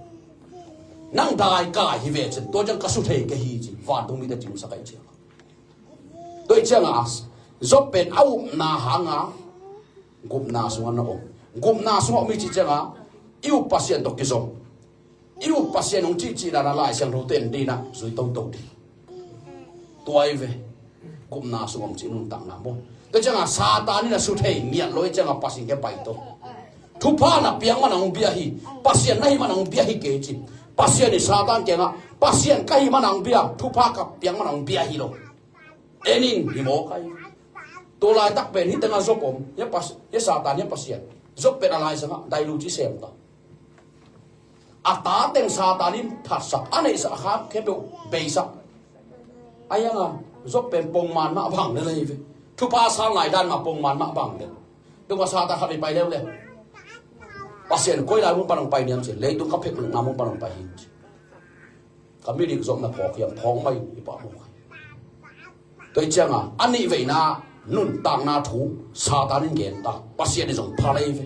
Nang dai kai hi ve cin, tua ciang ka su thei kei hi ci, vantung mite cingsak ahih ciang. Tua ahih ciangah Job pen a upna hanga gupna sungah na om. Gupna sungah om i cih ciangah i up Pasian tawh kizom. I up Pasian hong cihcih dan a Lai Siangtho ten dinah zui toto ding. Tua hi ve. Gupna sung om cih nuntakna maw? Tua ciangah Satan in a su thei ngiat lo ahih ciangah Pasian kiang pai to. Thupha na piak man a hong bia hi. Pasian na hi man a hong bia hi kei ci. Pasian i Satan kiangah Pasian ka hi man a hong bia, thupha ka piak man a hong bia hi lo. En in hi maw kai. Tua laitak pen hih tengah Job om. Hia Pas-, hia Satan, hia Pasian. Job pen a laisangah dailu ci sem ta. A ta teng Satan in thatsak, a neihsa a khak khempeuh beisak. A hiangah Job pen pongman mah bang le lei ve. Thupha sang lai dan mah pongman mah bang le. Tua Satan khat vei pai leuleu. Pasian koi lai mun pan hong pai niam ci, leitung ka phek lukna mun pan hong pai hi ci. Ka midik zong na phawk hiam, phawk mai i pah mawk. Tua hi ciangah a nih veina nuntakna thu Satan in gen ta, Pasian in zong pha lei ve.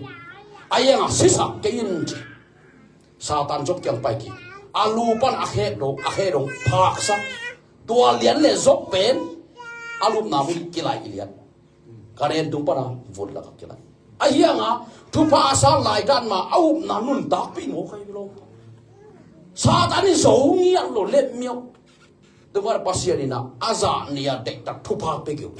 A hiangah sisak kei in ci. Satan Job kiang pai kik. A lu pan a khet dong, a khet dong phaksak. Tua lian le Job pen a lupna mun kilaih lian. Ka nen tung pana vut laka kilaih. A hiangah thupha a sang lai dan mah a upna nuntakpih mawk ahi lo. Satan in zo ngiat lo, lemmiau. Tua Pasian in a zah nih a deihtak thupha pia kei uh.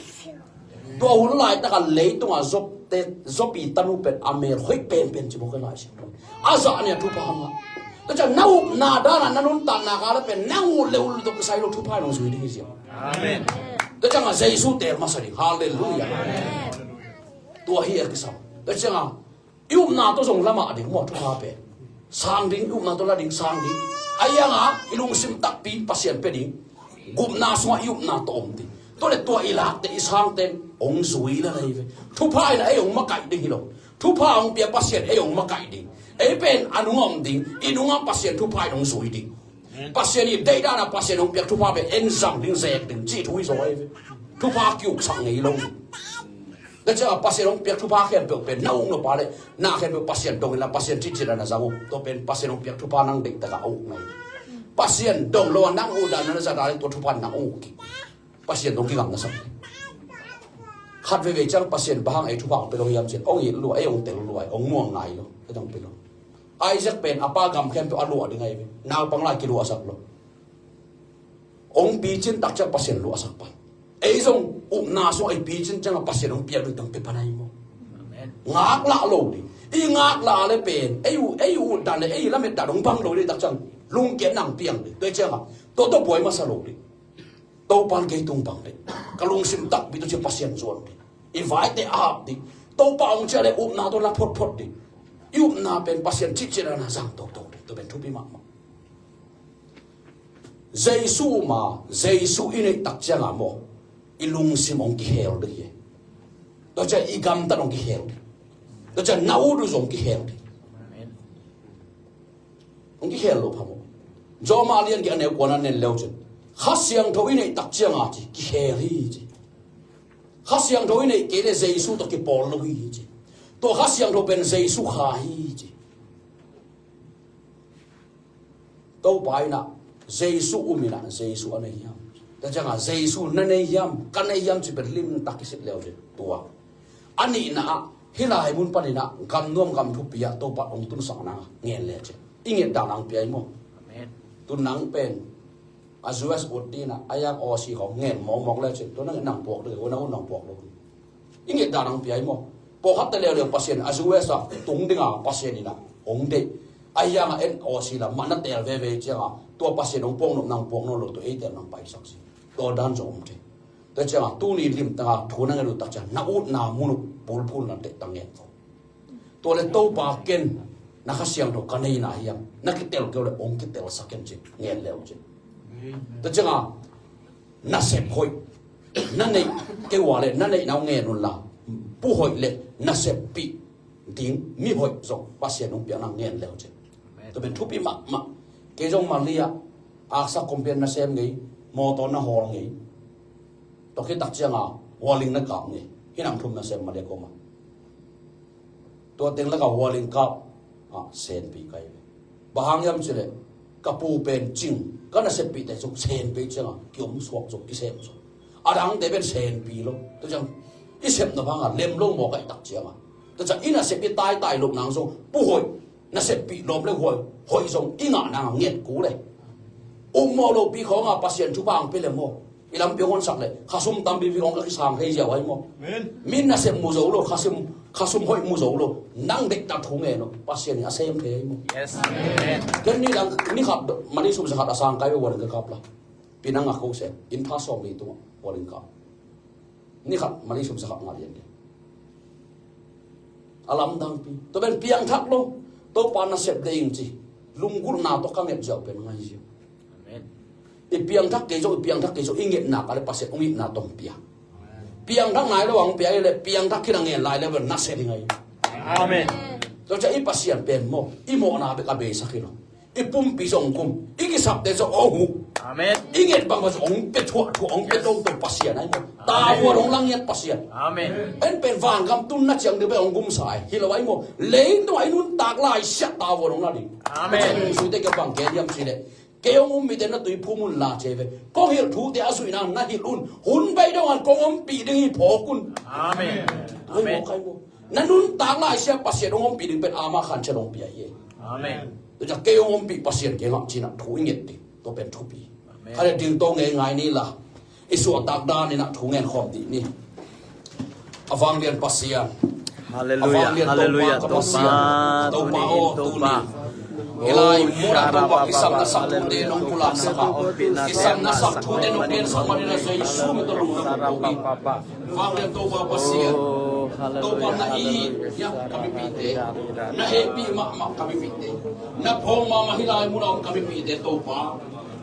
Tua hun laitaka leitungah Job te, Job i tanu pen a mel hoih penpen ci mawk ahi lai siang. A zah nih a thupha ngah. Tua ciang na upna danah na nuntakna kala pen nang uh le uh lutuk kisai lo thupha in hong zui ding hi ziau. Amen. Tua ciangah Jesu teel masa ding. Halleluiah. Amen. Tua hi a kisam. Tua ciangah i upna tawh zong la mah ding maw thupha pen. Sang ding, i upna tawh la ding, sang ding. A hiangah i lungsim takpi Pasian pia ding. Gupna sungah i upna tawh om ding. Tua le tua i lakte i sangte in hong zui la lei ve. Thupha in a ei hong makaih ding hi lo. Thupha hong pia Pasian ei hong makaih ding. Ei pen a nungah om ding. I nungah Pasian thupha in hong zui ding. Pasian i deihdanah Pasian hong piak thupha pen en zang ding, zek ding cih thu hi zaw ahi ve. Thupha kiuksak ngei lo. Tua ciangah Pasian hong piak thupha khempeuh pen na uk nop a le na khempeuh Pasian dong inla Pasian cihcih a na zang uh. Tua pen Pasian hong piak thupha nang deihtakah a uk ngei. Pasian dong lo a nang uh dan na na zat a le tua thupha nang uk kik. Pasian dong kingam na sak. Khat veivei ciang Pasian bang hang ei thupha hong pia lo hiam cin hong it lua, ei hong tel lua, hong muang nai lo, ei dong pia lo. Isaac pen a pa gam khempeuh a luah ding ahi ve. Naupang lai kiluahsak lo. Hong picin tak ciang Pasian luahsak pan. Ei zong upna sung ei picin ciangah Pasian hong piak ding tang pia pan ahi maw? Amen. Ngaklah lo ding. I ngaklah le pen ei uh, ei uh dan le ei lamet dan hong bang lo ding tak ciang lungkiat nang piang ding. Tua ciangah tua tua buai masa lo ding. Topa in kei tung bang ding. Ka lungsim takpi tawh ci Pasian zuan ding. I vaite a hap ding. Topa hong ciah le upna tawh la photphot ding. I upna pen Pasian cihcih dan a zang toto ding. Tua pen thupi mahmah. Jesu ma, Jesu i neih tak ciangah maw i lungsim hong kihel ding hi. Tua ciang i gamtat hong kihel ding. Tua ciang na ut uh zong kihel ding. Hong kihel lo phamawh. Rom a lian guk a neu kuana nen leu cin Kha Siangtho i neih tak cianga ci kihel hi ci. Kha Siangtho i neih kei le Jesu tawh kipawl lo hi ci. Tua Kha Siangtho pen Jesu Kha hi ci. Topa inah Jesu um inah Jesu a nei hiam? Tua cianga Jesu na nei hiam, ka nei hiam ci pen limtak kisit leu cin tua. A nihna ah hih lai mun paninah gamnuam gam thupi ah Topa hong tunsakna ngen lecin i nget dan ang piai maw? Amen. Tu nang pen a U S ut dinah a yak Aussie khawng ngen mawkmawk lecin tu nang nang puak ding, na un nang puak lo. I nget dan ang piai maw? Pawlkhatte leuleu Pasian a U S ah tung dinga Pasian inah hong deih. A hiangah en Aussie la mah na teel veve cianga tua Pasian hong puak nop nang puak nawn lo tu ei teel nang paisak si. Tua dan zong om thei. Tua ciangah tuni limtanga thu na ngen uh tak ciang na utna mun uh bulphun na tehtang ngen ko. Tua le Topa ken na Kha Siangtho ka neina hiam, na kitel keu le hong kitelsak ken ci ngen leu ci. Tua ciangah nasep hoih na neih keu a le na neihna uh ngen unla pu hoih le naseppih ding mi hoih zong Pasian hong piakna ngen leu ci. Tua pen thupi mahmah. Kei zong Mali ah aksa kompian nasem ngei, mawtaw na hawl ngei. Tua khit tak cianga hualing na kap ngei. Hih nam thum nasem Mali ah koma. Tua teng laka hualing kap Ah, senpi kai ve. Bang hang hiam cih leh ka pu pen cing, ka naseppihte zong senpi ciangah kiom suak zong, kisem zong. A dangte pen senpi lo. Tua ciang i sepna bangah lem lo maw, ka hih tak ciangah. Tua ciang i nasep i taitai loh nang zong, pu hoih, naseppih lawm le hoih, hoih zong i ngah nang nget kul e. Upmawh lopi khawngah Pasian thupha hong pia le maw? I lampi hong honsak leh khasum tampi pi hong ka kisang thei ziau ahi maw? Amen. Min nasep mu zo lo, khasum, khasum hoih mu zo lo, nang deihtak thu ngen lo, Pasian in a sem thei ahi maw? Yes. Amen. Ken ni dang, ni khat, mani sum za khat a sang kai ve, huan ka kap la. Pi nang a ko se, inn tha sawm li tungah huan ka kap. Ni khat mani sum za khat ngah lian lian. A lamdangpi. Tua pen piangthak lo. Topa nasep ding ci. Lunggulhna tawh ka nget ziau pen ngai ziau. Amen. I piangthak kei zong, i piangthak kei zong, i ngetna ka le Pasian hong itna tawh pia. Piangthak nai lo hong pia i le, piangthak khin a ngen lai le pen nasia ding ahi. Amen. Tua ciang i Pasian pen maw, i mawhna bek a beisak hi lo. I pumpi zong kum, i kisapte zong hong huh. Amen. I nget bang bang zong hong pia thuah thuah, hong pia toto Pasian ahi maw. Tavuan hong la ngiat Pasian. Amen. En pen vangam tunna ciang ding bek hong gumsa ahi. Hi lo ahi maw. Leitungah i nuntak laisiah tavuan hong la ding. Amen. Tua ciang Jesuh te kiang bang gen hiam cih leh, kei hong um mite na tuiphum un la ci ve. Kong hilh thute a zuihna na hilh un. Hun bei dongah kong ompih ding hi phawk un. Amen. Amen. Amen. Kai maw. Na nuntak laisiah Pasian hong ompih ding pen amah khan ciang hong pia hi. Amen. Tua ciang kei hong ompih Pasian kiangah ci-in ah thu i nget ding, tua pen thupi. Amen. Kha le ding to ngei ngai ni la, i suahtak dan in ah thu ngen khawm dih ni. A vanglian Pasian. Hallelujah, a vanglian hallelujah, Topa, Topa Pasian. Topa, Topa aw, tuni, tuni. Hih lai munah Topa kisam na sak thute nong pulaksak a, kisam na sak thute nong gensak manin ah Jesuh min tawh lungdam kong ko hi. Vanglian Topa Pasian. Oh, hallelujah, Topa na it, hallelujah, hallelujah, ka mipite. Na hehpih mahmah ka mipite. Na phawng mahmah hih lai munah om ka mipite Topa.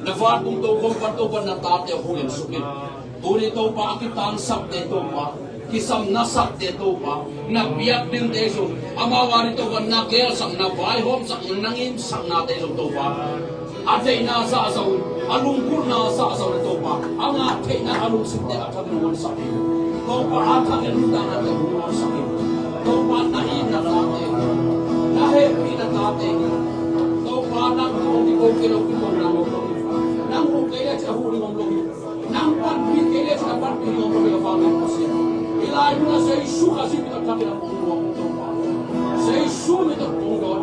Na vantung tokhom pan Topa na tate hong hensuk in. Tuni Topa a kitangsapte Topa, kisam na sakte Topa, na biak dingte zong, amau a ding Topa na geelsak, na vaihawmsak, na ngimsaknate zong Topa. A theihna zahzah un, a lunggulhna zahzah un Topa, a ngah theihna a lungsimte a thakin hong honsak in. Topa a thakin nuntaknate hong honsak in. Topa na it na tate, na hehpih na tate, Topa nang hong kiko kei lo kiko nang hong lo. Nang huh kei le ci a huh ding om lo hi. Nang panpih kei le ci a panpih ding om lo hi a vanglian Pasian. Hih lai munah Jesuh Khazih min tawh thakin a hong luang Topa. Jesuh min tawh hong dawn.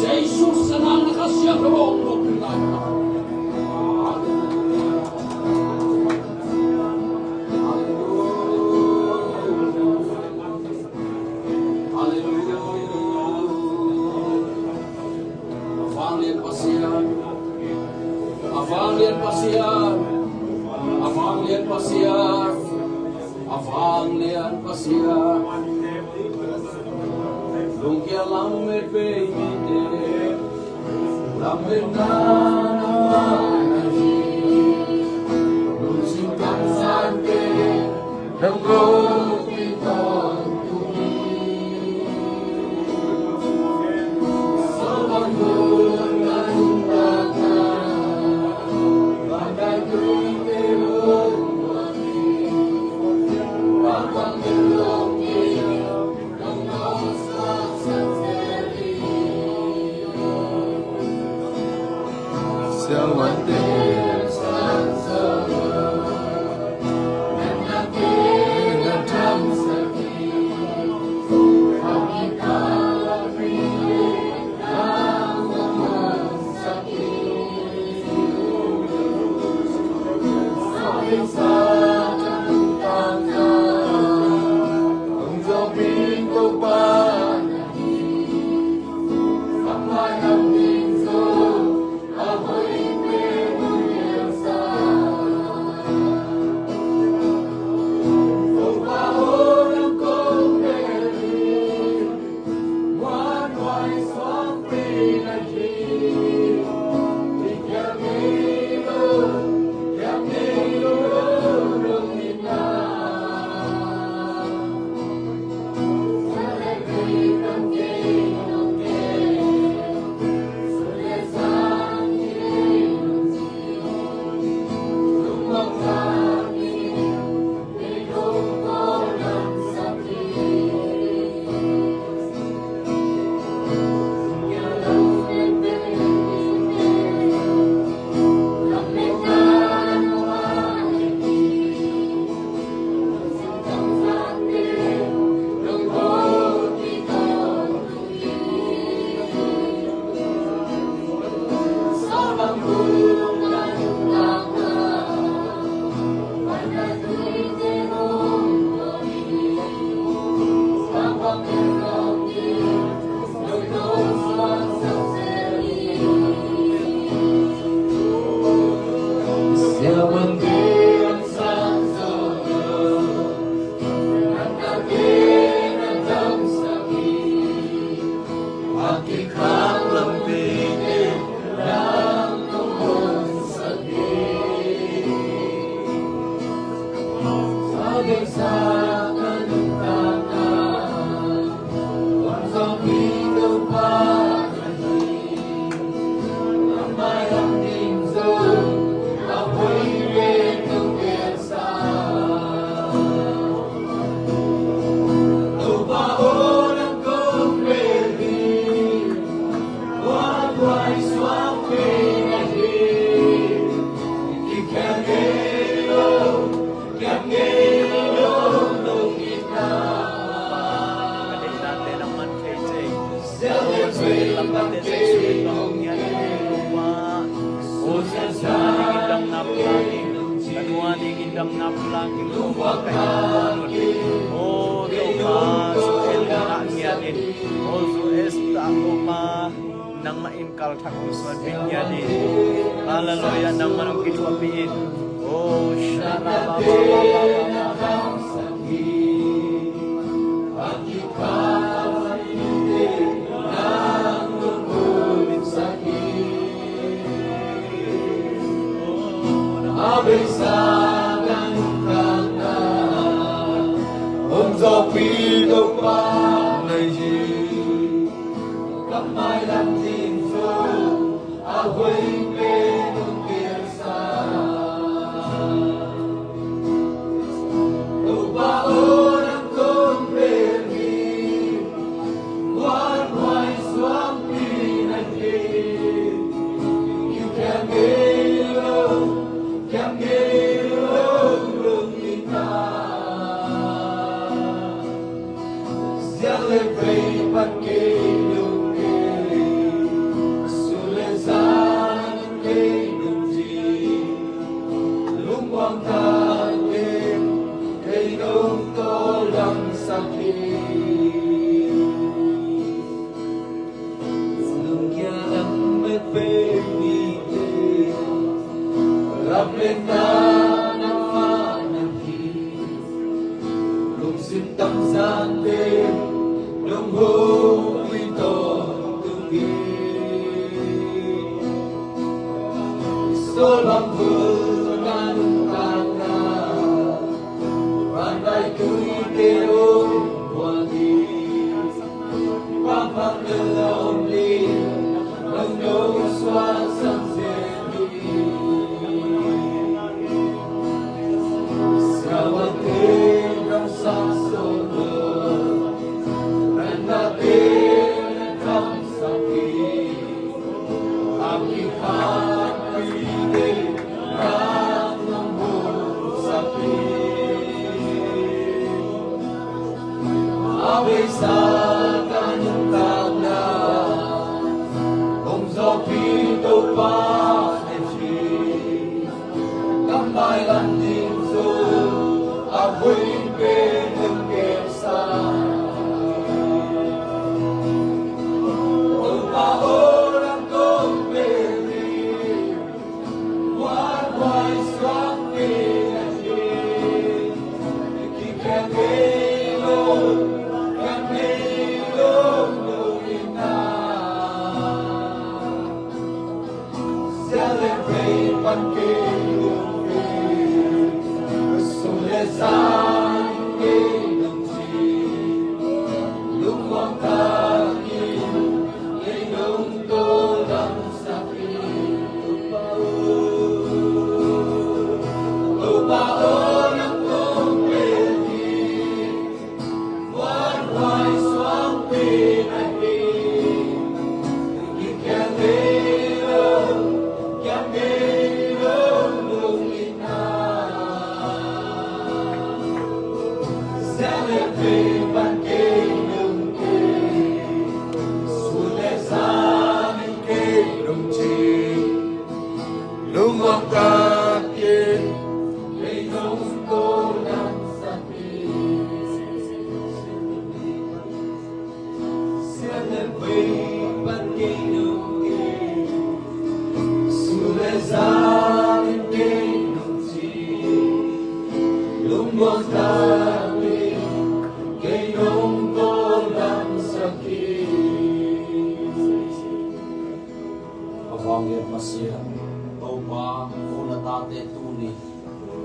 Jesuh sanang na Kha Siangtho hong luang hih lai munah. Hallelujah. A vanglian Pasian. A vanglian Pasian. A vanglian Pasian. A vanglian Pasian. Lungkia lamet bei mite. Lametna nangmah na hi. Lungsim kamsangte. Ka nuan dingin damna pulak in, Topa ka innkuan un, aw Topa, Joel ngah ngiat in, aw Joel ta Topa, nangmah in kalthak hong suanpih ngiat in. Halleluiah, nangmah hong kithuahpih in. Aw Shalabababababa. A beisa kan kangna, hong zawhpih Topa na hi. Ka mailam ding Zo, a hoih pen hong piangsa. Topa aw, nang kong bel hi, muanhuai suangpi na hi. Kikhial ngei lo, khial ngei lo, lungdam. Ziang le vei pan kei lung kei, sun le zan kei lung ci, lungmuang tak kei, kei nong tawldamsak hi. Lungkia lam met vei mite, lam le na nangmah na hi. Lungsim tamzante, lunghu ui tawntung hi. Sawlbang vul kan kangna, van rai tuite om hua hi. Pampak na om li, nong nong suan sang zen hi. Siavuante nong sang sawm lo, nang na te na kamsak hi. A kiphat pite nang nong musak hi. A beisa kan kangna, hong zawhpih Topa na hi. Ka mailam ding Zo, a hoih pen hong piangsa. Topa aw, nang kong bel hi, muanhuai suangpi na hi. Kikhial ngei lo, khial ngei lo, lungdam. Ziang le vei pan kei lung kei, sun le zan kei lung ci, lungmuang tak in kei nong tawldamsak hi. Topa aw, nang kong bel hi, muanhuai suangpi na hi. Kikhial ngei lo, khial ngei lo, lungdam. Ziang le vei pan kei lung kei, sun le zan in kei lung ci, lungmuang tak in kei nong tawldamsak hi. Sun le zan in kei nong ci, lungmuang tak in kei nong tawldamsak hi. A vanglian Pasian, Topa, ko na tate tuni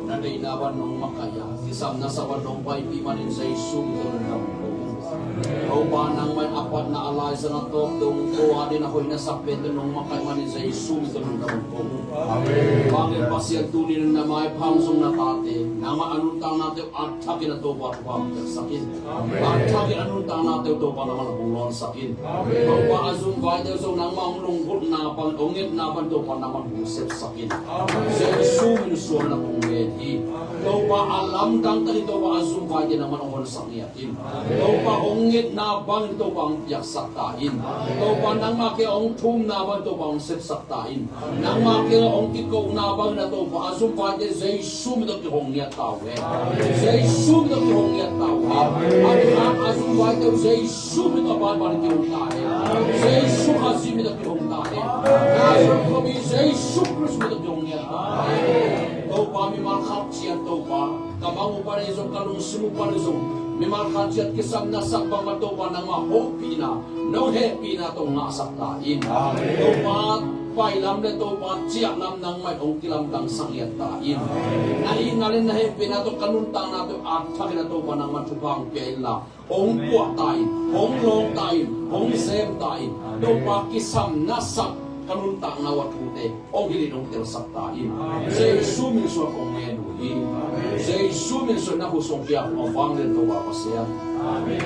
na deihna bang nong makaih a, kisam na sa bang nong paipih manin Jesu min tawh lungdam ko. Topa, nangmah in a patna, a laizang, a tawp dong ko adingin a hoih na sak pen tawh nong makaih manin Jesu min tawh lungdam ko. Amen. Vanglian Pasian, tuni na maipham zong na tate, nangmah a nuntaknate uh a thakin a Topa thupha piaksak in. Amen. A thakin a nuntaknate uh Topa nangmah hong lawnsak in. Amen. Topa, a zumvaite uh zong nangmah hong lunggulhna bang, hong ngetna bang Topa nangmah hong sepsak in. Amen. Jesu min suang na kong ngen hi. Topa, a lamdang takin Topa a zumvaite nangmah hong honsak ngiat in. Topa, hong ngetna bangin Topa hong piaksak ta in. Topa, nangmah kiang hong thumna bangin Topa hong sepsak ta in. Nangmah kiang hong kikona Bang na Topa, a zumvaite Jesu min tawh kihong ngiat ta uh hen. Jesu min tawh kihong ngiat ta uh hen. A ding a zumvaite uh Jesu min tawh banban kihong ta hen. Jesu Khazih min tawh kihong ta hen. Nazareth khuami Jesu Khrist min tawh kihong ngiat ta hen. Topa, mimal khat ciat Topa, ka bang uh pan ahi zong, ka lungsim uh pan ahi zong, mimal khat ciat kisam na sak bangmah Topa, nangmah hopihna, no hehpihna tawh ngahsak ta in. Topa, pailam le Topa, ciahlam nangmah in hong kilamdangsak ngiat ta in. Na itna le na hehpihna tawh ka nuntakna tawh a thak in a Topa, nangmah thupha hong pia inla, hong puah ta in, hong lawng ta in, hong sem ta in. Topa, kisam na sak ka nuntakna uh a thute hong hilh in hong telsak ta in. Jesu min suang kong ngen uh hi. Jesu min suang na hu sung kiang hong vang len Topa Pasian. Amen.